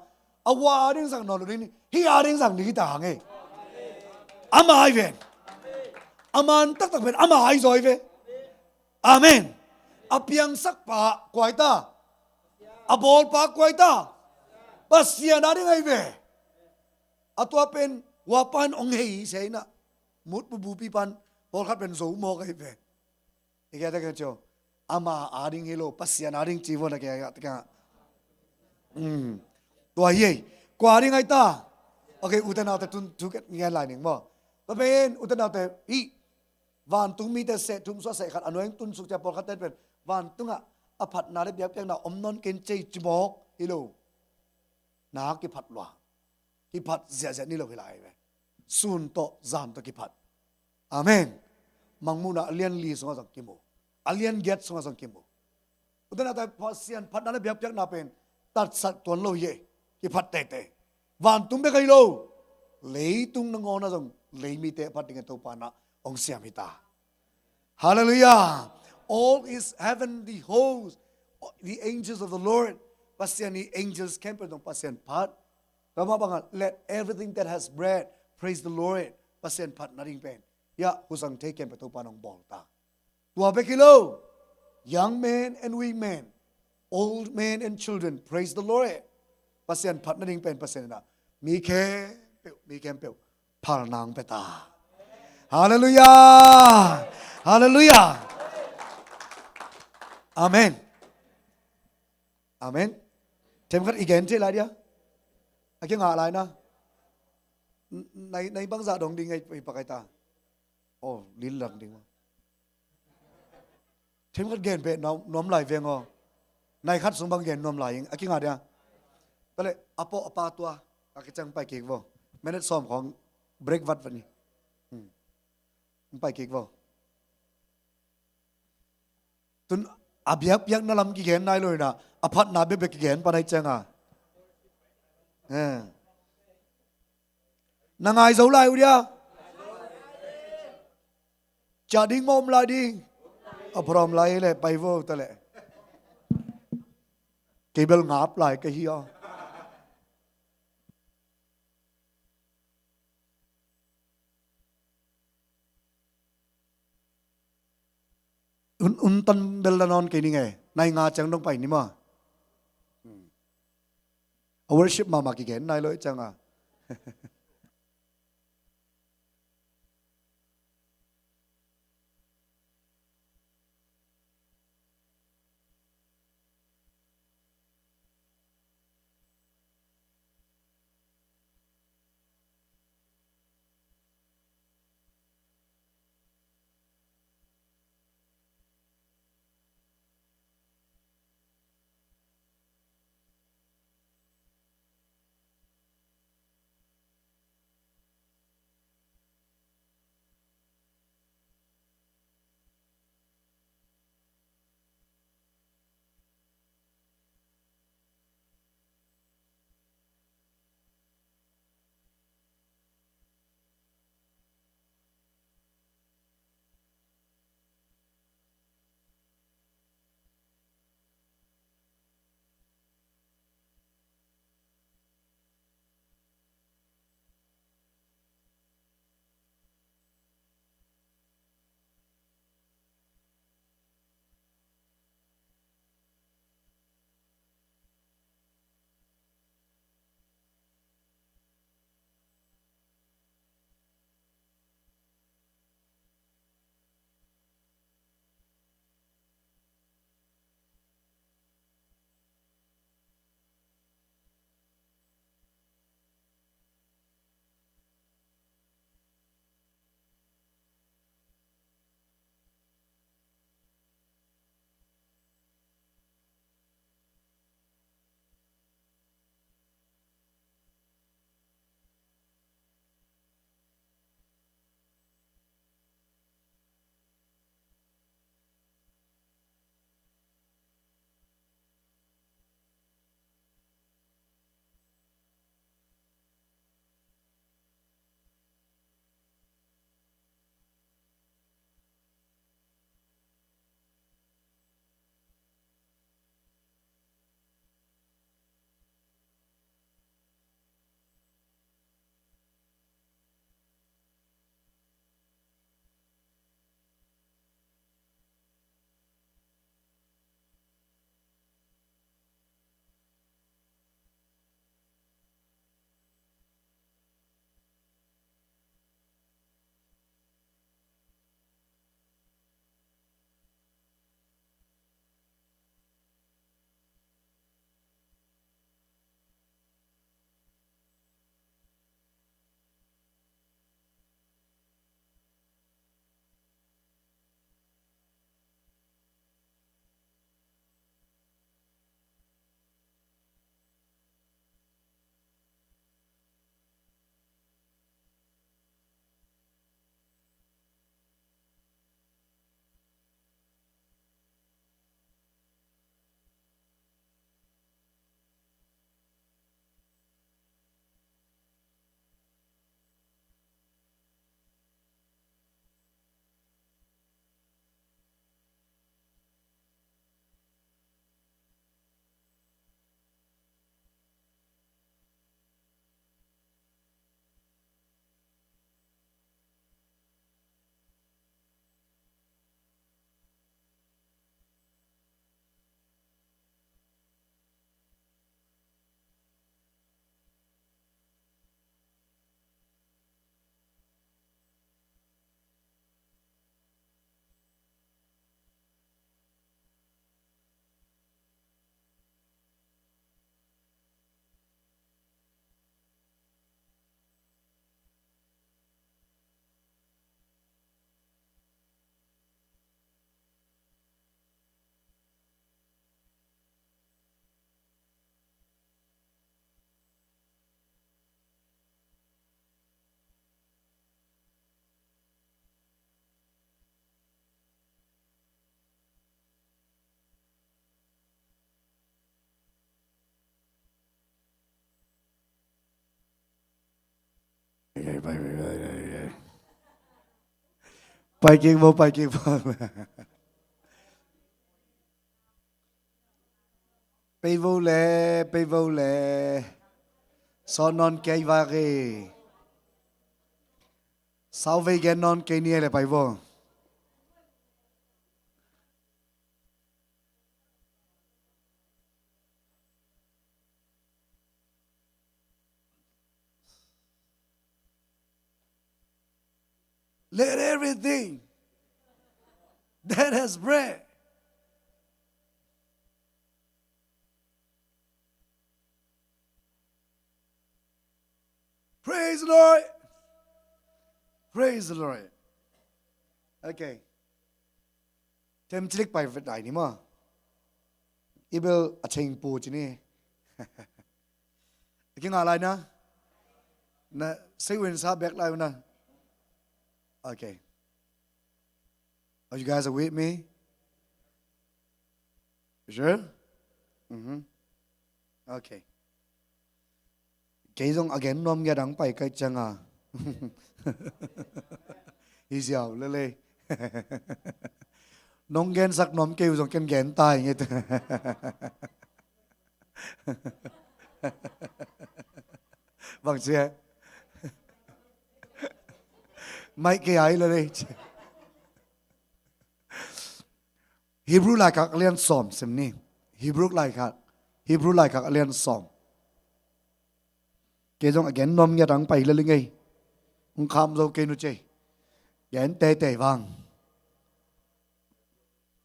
a hua a ding zang nawn lo ding, hih a ding zang ding hi ta hang ei. Ama ai ven. A man taktak pen ama ai zaw hi ve. Amen. A piangsak pa kua hi ta? A bawl pa kua hi ta? Pasian a ding ahi ve. A tua pen hua pan hong hei se inah, mut pupupi pan pawlkhat pen zo mawk ahi ve. I kia ta kia cio, ama a ding hi lo, Pasian a ding ci vua na kia ta kia. Tua hi ei. Kua a ding ahi ta? Ok, ute naute tun thu ngen lai ning maw? Tua pen ute naute hih vantung mite seh thum sua seh khat a nuai hong tunsuk cia pawlkhatte pen vantungah a phatna le biakpiakna om nawn ken cei cimawk hi lo. Na kiphat lua, kiphat ziahziah ni lo hi lai ve. Sun tawh zan tawh kiphat. Amen. Mangmuhna a lian li sungah zong kimu, a lian giat sungah zong kimu. Ute naute Pasian phatna le biakpiakna pen tatsak tuan lo hi ei. Kiphat teitei. Vantung bek ahi lo, leitung nangawnah zong leimite a phat dingin Topa nah hong siam hi ta. Halleluiah. All is heaven, the host, the angels of the Lord. Pasian i angels khempeuh zong Pasian phat. Tua mah bangah let everything that has breath praise the Lord. Pasian phat nading pen hiah huzang thei khempeuh Topa nah hong bawl ta. Tua bek hi lo, young men and women, old men and children, praise the Lord. Pasian phat nading pen Pasian inah mi khempeuh, mi khempeuh phalna hong pia ta. Halleluiah. Halleluiah. Amen. Amen. Themkhat i gen thei lai dia? A kingah lai na. Nai, nai bangzah dong ding ei, i pakai ta. Oh, lil lang ding. Themkhat gen peh nuam, nuam lai veng aw. Nai khat sung bang gen nuam lai ing. A kingah dia? Tale a pawh a pa tua a kiciang pai kik vaw. Minute sawm khawng break vat vat ni. Pai kik vaw. Tun a biakpiakna lam kigen nai lo inah, a phatna bekbek kigen pan ahi cianga. Eh. Na ngai zo lai uh dia? Ciah ding maw om lai ding? A prom lai le pai vo ta le. Kei bel ngap lai ka hi aw. Un, un tan bel la nawn kei ning e. Nai nga ciang dong pai ni maw. A worship mahmah kigen nai lo i cianga. Pai kik vo, pai kik vo. Pei vo le, pei vo le. Sawn nawn kei vak hi. Sau vei gen nawn kei ni le pai vo. Let everything that has breath praise the Lord. Praise the Lord. Okay. Tem cilik pai vet lai ni maw. I bel a cheng pu ci ni. Ki ngah lai na. Na sei win sa bek lai na. Okay. Are you guys with me? You sure? Mm-hmm. Okay. Kei zong a gen nuam ngiat ang pai kai cianga. Hi ziau lele. Nong gensak nuam kei uh zong ken gen tai nget. Bang cia. Mai kei ai lele. Hebrew laikhak a lian sawm sim ni. Hebrew laikhak. Hebrew laikhak a lian sawm. Kei zong a gen nuam ngiat ang pai hi lel ing ei. Hong kham zo kei nu cei. Gen teitei vang.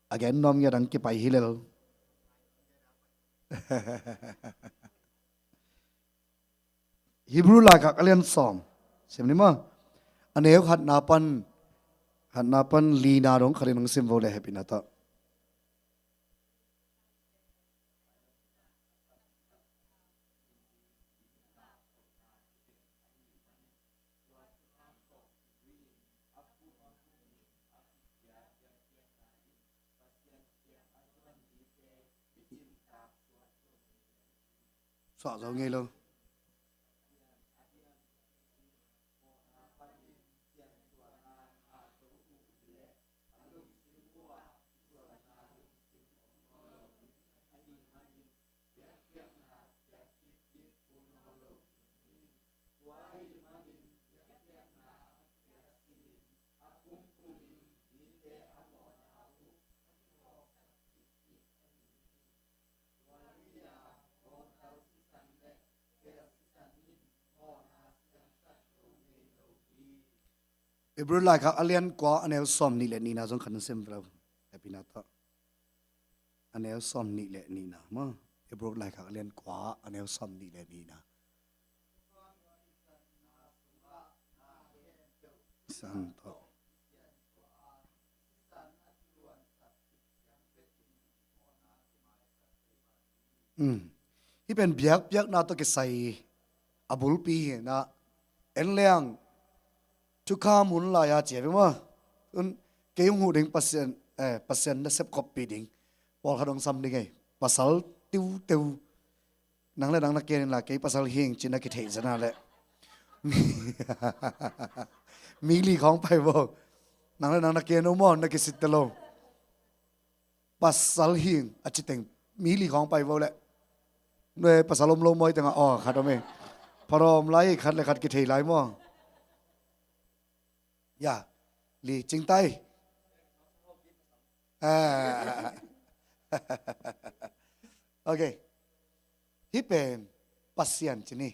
A gen nuam ngiat ang kipai hi lel. Hebrew laikhak a lian sawm. Sim ni maw. A neu khatna pan, khatna pan lina dong khatin hong sim vo le hepina tawh. Suah zo ngei lo. Hebrew laikhak a lian kua a neu sawm nih le nihna zong khan sem velo. Hepina tawh. A neu sawm nih le nihna maw. Hebrew laikhak a lian kua a neu sawm nih le nihna. San tawh. Um. Hih pen biakpiakna tawh kisai a bulpi hi na. En leng thukham hun lai-a cia ve maw. Tun kei hong huh ding Pasian, eh, Pasian nasep khoppi ding pawlkhat hong sam ding ei. Pasal tiuteu. Nang le nang na kian in la kei pasal hing ci na kitheih zana le. Mi li khawng pai vo. Nang le nang na kian uh maw na kisitte lo. Pasal hing a ci teng mi li khawng pai vo le. Nue pasal om lo mawi tengah aw khat om e. Pharawm lai khat le khat kithei lai maw. Ya, li cingtai. Ah. Okay. Hih pen Pasian ci ni.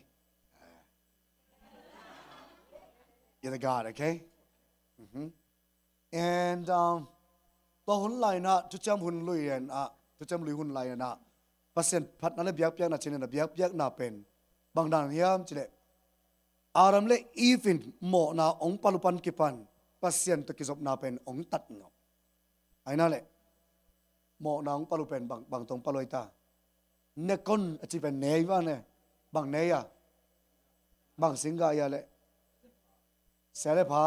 You're the God, okay? Mhm. And, um, tua hun lainah, thuciam hun lui inah, thuciam lui hun lainah, Pasian phatna le biakpiakna cih inah, biakpiakna pen bang dan hiam cih leh, Adam le Eve in mawhna hong pal uh pan kipan, Pasian tawh kizopna pen hong tat ngam. Aina le mawhna hong pal uh pen bang, bang tawh hong pal uh aita. Nekon a ci pen nei va ne. Bang nei a? Bang singga ia le. Sia le pha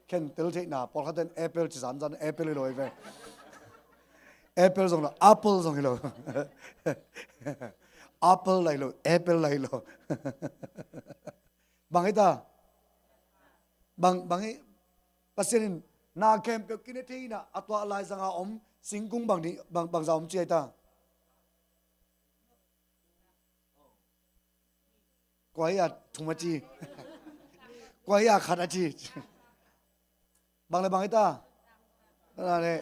khentel theihna, pawlkhat ten apple ci zanzan, apple hi lo hi ve. Apple zong lo, apple zong hi lo. Apple lai lo, apple lai lo. Bang hi ta? Bang, bang hi, Pasian in na khempeuh kine thei in ah, a tua laizang a om singkung bang ni, bang, bangza om ci a hi ta. Kua hi a thum a ci. Kua hi a khat a ci. Bang le bang hi ta. Bang le,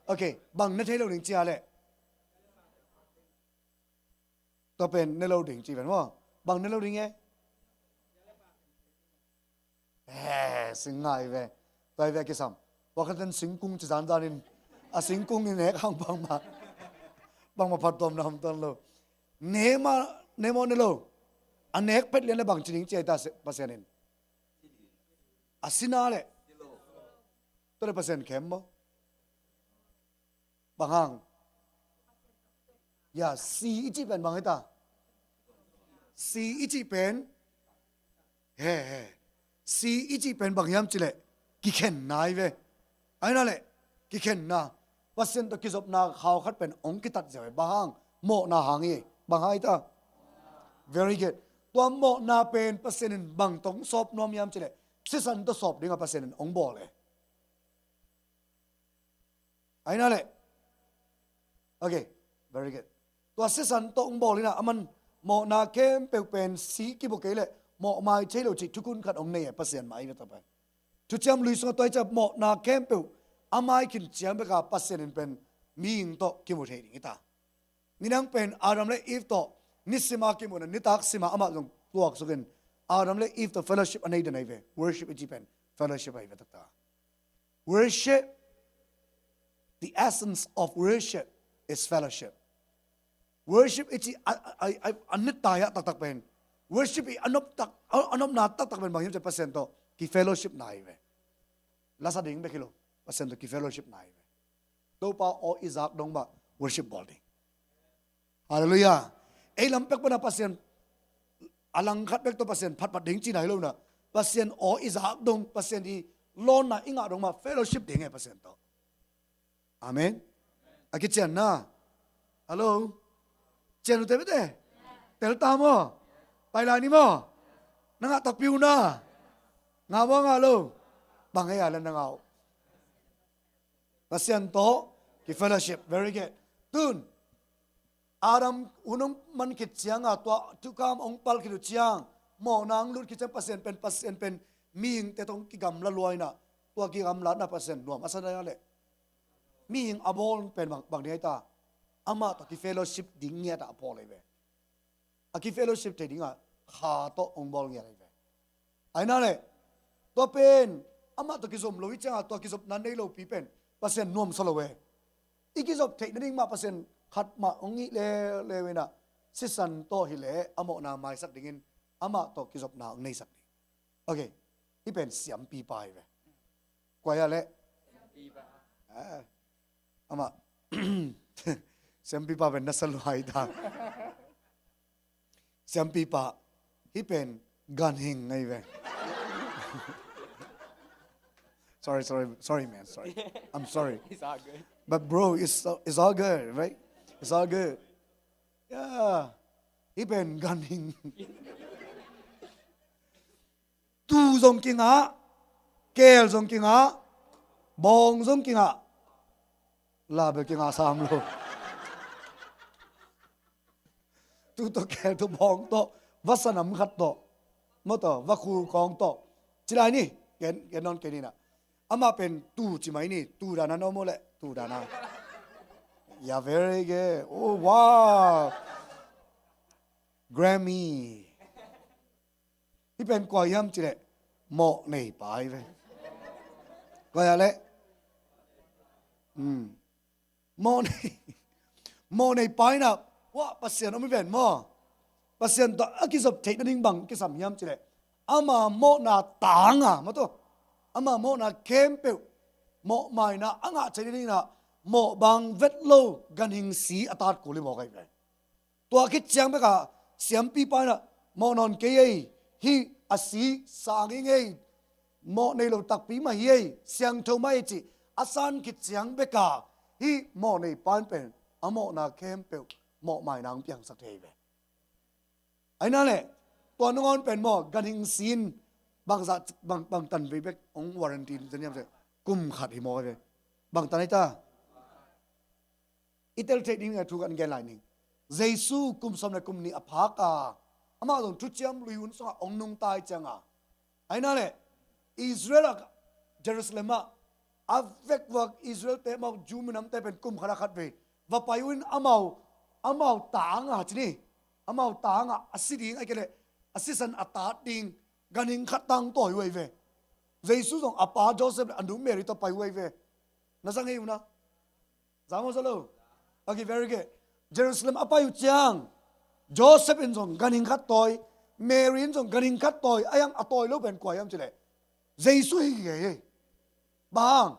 ok, bang ne thei lo ding ci a leh. Tua pen ne lo ding ci pen maw. Bang ne lo ding e. Eh, sing ngai ve. Tua hi ve a kisam. Tua khatin singkung ci zanzan in. A singkung in nek hang bangmah. Bangmah phattuamna om tuan lo. Ne mah, ne maw ne lo. A nek phet lian le bang ci ding ci a hi ta Pasian in. A sina leh. Tua leh Pasian khem maw. Bang hang. Ya, si i cih pen bang hi ta. Si i cih pen. He, he. Si i cih pen bang hiam cih leh. Kikhenna hi ve. Ahi na leh. Kikhenna. Pasian tawh kizopna khau khat pen hong kitat ziau hi. Bang hang. Mawhna hang hi. Bang hang hi ta. Very good. Tua mawhna pen Pasian in bang tawh hong sawp nuam hiam cih leh. Sisan tawh sawp ding a Pasian in hong bawl hi. Ahi na leh. Ok, very good. Tua sisan tawh hong bawl in ah, aman mawhna khempeuh pen si kibuk kei leh mawhmai thei lo cih thukhun khat hong nei e Pasian mah ahi ve ta pen. Thuciam Lui sungah tua hi ciang mawhna khempeuh a mai khin ciang bek a Pasian in pen mihing tawh kimu thei ding hi ta. Nidang pen Adam le Eve tawh nisim a kimuhna, nitak sim a amah zong tuaksuk in Adam le Eve tawh fellowship a nei den ahi ve. Worship i cih pen fellowship ahi ve taktak. Worship, the essence of worship is fellowship. Worship i cih a, a, a, a, a nitai ah taktak pen. Worship i a nop tak, a, a nopna taktak pen bang hiam cih leh Pasian tawh kifellowshipna ahi ve. Lasa ding bek hi lo. Pasian tawh kifellowshipna ahi ve. Topa aw i zak dong mah worship bawl ding. Halleluiah. Ei lam pek pan a Pasian a langkhat bek tawh Pasian phatphat ding cihna hi lo in ah. Pasian aw i zak dong, Pasian i lawnna i ngah dong mah fellowship ding e Pasian tawh. Amen. A kicianna. Hallo. Cian uh teh bete. Tel ta maw. Pai lai ni maw. Na ngah takpi uh na. Ngah maw ngah lo. Bang hei a len na ngah uh. Pasian tawh kifellowship. Very good. Tun Adam hun hong man khit ciang a, tua thukham hong pal khit uh ciang, mawhna hong lut khit ciang Pasian pen, Pasian pen mihingte tawh hong kigamla lua in ah, tua kigamlatna Pasian nuam a sa na leh. Mihing a bawl pen bang, bang ding ahi ta. Amah tawh kifellowship ding ngiat a bawl ahi ve. A kifellowship thei ding a kha tawh hong bawl ngiat ahi ve. Ahi na leh, tua pen amah tawh kizom lo hi ciang a, tua kizopna nei lopi pen Pasian nuamsa lo e. I kizop theih nading mah Pasian khat mah hong hih leuleu in ah, sisan tawh hi leh a mawhna maisak dingin amah tawh kizopna hong neisak ding. Ok. Hih pen siampipa hi ve. Kua hi a leh. Ah, amah siampipa pen na sa lua hi ta. Siampipa, hih pen ganhing ahi ve. Sorry, sorry, sorry, man, sorry. I'm sorry. It's all good. But bro, it's, it's all good, right? It's all good. Yeah. Hih pen ganhing. Tu zong kingah, keel zong kingah, bawng zong kingah, la bel kingah sam lo. Tu tawh keel tawh bawng tawh, va sanam khat tawh, maw tawh, va khu kawng tawh. Ci lai ni, gen, gen nawn kei ni na. Amah pen tu ci mai ni, tu dana na maw leh, tu dana. Ya very good. Oh, wow. Grammy. Hih pen kua hiam cih leh mawh nei pa hi ve. Kua hi a leh? Hmm. Mawh nei, mawh nei pa in ah, wah, Pasian om hi ven maw. Pasian tawh a kizop theih nading bang kisam hiam cih leh, ama mawhna tang a, maw tawh, ama mawhna khempeuh mawhmaina a ngah theih nading in ah, mawh bang vet lo ganhing si a tat kul hi mawk ahi ve. Tua khit ciang bek a siampipa in ah, mawh nawn kei ei, hih a si sang ing ei, mawh nei lo takpi mah hi ei, siangtho mah hi ei cih a san khit ciang bek a, hih mawh nei pa in pen a mawhna khempeuh mawhmaina hong piangsak thei hi ve. Ahi na leh, tua nangawn pen maw, ganhing si in Bangzah, bang, bangtan vei bek hong warranty zen hiam cih leh kum khat hi mawk hi ve. Bangtan hi ta. I tel theih ding a thu kan gen lai ning. Jesu kum sawm le kum nih a phak a, amah zong thuciam lui hun sungah hong nungta hi cianga, ahi na leh Israel ah, Jerusalem ah a vek vuak Israel-te amau Jew minamte pen kum khat a khat vei va pai uh in amau, amau tanga ci ni, amau tanga a si ding, ahih kei leh a sisan a tat ding ganhing khat tangtawi uh ahi ve. Jesu zong a pa Joseph le a nu Mary tawh pai uh ahi ve. Na zang hi uh na. Zang maw, za lo? Okay, very good. Jerusalem a pai uh ciang Joseph in zong ganhing khat tawi, Mary in zong ganhing khat tawi, a hiang a tawi lo pen kua hiam cih leh Jesu hi hi. Bang hang?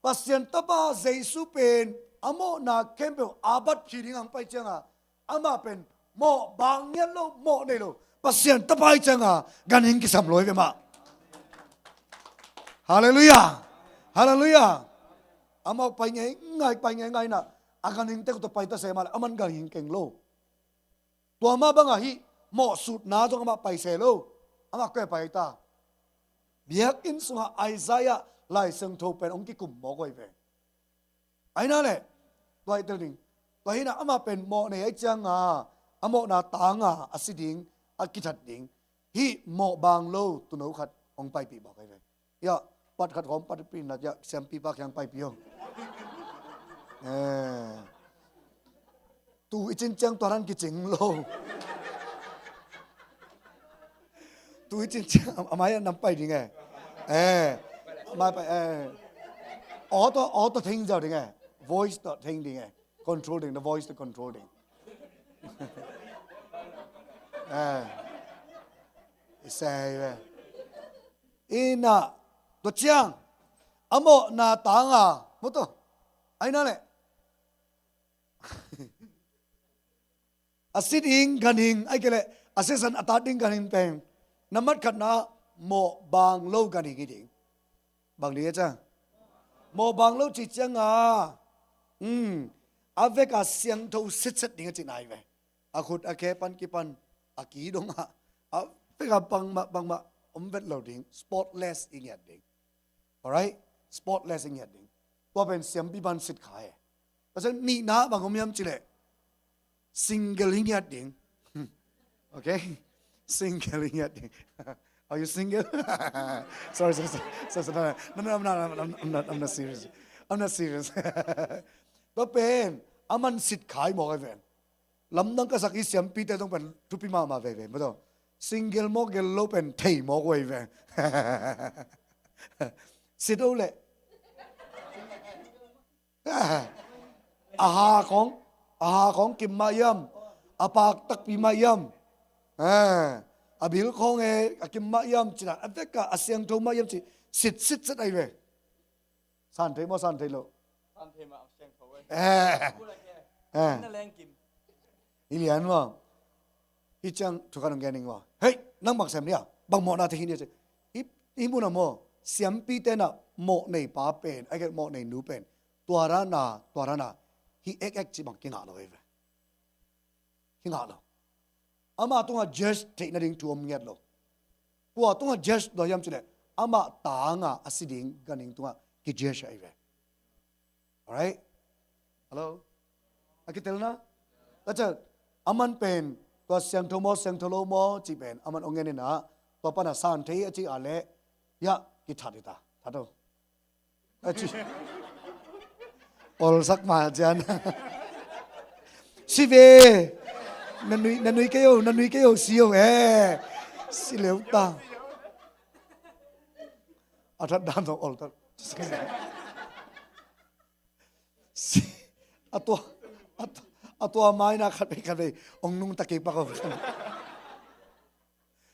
Pasian Tapa Jesu pen a mawhna khempeuh a bat khi ding hong pai cianga, amah pen mawh bang ngiat lo, mawh nei lo, Pasian Tapa hi cianga ganhing kisam lo hi ve mah. Halleluiah. Halleluiah. Amau pai ngeingai, pai ngeingai na, a ganhing tek uh tawh pai ta se mah leh aman ganhing keng lo. Tua mah bangah hih mawhsutna zong amah pai se lo. Amah koi a pai ta? Biakinn sungah Isaiah Lai Siangtho pen hong kikum mawk uh ahi ve. Ahi na leh, tua i tel ding. Tua hi na, amah pen mawh nei ahi cianga, a mawhna tanga a si ding, a kithat ding, hih mawh bang lo tuuno khat hong paipih bawk ahi ve. Ia, pat khat khawng patpih na, ia, siampipa kiang paipih aw. Eh. Tu i cin ciang tua nan kicing lo. Tu i cin ciang, a mai a nam pai ding e. Eh. A mai pai, eh. Auto, auto theng zau ding e. Voice tawh theng ding e. Control ding, the voice tawh control ding. Eh. I sei ve. Ina, tua ciang a mawhna tanga, maw tua, ahi na leh a si ding ganhing, ahih kei leh a sisan a tat ding ganhing pen, na mat khatna mawh bang lo ganhing hi ding. Bang ding e ca? Mawh bang lo ci cianga, um, a veka siangtho sitset ding a cihna hi ve. A khut a khe pan kipan, a ki dongah, a veka bangmah, bangmah om vet lo ding, spotless i ngiat ding. Alright? Spotless i ngiat ding. Tua pen siampi pan sit kha e. Pasian nihna bang om hiam cih leh single i ngiat ding. Okay? Single i ngiat ding. Are you single? Sorry, sorry, sorry, sorry, sorry. No, no, I'm not, I'm, I'm, I'm not, I'm not serious. I'm not serious. Tua pen a man sit kha hi mawk ahi ven. Lamdang ka sak i siampite zong pen thupi mahmah veve maw tua. Single maw gel lo pen thei mawk uh ahi ve. Sit o leh. A ha khawng, a ha khawng kim mah hiam? A pak takpi mah hiam? A, a bil khawng e, a kim mah hiam? Cih dan a vekah a siangtho mah hiam cih sit sit set ahi ve. San thei maw, san thei lo? San thei mah, a siangtho e. Eh. Kul a kia. Eh. Na leng kim. Hi lian maw. Hi ciang thu khat hong gen ning maw. Hei, nang bang sem nia. Bang mawhna thei hi nia ci. Hi, hi mun a maw. Siampite na mawh nei pa pen, a gel mawh nei nu pen. Tua rana, tua rana. Hi ek ek ci bang kingah lo e ve. Kingah lo. Amah tungah judge theih nading thu om ngiat lo. Kua tungah judge lo hiam cih leh amah tangah a si ding ganhing tungah ki judge ahi ve. Alright? Hello? A kitelna? Tua ciang, aman pen, tua siangtho maw, siangtho lo maw, cih pen, aman ong ngen inah, tua pana san thei a cih a leh, ya, kithat hi ta. That o. A ci. Olsak ma cian. Si ve. Na nui, na nui kei o, na nui kei o, si o, eh. Si leu ta. A that dan zong ol ta. Si. A tua, a tua, a tua maina khat vei, khat vei. Ong nungta kei pak o.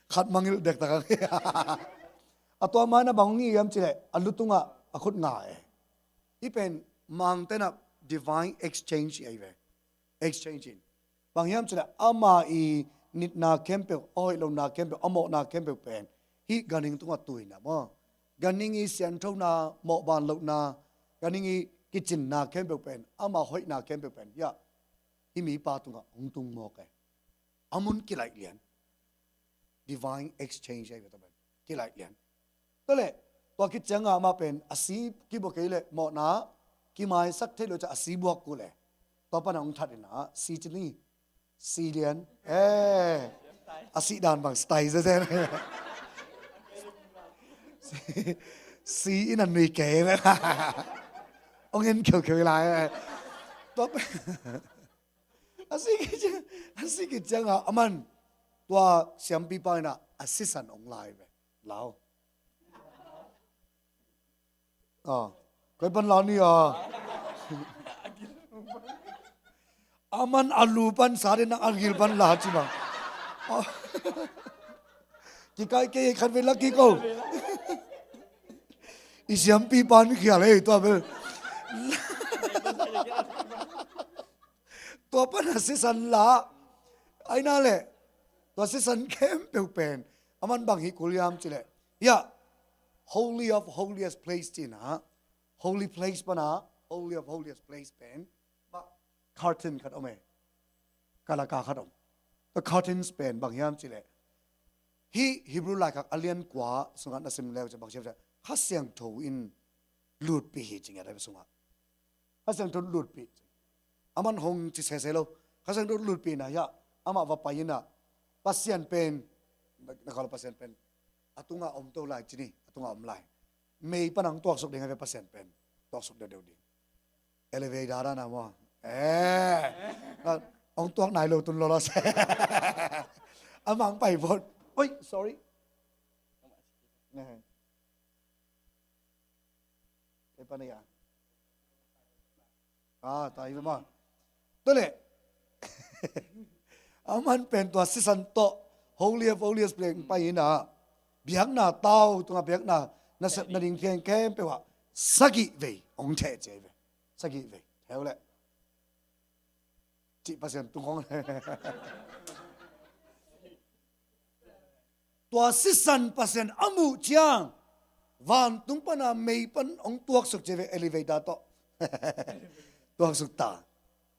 Khat mangilh dektak ang. A tua maina bang ong hi hiam cih leh, a lu tungah a khut nga e. Hih pen Mangte na divine exchange ahi ve. Exchange in. Bang hiam cih leh, ama i nitna khempeuh, a hoih lohna khempeuh, a mawhna khempeuh pen hih ganhing tungah tuina maw. Ganhing i sianthona, mawhban lohna, ganhing i kicinna khempeuh pen, ama hoihna khempeuh pen, hiah, hih mipa tungah hong tung mawk e. A mun kilaih lian. Divine exchange ahi ve tua pen. Kilaih lian. Tua leh, tua khit ciangah amah pen a si kibua kei leh mawhna kimaisak theih loh ciang a si buak kul leh, tua pan a hong that in ah si ci ni. Si lian. Eh, a sih dan bang style zezen. Si in a nui kei ve. Hong en kheukheu lai. Tua pen a si khit ciang, a si khit ciangah aman tua siampipa in ah a sisan hong lai ve. Lau. Ah, koi pan la ni ah. Aman a lu pan sa den, nang a gil pan la ci bang. Ah. Kikai kei khat vei la kiko. I siampipa in khial ei tua bel. Tua pan a sisan la. Aina leh tua sisan khempeuh pen aman bang hih kul hiam ci leh, hiah, Holy of Holiest place ci-in ah, holy place pan a, Holy of Holiest place pen, bah, curtain khat om e. Kalaka khat om. Tua curtains pen bang hiam ci leh, hih Hebrew laikhak a lian kua sungah na sim leu ciang bang ci hiam ci leh, Kha Siangtho in lutpih hi ci ngiat a sungah. Kha Siangtho lutpih. Aman hong ci sese lo. Kha Siangtho lutpih na hiah, amah va pai in ah, Pasian pen, na, na khawl Pasian pen a tungah om to lai ci ni, a tungah om lai. Mei pan hong tuaksuk ding ahi ve Pasian pen. Tuaksuk deuhdeuh ding. Elevator dan a maw. Eh. Hong tuak nai lo tun lolo se. Amah hong pai phot. Oi, sorry. Kei pan a. Ah, tai ve ma. Tua leh. Aman pen tua sisan tawh, Holy of Holiest place pai in ah, biakna tau tungah biakna nasep nading khempeuh ah sagih vei hong theh ci ahi ve. Sagih vei. Theu leh. Cih Pasian tung hong. Tua sisan Pasian a muh ciang, vantung pan a mei pan hong tuaksuk ci ve, elevator tawh. Tuaksuk ta.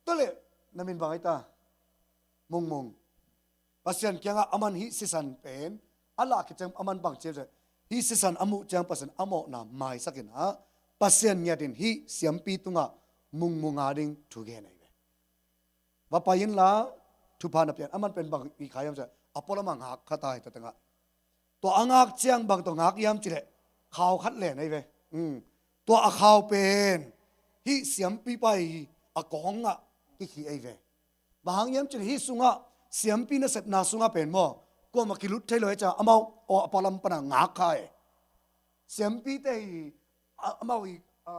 Tua leh, na min bang ahi ta. Mungmung. Pasian kiangah aman hih sisan pen a lah khit ciang aman bang ci ve. Hih sisan a muh ciang Pasian a mawhna maisak in ah, Pasian ngiat in hih siampi tungah Mungmung a ding thu gen ahi ve. Va pai inla, thupha na pian, aman pen bang i khai hiam ci leh, a pualam a ngak kha ta hi tua tengah. Tua a ngak ciang bang tawh ngak hiam ci leh, khau khat len ahi ve. Um. Tua a khau pen hih siampipa i a kawngah kikhih ahi ve. Bang hang hiam ci leh hih sungah, siampi nasepna sungah pen maw, kuamah kilut thei lo e ci a, amau, aw, a pualam pan a ngak kha e. Siampite i, a, amau i, a,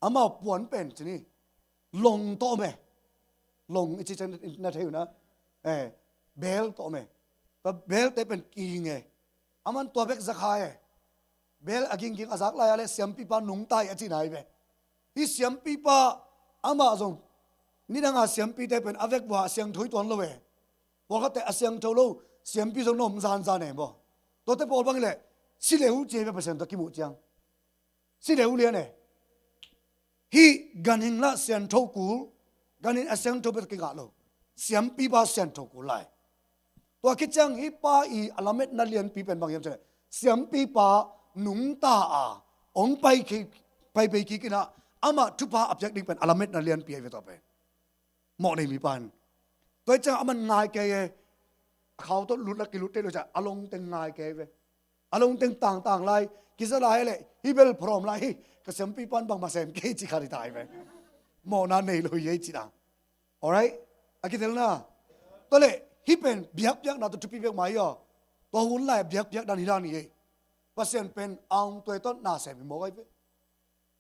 amau puan pen ci ni, long tawh om e. Long i ci ciang na thei uh na. Eh, bel tawh om e. Tua belte pen king e. Aman tua bek za kha e. Bel a gingging a zak lai a leh siampipa nungta hi a cihna hi ve. Hih siampipa amah zong, nidang a siampite pen a vekvua a siangtho hi tuan lo e. Pawlkhatte a siangtho lo siampi zong na om zanzan e maw. Tuate pawl bang hi leh, si le uh ci hi ve Pasian tawh kimuh ciang. Si le uh lian e. Hih ganhing lah siangtho kul, ganhing a siangtho bek kingah lo. Siampipa siangtho kul lai. Tua khit ciang hih pa i a lametna lianpi pen bang hiam ci leh, siampipa nungta a hong pai kik, pai bei kik in ah, amah thupha a piak ding pen a lametna lianpi ahi ve tua pen. Mawh nei mipa in. Tua hi ciang aman ngai kei e. A khau tawh lut la kilut thei lo ciang a longteng ngai kei ve. A longteng tangtang lai, kiza lai leh, hih bel prom lai hi, ka siampipa in bangmah sem kei ci kha ding ta hi ve. Mawhna nei lo hi ei ci na. Alright? A kitelna. Tua leh, hih pen biakpiakna tawh thupi peuhmah hi aw. Tua hun lai biakpiak dan hi dan hi ei. Pasian pen a hong tuai tawh na sem hi mawk ahi ve.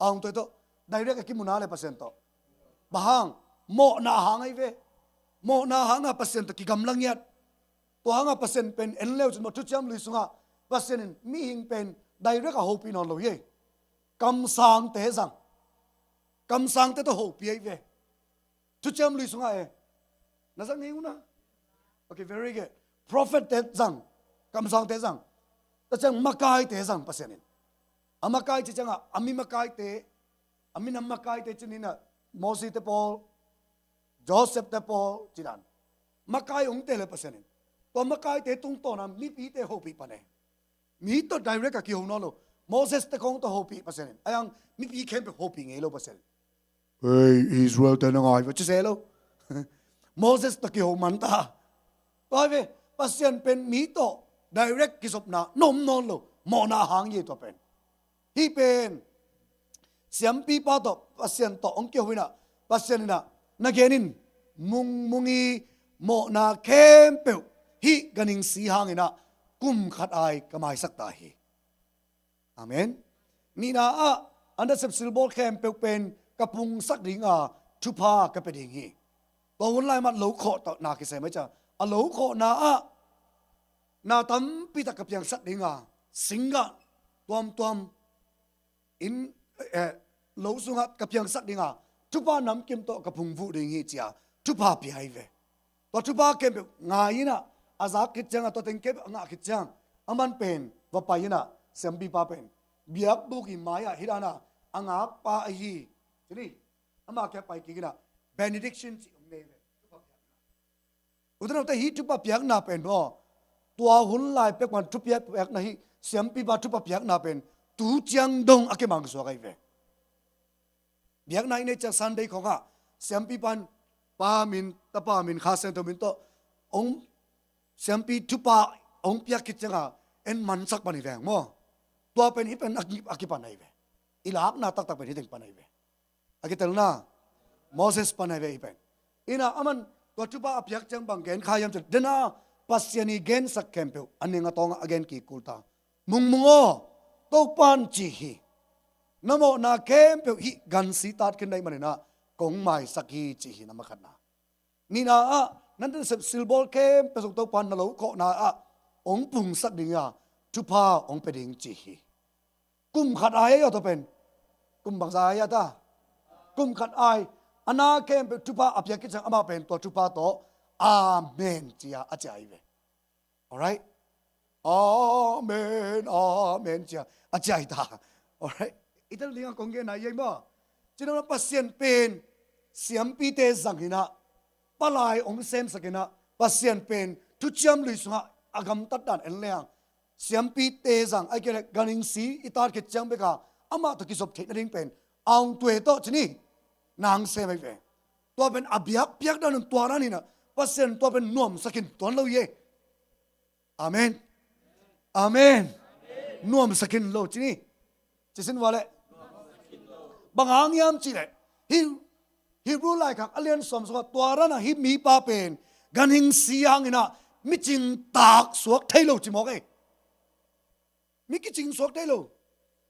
A hong tuai tawh, direct a kimu na leh Pasian tawh. Bang hang, mawhna hang ahi ve. Mawhna hangah Pasian tawh kigamla ngiat. Tua hangah Pasian pen en leu cin maw, Thuciam Lui sungah Pasian in mihing pen direct a hopih nawn lo hi ei. Kamsangte zang. Kamsangte tawh hopih ahi ve. Thuciam Lui sungah e. Na zang ngei uh na. Okay, very good. Prophet te zang. Kamsangte zang. Tua ciang makaite zang Pasian in. A makai ci ciangah, a mi makaite, a minam makaite ci ni na, Mosi te pawl, Joseph te pawl, ci dan. Makai hong teh leh Pasian in. Tua makaite tungtawna mipite hopih pan e. Mi tawh direct a kiho nawn lo. Moses te khawng tawh hopih Pasian in. Ahi hang mipi khempeuh hopih ngei lo Pasian in. Hei, Israel te na ngai va ci se lo. Moses tawh kiho man ta. Tua hi ve, Pasian pen mi tawh direct kizopna na om nawn lo. Mawhna hang hi tua pen. Hih pen siampipa tawh Pasian tawh hong kiho inah, Pasian inah na gen in, mungmung i mawhna khempeuh hih ganhing si hanginah kum khat ai ka maisak ta hi. Amen. Nihna ah, a nasep silbawl khempeuh pen ka pungsak dinga thupha ka pia ding hi. Tua hun lai mah lo khawh tawh na kisem ahi ciang, a lo khawhna ah na tampi tak ka piangsak dinga, singgah tuamtuam in, eh, lo sungah ka piangsak dinga, thupha namkim tawh ka phungvuh ding hi cia thupha pia hi ve. Tua thupha khempeuh ngai inah, a zak khit ciangah, tua teng khempeuh a ngah khit ciang, aman pen va pai inah, siampipa pen biakbuk i mai-ah hih danah a ngakpa ahi, cini, ama kiang pai kik inah benediction cih hong nei ve. Thupha piakna. U te nau te, hih thupha piakna pen maw, tua hun lai pek pan thupha piakna, hih siampipa thupha piakna pen tu ciang dong a kimangsuak ahi ve. Biakna i neih ciang Sunday khawngah siampipa in Pa min, Tapa min, Kha Siangtho min tawh hong, siampi thupha hong piak khit ciangah en mansak pan hi veng maw. Tua pen hih pen a ki, a kipan ahi ve. I lakna taktak pen hih teng pan ahi ve. A kitelna Moses pan ahi ve hih pen. Inah aman tua thupha a piak ciang bang gen kha hiam cih leh, dena Pasian i gensak khempeuh a ning a tawngah a gen kik kul ta. Mungmung aw, Topan ci hi. Na mawhna khempeuh hih gansi tat khin na hih maninah kong maisak hi ci hi, na makhatna. Nihna ah, na nasep silbawl khempeuh zong Topan na lo khawhna ah hong pungsak dinga thupha hong pia ding ci hi. Kum khat ai ahi aw tua pen. Kum bangza ai a ta? Kum khat ai. A na khempeuh thupha a piak khit ciang amah pen tua thupha tawh Amen cia a cia hi ve. Alright? Amen, amen cia a cia hi ta. Alright? I tel dingah kong genna hi ei maw. Cinamna Pasian pen siampite zang inah, palai hong semsak inah, Pasian pen thuciam lui sungah a gamtat dan en leng, siampite zang, ahih kei leh ganhing si i tat khit ciang beka amah tawh kizop theih nading pen aung tue tawh cini nang sem ahi ve. Tua pen a biakpiak dan un tua dan inah Pasian tua pen nuamsakin tuan lo hi ei. Amen. Amen. Nuamsakin lo cini. Cisin vua leh bang hang hiam cih leh, hih Hebrew laikhak a lian sawm sungah tua ranah hih mipa pen ganhing si hanginah mi cingtak suak thei lo ci mawk ei. Mi kicing suak thei lo.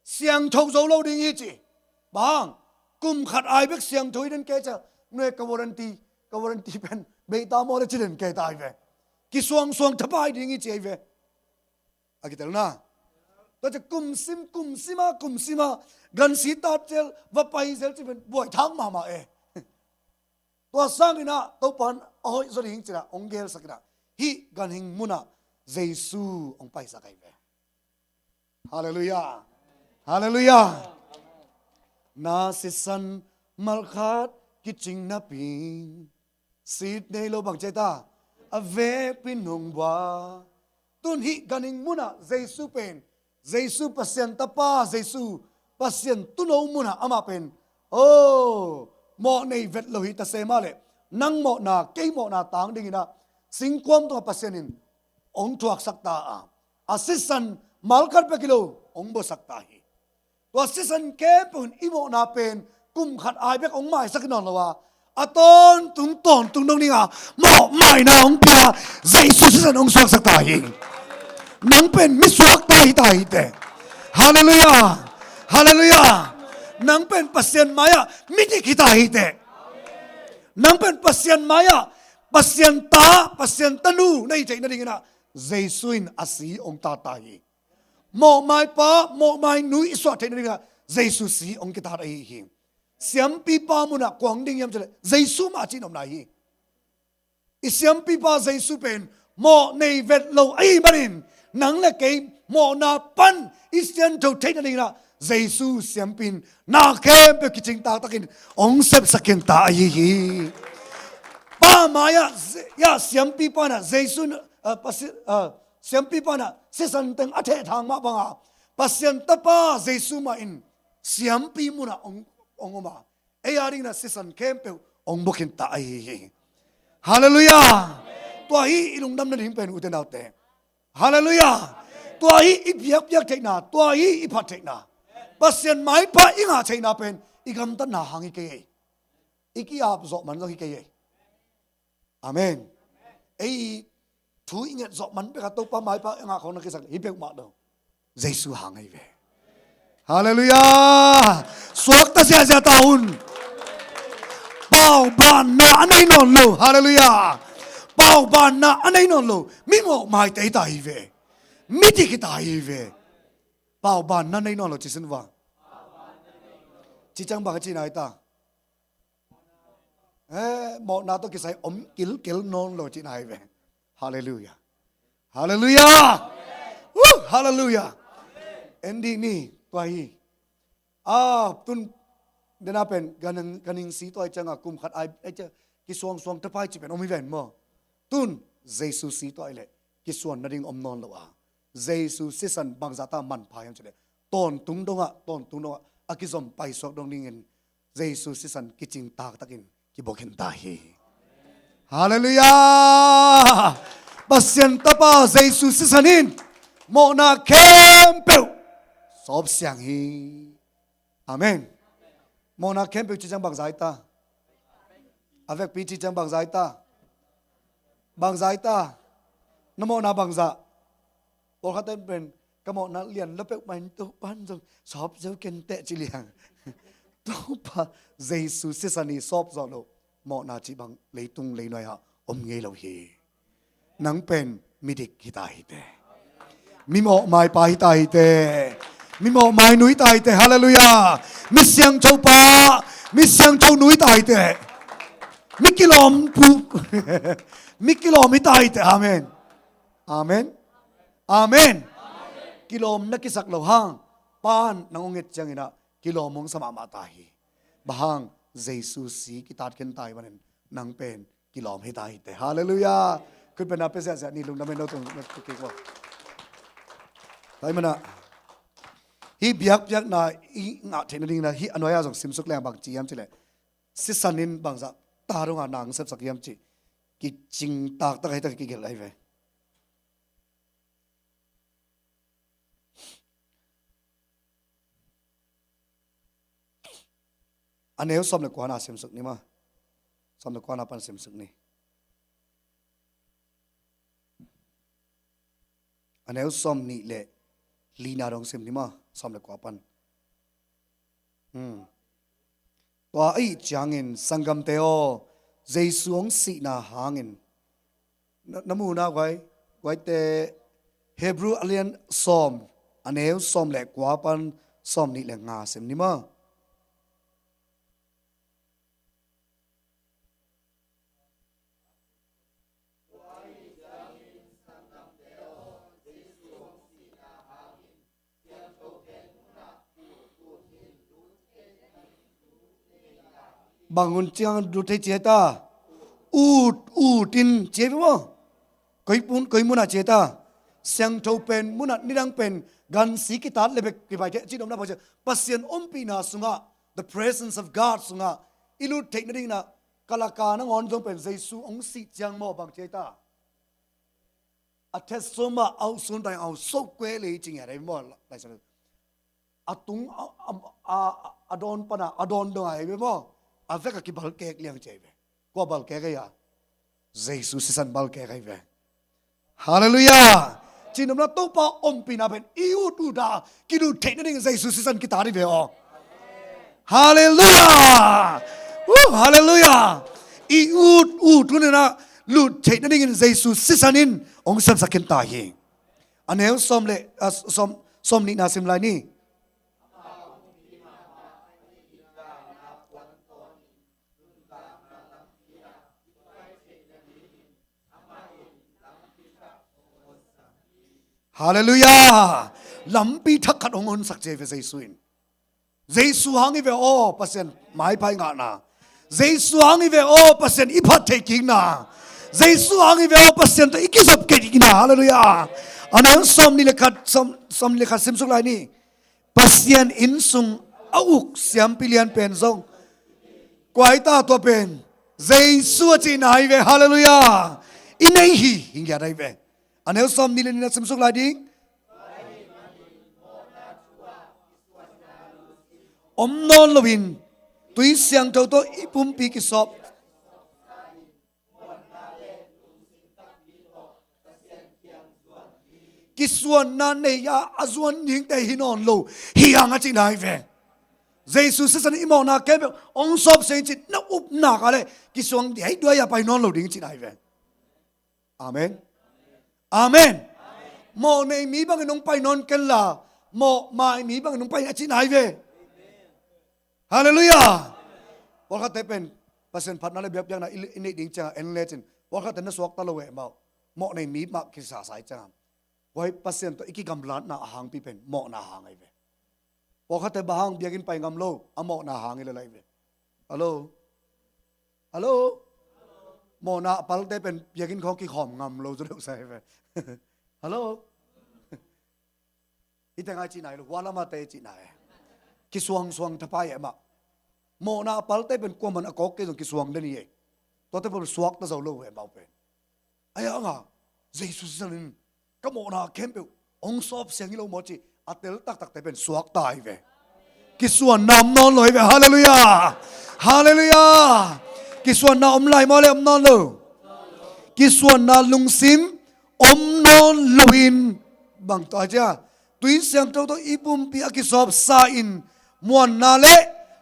Siangtho zo lo ding hi ci. Bang? Kum khat ai bek siangtho hi den kei cia, nue ka warranty, ka warranty pen beita maw le ci den kei ta hi ve. Kisuangsuang thapai ding hi ci ahi ve. A kitelna. Tua cia kum sim, kum sima, kum sima gansi tat zel, va pai zel ci pen buai thang mahmah e. Tua sanginah Topan a hoih zaw ding cinah hong gelsak inah hih ganhing munah Jesu hong paisak ahi ve. Halleluiah. Halleluiah. Na sisan malkhat kicing napi sit nei lo bang ci ta, a vekpi nong bua. Tun hih ganhing munah Jesu pen, Jesu Pasian Tapa, Jesu Pasian tuuno munah amah pen, oh, mawh nei vet lo hi ta se mah leh, nang mawhna, kei mawhna tang dinginah singkuam tungah Pasian in hong thuaksak ta a, a sisan malkhat bek hi lo hong buasak ta hi. Tua sisan khempeuh in i mawhna pen kum khat ai bek hong maisak hi nawn lo a, a tawntung tawntung dong dinga mawhmaina hong pia, Jesu sisan hong suaksak ta hi. Nang pen mi suakta hi ta hi teh. Halleluiah. Halleluiah. Nang pen Pasian mai-ah midik hi ta hi teh. Nang pen Pasian mai-ah Pasian ta, Pasian tanu na hi theih nadinginah Jesu in a si hong tat ta hi. Mawhmaipa, mawhmainu i suah theih nadinginah Jesu si hong kitat ahi hi. Siampipa munah kua hong ding hiam cih leh Jesu mah cih nopna hi. I siampipa Jesu pen mawh nei vet lo ahih manin nang le kei mawhna pan i siangtho theih nadinginah Jesu siampi in na khempeuh kicing taktakin hong sepsak khin ta ahi hi. Pa mai-ah, ya, siampipa inah Jesu in a, Pasi-, a, siampipa in ah sisan teng a thehthang mah banga Pasian Tapa Jesu mah in siampi munah hong, hong om a, ei a dingin ah sisan khempeuh hong bukhin ta ahi hi. Halleluiah. Tua hi i lungdam nading pen, ute naute. Halleluiah. Tua hi i biakpiak theihna, tua hi i phat theihna. Pasian maipha i ngah theihna pen i gamtatna hang hi kei ei. I ki-ap zawh man zong hi kei ei. Amen. Ei thu i nget zawh man pek a Topa maipha i ngah khawng na kisak hi peuhmah lo. Jesu hang ahi ve. Halleluiah. Suakta ziahziah ta un. Paubanna a nei nawn lo. Halleluiah. Paubanna a nei nawn lo. Mimawh maite hi ta hi ve. Midik hi ta hi ve. Paubanna nei nawn lo ci sin va. Ci ciang bang a cihna hi ta. Eh, mawhna tawh kisai om kilkel nawn lo cihna hi ve. Halleluiah. Halleluiah. Woo! Halleluiah. En dih ni, tua hi. Ah, tun dena pen, ka ning, ka ning si tua i cianga kum khat ai, ai cia, kisuangsuang tapai ci pen om hi ven maw. Tun, Jesu si tua i leh, kisuan nading om nawn lo a. Jesu sisan bangzah ta manpha hiam ci leh, tawntung dongah, tawntung dongah, a kizom paisuak dong dingin, Jesu sisan kicing taktakin kibukhin ta hi. Halleluiah! Pasian Tapa Jesu sisan in mawhna khempeuh sawpsiang hi. Amen. Mawhna khempeuh ci ciang bangzah hi ta. A vekpi ci ciang bangzah hi ta. Bangzah hi ta. Na mawhna bangzah. Pawlkhatte pen ka mawhna lian la peuhmah in Topa in zong sawp zo kenteh ci liang. Topa Jesu sisan i sawp zawh loh mawhna cih bang leitung leinuai ah om ngei lo hi. Nang pen midik hi ta hi teh. Mimawh maipa hi ta hi teh. Mimawh mainui hi ta hi teh. Halleluiah. Mi siangtho pa, mi siangtho nu hi ta hi teh. Mi kilawm pu, mi kilawm hi ta hi teh. Amen. Amen. Amen. Kilawm na kisak lo hang, pan nang hong et ciangin ah kilawm hong sa mahmah ta hi. Bang hang, Jesu si kitat khen ta hi manin nang pen kilawm hi ta hi teh. Halleluiah. Khut bengna pia ziahziah ni, lungdam en lo tung na kik lo. Tua hi manah, hih biakpiakna i ngah theih nadingin ah hih a nuai-ah zong simsuk leng bang ci hiam ci leh, sisan in bangzah ta dongah na hong sepsak hiam cih kicing taktak ahi tak kigelh ahi ve. A neu sawm le kuana simsuk ni maw. Sawm le kuana pan simsuk ni. A neu sawm nih le lina dong sim ni maw, sawm le kua pan. Hmm. Tua ahih ciangin, sanggamte aw, Jesu hong sihna hangin, na, na muhna guai, guaite Hebrew a lian sawm, a neu sawm le kua pan sawm nih le nga sim ni maw. Bang hun ciang lut thei ci hi ta? Ut, ut in ci hi ve maw. Koi mun, koi munah ci hi ta? Siangtho pen munah, nidang pen gansi kitat le bek kipai thei, a cih nopna bang ci, Pasian ompihna sungah, the presence of God sungah i lut theih nadingin ah, kalaka nangawn zong pen Jesu hong sih ciang maw bang ci hi ta? A thet sum ah au sun tai au so kue lei ci ngiat ahi maw, Lai Siangtho. A tung a, a, a, a dawn pana, a dawn dong ahi ve maw. A vek a kibalkek liang ci ahi ve. Kua balkek ahi a? Jesu sisan balkek ahi ve. Halleluiah. Cih nopna Topa ompihna pen i ut ut a kilut theih nading Jesu sisan kitat hi ve aw. Halleluiah. Uh, halleluiah. I ut ut hun in ah lut theih nadingin Jesu sisan in hong sepsak khin ta hi. A neu sawm le, a, sawm, sawm nihna sim lai ni. Halleluiah. Lampi thak khat hong honsak ci hi ve Jesu in. Jesu hang hi ve aw Pasian maipha i ngahna. Jesu hang hi ve aw Pasian i phat theih kikna. Jesu hang hi ve aw, Pasian tawh i kizop kei ding hi na. Halleluiah. A neu sawmnih le khat, sawm, sawmnih le khat simsuk lai ni. Pasian inn sung a uk siampi lian pen zong kua hi ta, tua pen Jesu a cihna hi ve. Halleluiah. I nei hi, hi ngiat ahi ve. A neu sawmnih le nihna simsuk lai ding. Om nawn loin tui siangtho tawh i pumpi kisawp. Kisuanna nei a, a zuan dingte hi nawn lo hi hang a cihna hi ve. Jesu sisan in i mawhna khempeuh hong sawp siang in cih na upna ka le kisuang diaiduai a pai nawn lo ding cihna hi ve. Amen. Amen. Mawh nei mi bangin hong pai nawn ken la, mawh mai mi bangin hong pai a cihna hi ve. Halleluiah. Pawlkhatte pen Pasian phatna le biakpiakna i, i neih ding ciangah en lecin pawlkhatte na suakta lo eh mawh. Mawh nei mi mah kisasa i ciangah. Huai Pasian tawh i kigamlatna a hangpi pen mawhna hang ahi ve. Pawlkhatte bang hang biakinn pai ngam lo, a mawhna hang hi lel ahi ve. Hallo? Hallo? Mawhna a palte pen biakinn khawng kikhawm ngam lo zaw deuh sa ahi ve. Hallo? Hite ngai cihna hi lo, hua lamate cihna hi. Kisuangsuang thapai eh mah. Mawhna a palte pen kuaman a kawk kei zong kisuang den hi eh. Tuate pen suakta zo lo eh mah pen. Ahi hanga Jesu sisan in ka mawhna khempeuh hong sawp siang hi lo maw cih a tel taktakte pen suakta hi ve. Kisuanna om nawn lo hi ve. Halleluiah. Halleluiah. Kisuanna om lai maw le om nawn lo? Kisuanna lungsim om nawn loin bang tawh a cia tui siangtho tawh i pumpi a kisawpsa in muanna le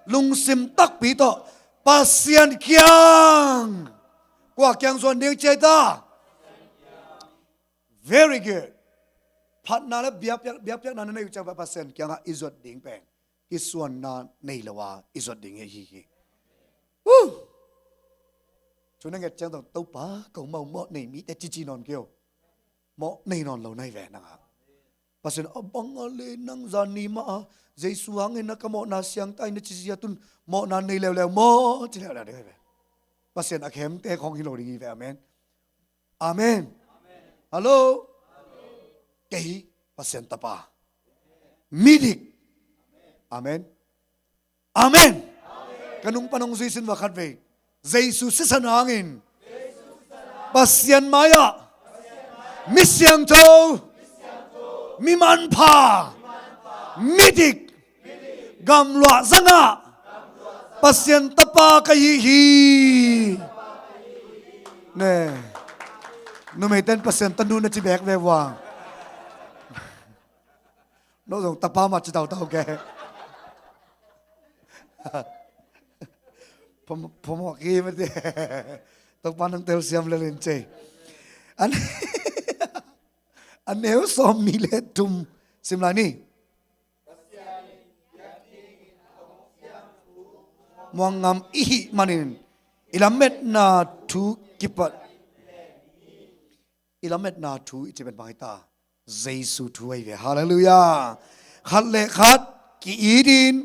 lungsim takpi tawh Pasian kiang, kua kiang zuan ding ci ahi ta? Very good. Phatna le biakpiak, biakpiakna na neih uh ciang Pasian kiangah i zuat ding pen kisuanna nei lo a i zuat ding hi hi. Woo! Cu na nget ciang zong Topa ko mau mawh nei mite cici nawn kei uh. Mawh nei nawn lo na hi ve nangah. Pasian a bang a le nang zan ni mah a Jesu hangin na ka mawhna siangta in na ci zia tun mawhna nei leuleu maw ci leuleu ding hi ve. Pasian a khemte khawng hi lo ding hi ve. Amen. Amen. Hallo. Kei Pasian tapa midik. Amen. Amen. Ka nung pan hong zui sin va khat vei. Jesu sisan hangin Pasian mai-ah mi siangtho, mi manpha, midik, gamluah zangah Pasian tapa ka hi hi. Ne. Numeiten Pasian tanu na ci bek ve vua. No zong tapa mah ci tautau ke. Pom-, pomawk hi mate. Topa nang telsiam lelin cei. An, a neu sawmnih le thum sim lai ni. Muang ngam i hih manin i lametna thu kipat i lametna thu i cih pen bang hi ta? Jesu thu ahi ve. Halleluiah. Khat le khat ki-it in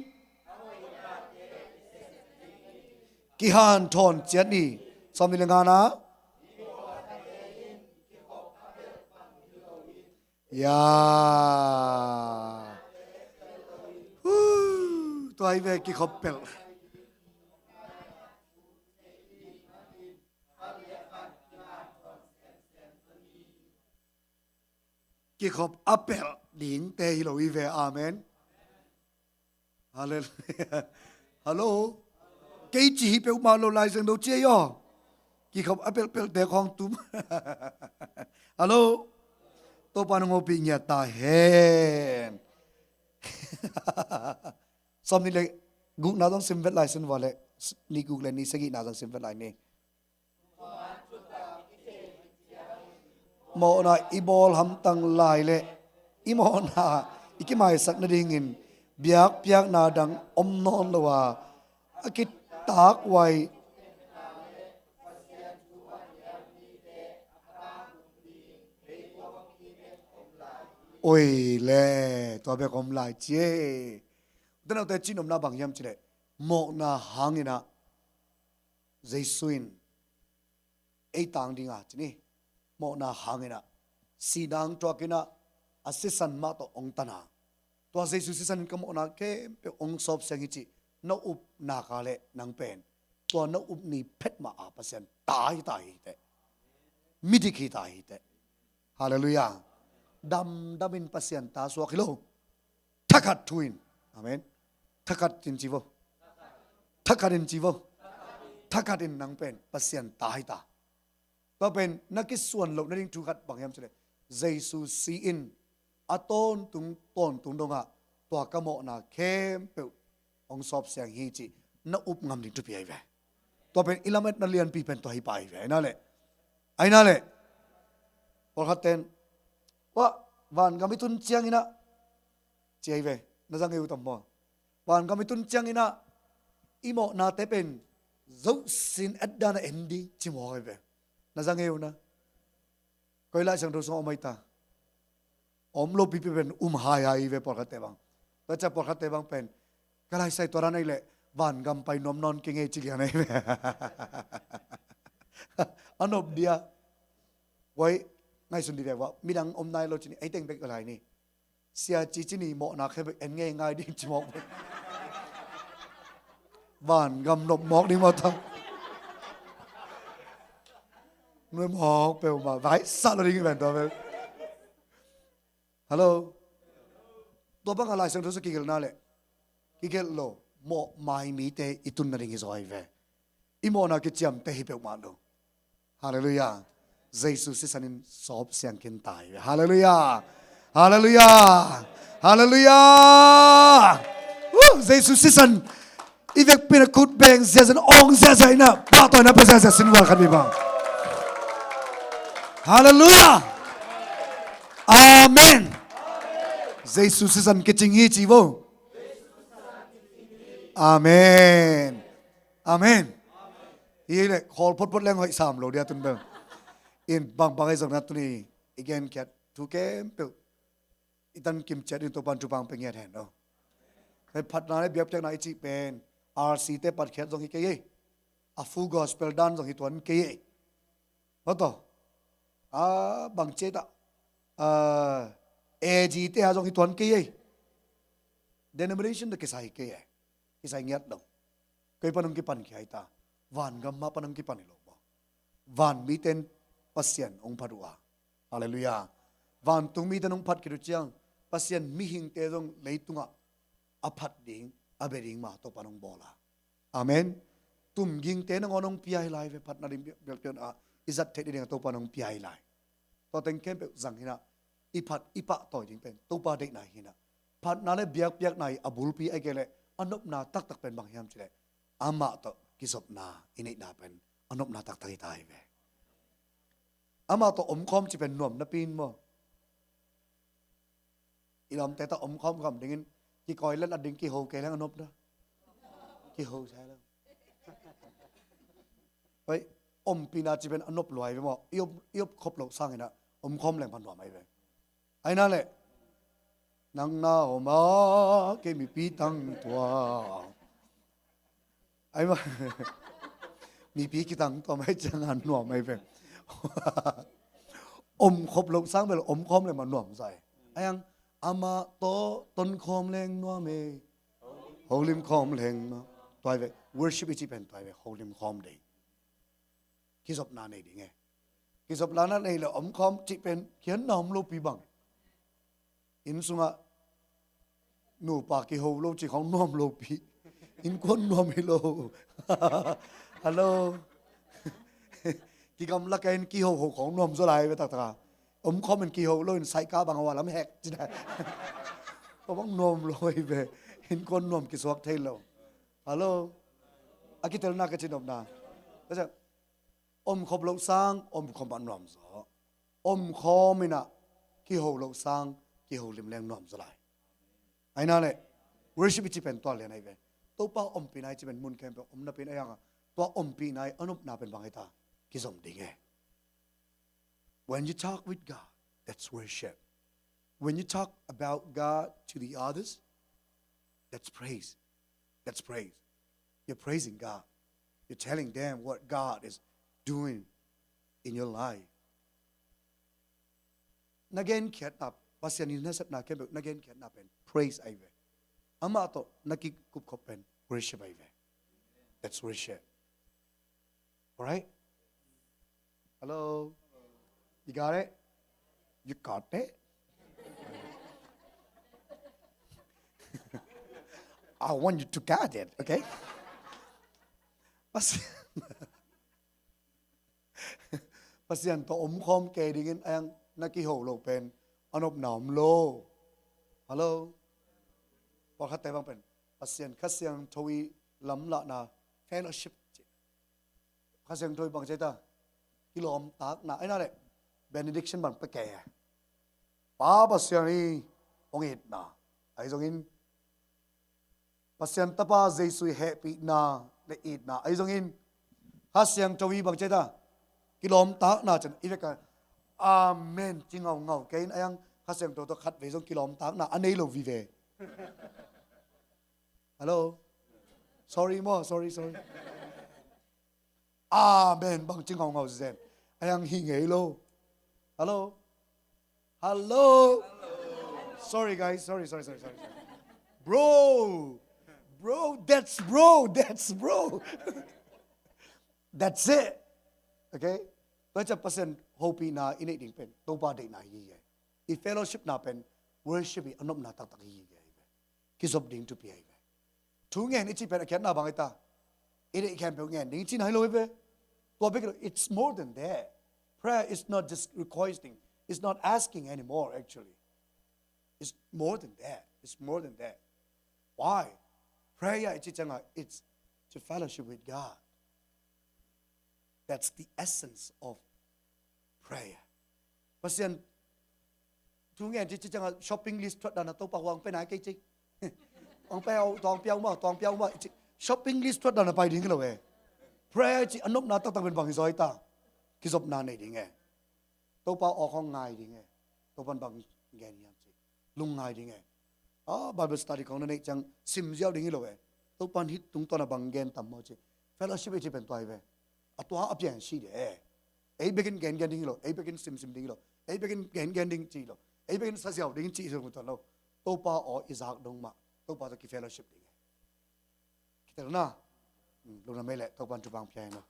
kihanthawn ciat ni. Sawmnih le ngana. Ya. Huh. Tua ahi ve kikhop pelh. Kikhop a pelh dingte hi lo hi ve. Amen. Halleluiah. Hallo. Kei ci hi peuhmah lo lai zeng do ci ei aw. Kikhop a pelhpelhte khawng tum. Hallo. Topa nang hopih ngiat ta hen. Sawmnih le gukna zong sim vet lai sin vua le, nih guk le nih sagihna zong sim vet lai ni. Mawhna i bawl hamtang lai le i mawhna i kimaisak nadingin biakpiakna dang om nawn lo a, a kitak huai. Oi le, tua bek om lai ci e. Tanaute cihnopna bang hiam cileh mawhna hangin ah Jesu in ei tang dinga ci ni. Mawhna hangin ah, sihna hong thuak in ah, a sisan mah tawh hong tan a, tua Jesu sisan in ka mawhna khempeuh hong sawp siang hi cih na up nak leh nang pen tua na up ni phet mah a Pasian ta hi ta hi teh. Midik hi ta hi teh. Halleluiah. Damdam in Pasian ta suak hi lo. Thakhat thu in. Amen. Thakhat in ci vo. Thakhat in ci vo. Thakhat in nang pen Pasian ta hi ta. Tua pen na kisuan loh nading thu khat bang hiam cih leh, Jesu si in a tawntung tawntung dongah tua ka mawhna khempeuh hong sawp siang hi cih na up ngam ding thupi ahi ve. Tua pen i lametna lianpi pen tua hi pah ahi ve. Ahi na leh, ahi na leh, pawlkhat ten, wah, vangam i tun ciangin ah, ci ahi ve. Na za ngei uh tam maw? Vangam i tun ciangin ah i mawhnate pen zosin et dan a en ding ci mawk ahi ve. Na za ngei uh na. Koi Lai Siangtho sung om ahi ta? Om lo pipi pen um haihai ve pawlkhatte bang. Tua ciang pawlkhatte bang pen, ka laisai tua dan ahi leh vangam pai nuam nawn kei ngei ci lian ahi ve. A nop dia. Huai, ngaihsun dih ve ua, midang om nai lo ci ni, ei teng bek a lai ni. Sia ci ci ni mawhna khe bek en ngei ngai ding ci mawk. Vangam nop mawk ding mawk ta. Nuai mawk peuh mah vai sa lo ding i ven tua peuh. Hallo. Tua bang a Lai Siangtho sung kigelh na leh, kigelh lo, mawhmai mite i tun nading hi zaw ahi ve. I mawhna kiciamteh hi peuhmah lo. Halleluiah. Jesu sisan in sawp siang khin ta hi ve. Halleluiah. Halleluiah. Halleluiah. Uh, Jesu sisan i vekpi in a khut beng ziahziah in, awng ziahziah in, pahtawina pia ziahziah sin val khat mi bang. Halleluiah. Amen. Jesu sisan kicing hi ci vo. Amen. Amen. Hi leh khawl photphot leng hoih sam lo dia tun bel. In bangbang ahi zong na tuni i genkhiat thu khempeuh i tan kim ciat in Topan thupha pia ngiat hen lo. Hei, phatna leh biakpiakna i cih pen R C te patkhiat zong hi kei ei. A Full Gospel dan zong hi tuan kei ei. Maw taw, a bang ci ta, a, A G te a zong hi tuan kei ei. Denomination tawh kisai kei ei. Kisai ngiat lo. Kei pan hong kipan khia hi ta. Vangam mah pan hong kipan hi lo maw? Van mite in Pasian hong phat uh a. Halleluiah. Vantung mite in hong phat khit uh ciang, Pasian mihingte zong leitungah a phat ding, a bia ding mah Topan hong bawl a. Amen. Tumgingte nangawn hong pia hi lai ve, phatna ding biakpiakna ah i zat theih nading a Topan hong pia hi lai. Tua teng khempeuh zang hi in, i phat i pahtawi ding pen Topa deihna hi in, phatna leh biakpiakna i a bulpi ahih kei leh a nopna taktak pen bang hiam cih leh, amah tawh kizopna i neihna pen a nopna taktak hi ta hi ve. Amah tawh omkhawm cih pen nuam napi in maw? I lawmte tawh omkhawm khawm dingin kikawi lel a ding kiho kei leng a nop na. Kiho sai lo. Hei, ompihna cih pen a nop lua hi ve maw? I op, i op khop loh sangin a omkhawm leng pan nuam ahi ve. Ahi na leh, nang na om a, kei mipi tangtuang. Ahi mah. Mipi kitangtuang ahi ciang a nuam ahi ve. Om khop loh sang bel omkhawm leh mah nuam zai. Ahi hang, amah tawh tonkhawm leng nuam e. Holim khawm leng nuam. Tua hi ve, worship i cih pen tua hi ve, holim khawm ding. Kizopna nei ding e. Kizopna nei leh omkhawm cih pen khiatna om lopi bang. Inn sungah nupa kiho lo cih khawng nuam lopi. Innkuan nuam hi lo. Hallo. Kigamla kei in kihoho khawng nuam zaw lai ve taktak a. Omkhawm in kiho lo in saika bang a ua lam hek ci na. Tua bang nuam lo hi ve. Innkuan nuam kisuak thei lo. Hallo. A kitelna ka ci nopna. Tua ciang, om khop loh sang, om khawm a nuam zaw. Om khawm in a, kiho loh sang, kiho lim leng nuam zaw lai. Ahi na leh, worship i cih pen tua lian ahi ve. Topa ompihna i cih pen mun khempeuh om napi in ahi hang a, tua ompihna i a nopna pen bang hi ta, kizom ding e. When you talk with God, that's worship. When you talk about God to the others, that's praise. That's praise. You're praising God. You're telling them what God is doing. in your life. Na genkhiatna, Pasian in nasepna khempeuh na genkhiatna pen praise ahi ve. Amah tawh na kikupkhop pen worship ahi ve. That's worship. Alright? Hello? You got it? You got it? I want you to get it, okay? Pasian, Pasian tawh omkhawm kei dingin a yang na kiho lo pen a nopna om lo. Hello? Pawlkhatte bang pen Pasian Kha Siangtho i lamlahna fellowship ci. Kha Siangtho i bang ci ta? Kilawmtakna, aina le benediction bang pia kei. Pa Pasian i hong itna, ahi zongin Pasian Tapa Jesu i hehpihna le itna, ahi zongin Kha Siangtho i bang ci ta? Kilawmtakna cin i vek a, amen ci ngaungau kei in a yang Kha Siangtho tawh khatvei zong kilawmtakna a nei lo vive. Hello? Sorry maw, sorry, sorry. Amen bang ci ngaungau zen. A yang hi ngei lo. Hello? Hello? Sorry, guys. Sorry, sorry, sorry, sorry, sorry. Bro! Bro, that's bro, that's bro. That's it. Okay? Tua ciang Pasian hopihna i neih ding pen Topa deihna hi hi. I fellowshipna pen worship i a nopna taktak hi hi. Kizop ding thupi ahi ve. Thu ngen i cih pen a khiatna bang hi ta? I deih khempeuh ngen ding cihna hi lo hi ve. Tua bek hi lo, it's more than that. Prayer is not just requesting. It's not asking anymore, actually. It's more than that. It's more than that. Why? Prayer i cih ciangin, it's to fellowship with God. That's the essence of prayer. Pasian thu ngen ci, ci ciangin shopping list thuat dan a Topa, hong pia nai kei ci. Hong pia uh, tawng pia uh maw, tawng pia uh maw ci. Shopping list thuat dan a pai ding hi lo e. Prayer ci a nopna taktak pen bang hi zaw hi ta? Kizopna nei ding e. Topa awk hong ngai ding e. Topa'n bang gen hiam ci lungngai ding e. A, Bible study khawng na neih ciang sim ziau ding hi lo e. Topa'n hih tungtawn a bang gen tam maw ci. Fellowship i cih pen tua hi ve. A tua a piang si de e. Ei bekin gengen ding hi lo, ei bekin simsim ding hi lo, ei bekin gengen ding ci hi lo, ei bekin sa ziau ding ci hi lo, tuan lo. Topa aw i zak dong mah, Topa tawh ki fellowship ding e. Kitel na. Hmm, lungdam ei leh, Topa'n thupha pia hen aw.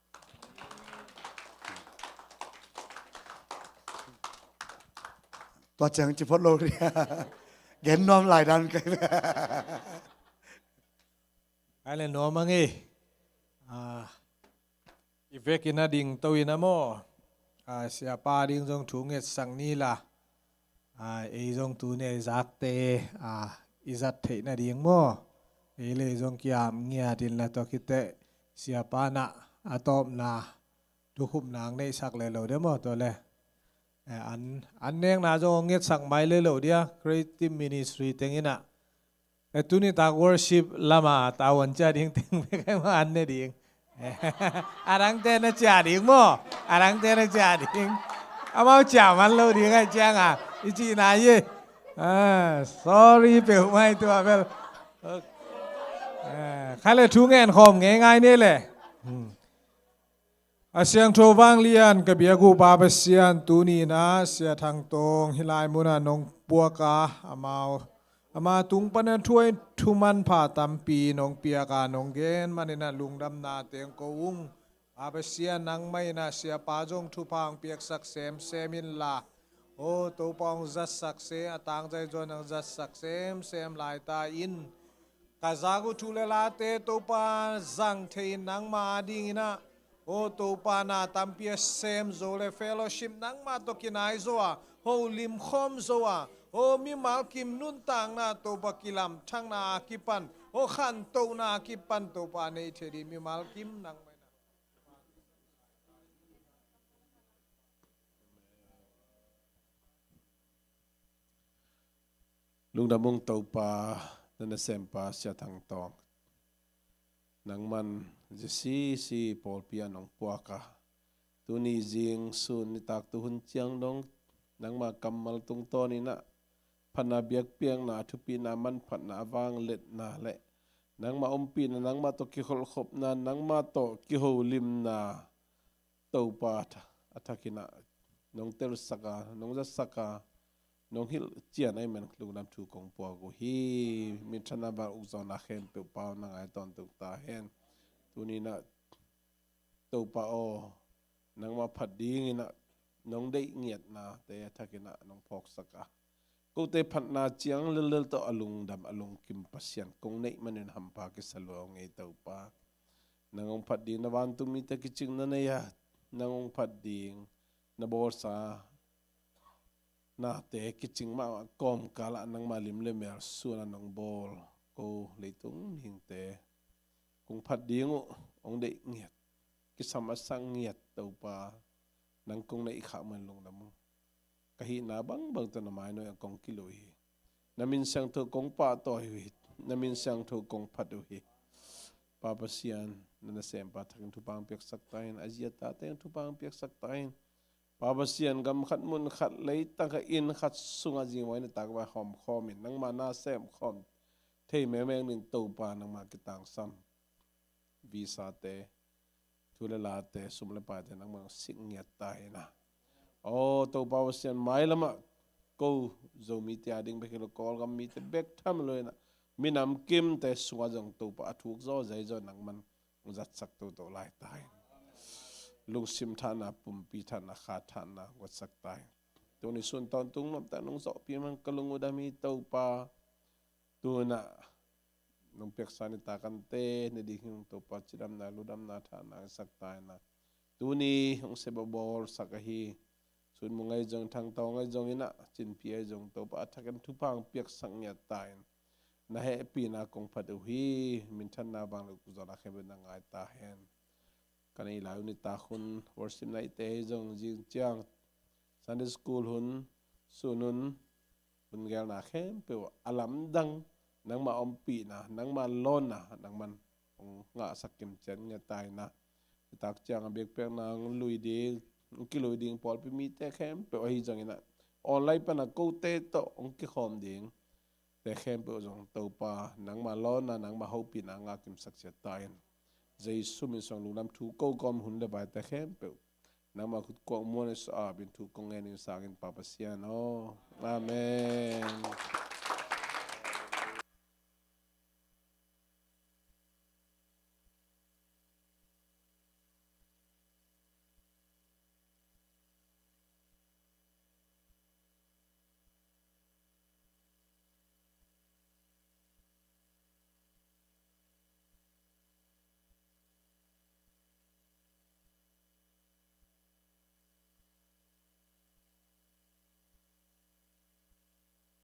Tua ciang ci phot lo ria. Gen nuam lai dan kai. Ai le nuam a ngei. Ah, i vekin a dingto in a maw. Ah, siapa ding zong thu ngetsak ni la. Ah, ei zong tuni a i zakte, ah, i zat theih nading maw. Ei le zong kiam ngiat in la tua khit teh siapa na a tawpna thukhupna ang neihsak le lo dia maw tua le. Eh, an, an nekna zong hong ngetsak mai le lo dia, Creative Ministry teng in ah. Eh, tuni tak worship lama tavuan cia ding teng bek ai maw an ne ding. Eh, a dangte na cia ding maw? A dangte na cia ding. Amau cia man lo ding ai ciang a i cihna hi. Ah, sorry peuhmah hi tua bel. Eh, khai le thu ngen khawm ngei ngai ni le. Hmm. A siangtho vanglian ka biak uh Pa Pasian, tuni in ah Sia Thang Tawng hih lai munah nong puak a, amau, ama tung panin a thu a, thu manpha tampi nong piak a, nong gen manin ah lungdamna teng ko ung. Pa Pasian, nangmah in ah siapa zong thupha hong piaksak semsem in la, aw Topa, hong zatsak se, a tangzai zaw in hong zatsak semsem lai ta in. Ka zak uh thu le late Topa zang thei in nangmah a ding in ah, aw Topa, na tampi a sem zo le fellowship nangmah tawh kinai zo a, holim khawm zo a, aw mimal kim nuntakna Topa, kilamthakna a kipan, aw khantohna a kipan Topa nei thei ding mimal kim nangmah in ah. Lungdam ung Topa, na nasempa Sia Thang Tawng. Nangman J C C pawlpi ah nong puak a, tuni zing sun nitak tuhun ciang dong nangma kammal tungtawn in ah phatna biakpiakna, thupina manphatna, a vangliatna le nangma ompihna, nangma tawh kikholhkhopna, nangma tawh kiholimna, Topa tha, a thakin ah nong telsak a, nong zatsak a, nong hilh cian ahih man lungdam thu kong puak uh hi. Minthanna bang ukzawhna khempeuh Pa aw na ngai tawntung ta hen. Tuni-in ah Topa aw, nangmah phat dingin ah nong deih ngiatnate a thakin ah nong phawksak a, kote phatna ciang lellel tawh a lungdam a lungkim Pasian kong neih manin hampha kisa lua ung ei Topa. Nang hong phat ding na vantung mite kicing na nei a, nang hong phat ding na bawlsa nate kicing mahmah kawmkal ah nangma lim le mel suan a nong bawl ko leitung mihingte kong phat ding uh hong deih ngiat, kisam a sak ngiat Topa, nang kong neih khak man lungdam ung. Ka hihna bangbang tawh na mainuai ah kong kilui hi. Na min siangtho kong pahtawi uh hi. Na min siangtho kong phat uh hi. Pa Pasian, na nasempa thakin thupha hong piaksak ta in, a zi a tate hong thupha hong piaksak ta in. Pa Pasian, gam khat mun khat leitang khat inn khat sungah zingvai nitak vai hawmkhawm in nangma na semkhawm thei mengmeng ding Topa nangma kitangsam. Visate, thu le late, sum le paite nangmah hong sik ngiat ta hi na. Aw Topa Pasian, mailamah ko Zomite a ding bek hi lo, Kawlgam mite bek tham lo hi na, minam kimte sungah zong Topa a thuk zaw zai zaw nangman hong zatsak toto lai ta hi. Lungsim thahatna, pumpi thahatna, kha thahatna hong zatsak ta hi. Tuni sun tawntung nuamtak nong zawhpih man ka lung uh dam hi Topa. Tu-in ah nong piaksa nitak ante ni ding hi ung Topa, cidamna, ludamna, thahatna hong sak ta hi na. Tuni hong sep a bawlsak ahi Sun Mung ahi zong, Thang Tawng ahi zong in ah, Cin Pi ahi zong Topa a thakin thupha hong piaksak ngiat ta in, na hehpihna kong phat uh hi. Minthanna bang le ukzawhna khempeuh na ngai ta hen. Ka neih lai uh nitak hun worship night-te ahi zong, zing ciang Sunday school hun, sun hun, hun gelna khempeuh a lamdang nangma ompihna, nangma lawnna nangman hong ngahsak kimciat ngiat ta hi na. Nitak ciang a biakpiakna hong lui ding, hong kilui ding pawlpi mite khempeuh ahi zongin ah, online pan a kote tawh hong kikhawm dingte khempeuh zong Topa nangma lawnna, nangma hopihna ngah kimsak ciat ta in. Jesu min suang lungdam thu ko kawm, hun le vaite khempeuh nangma khut kuak muan a sa a bin thu kong ngen in sang in Pa Pasian aw. Amen.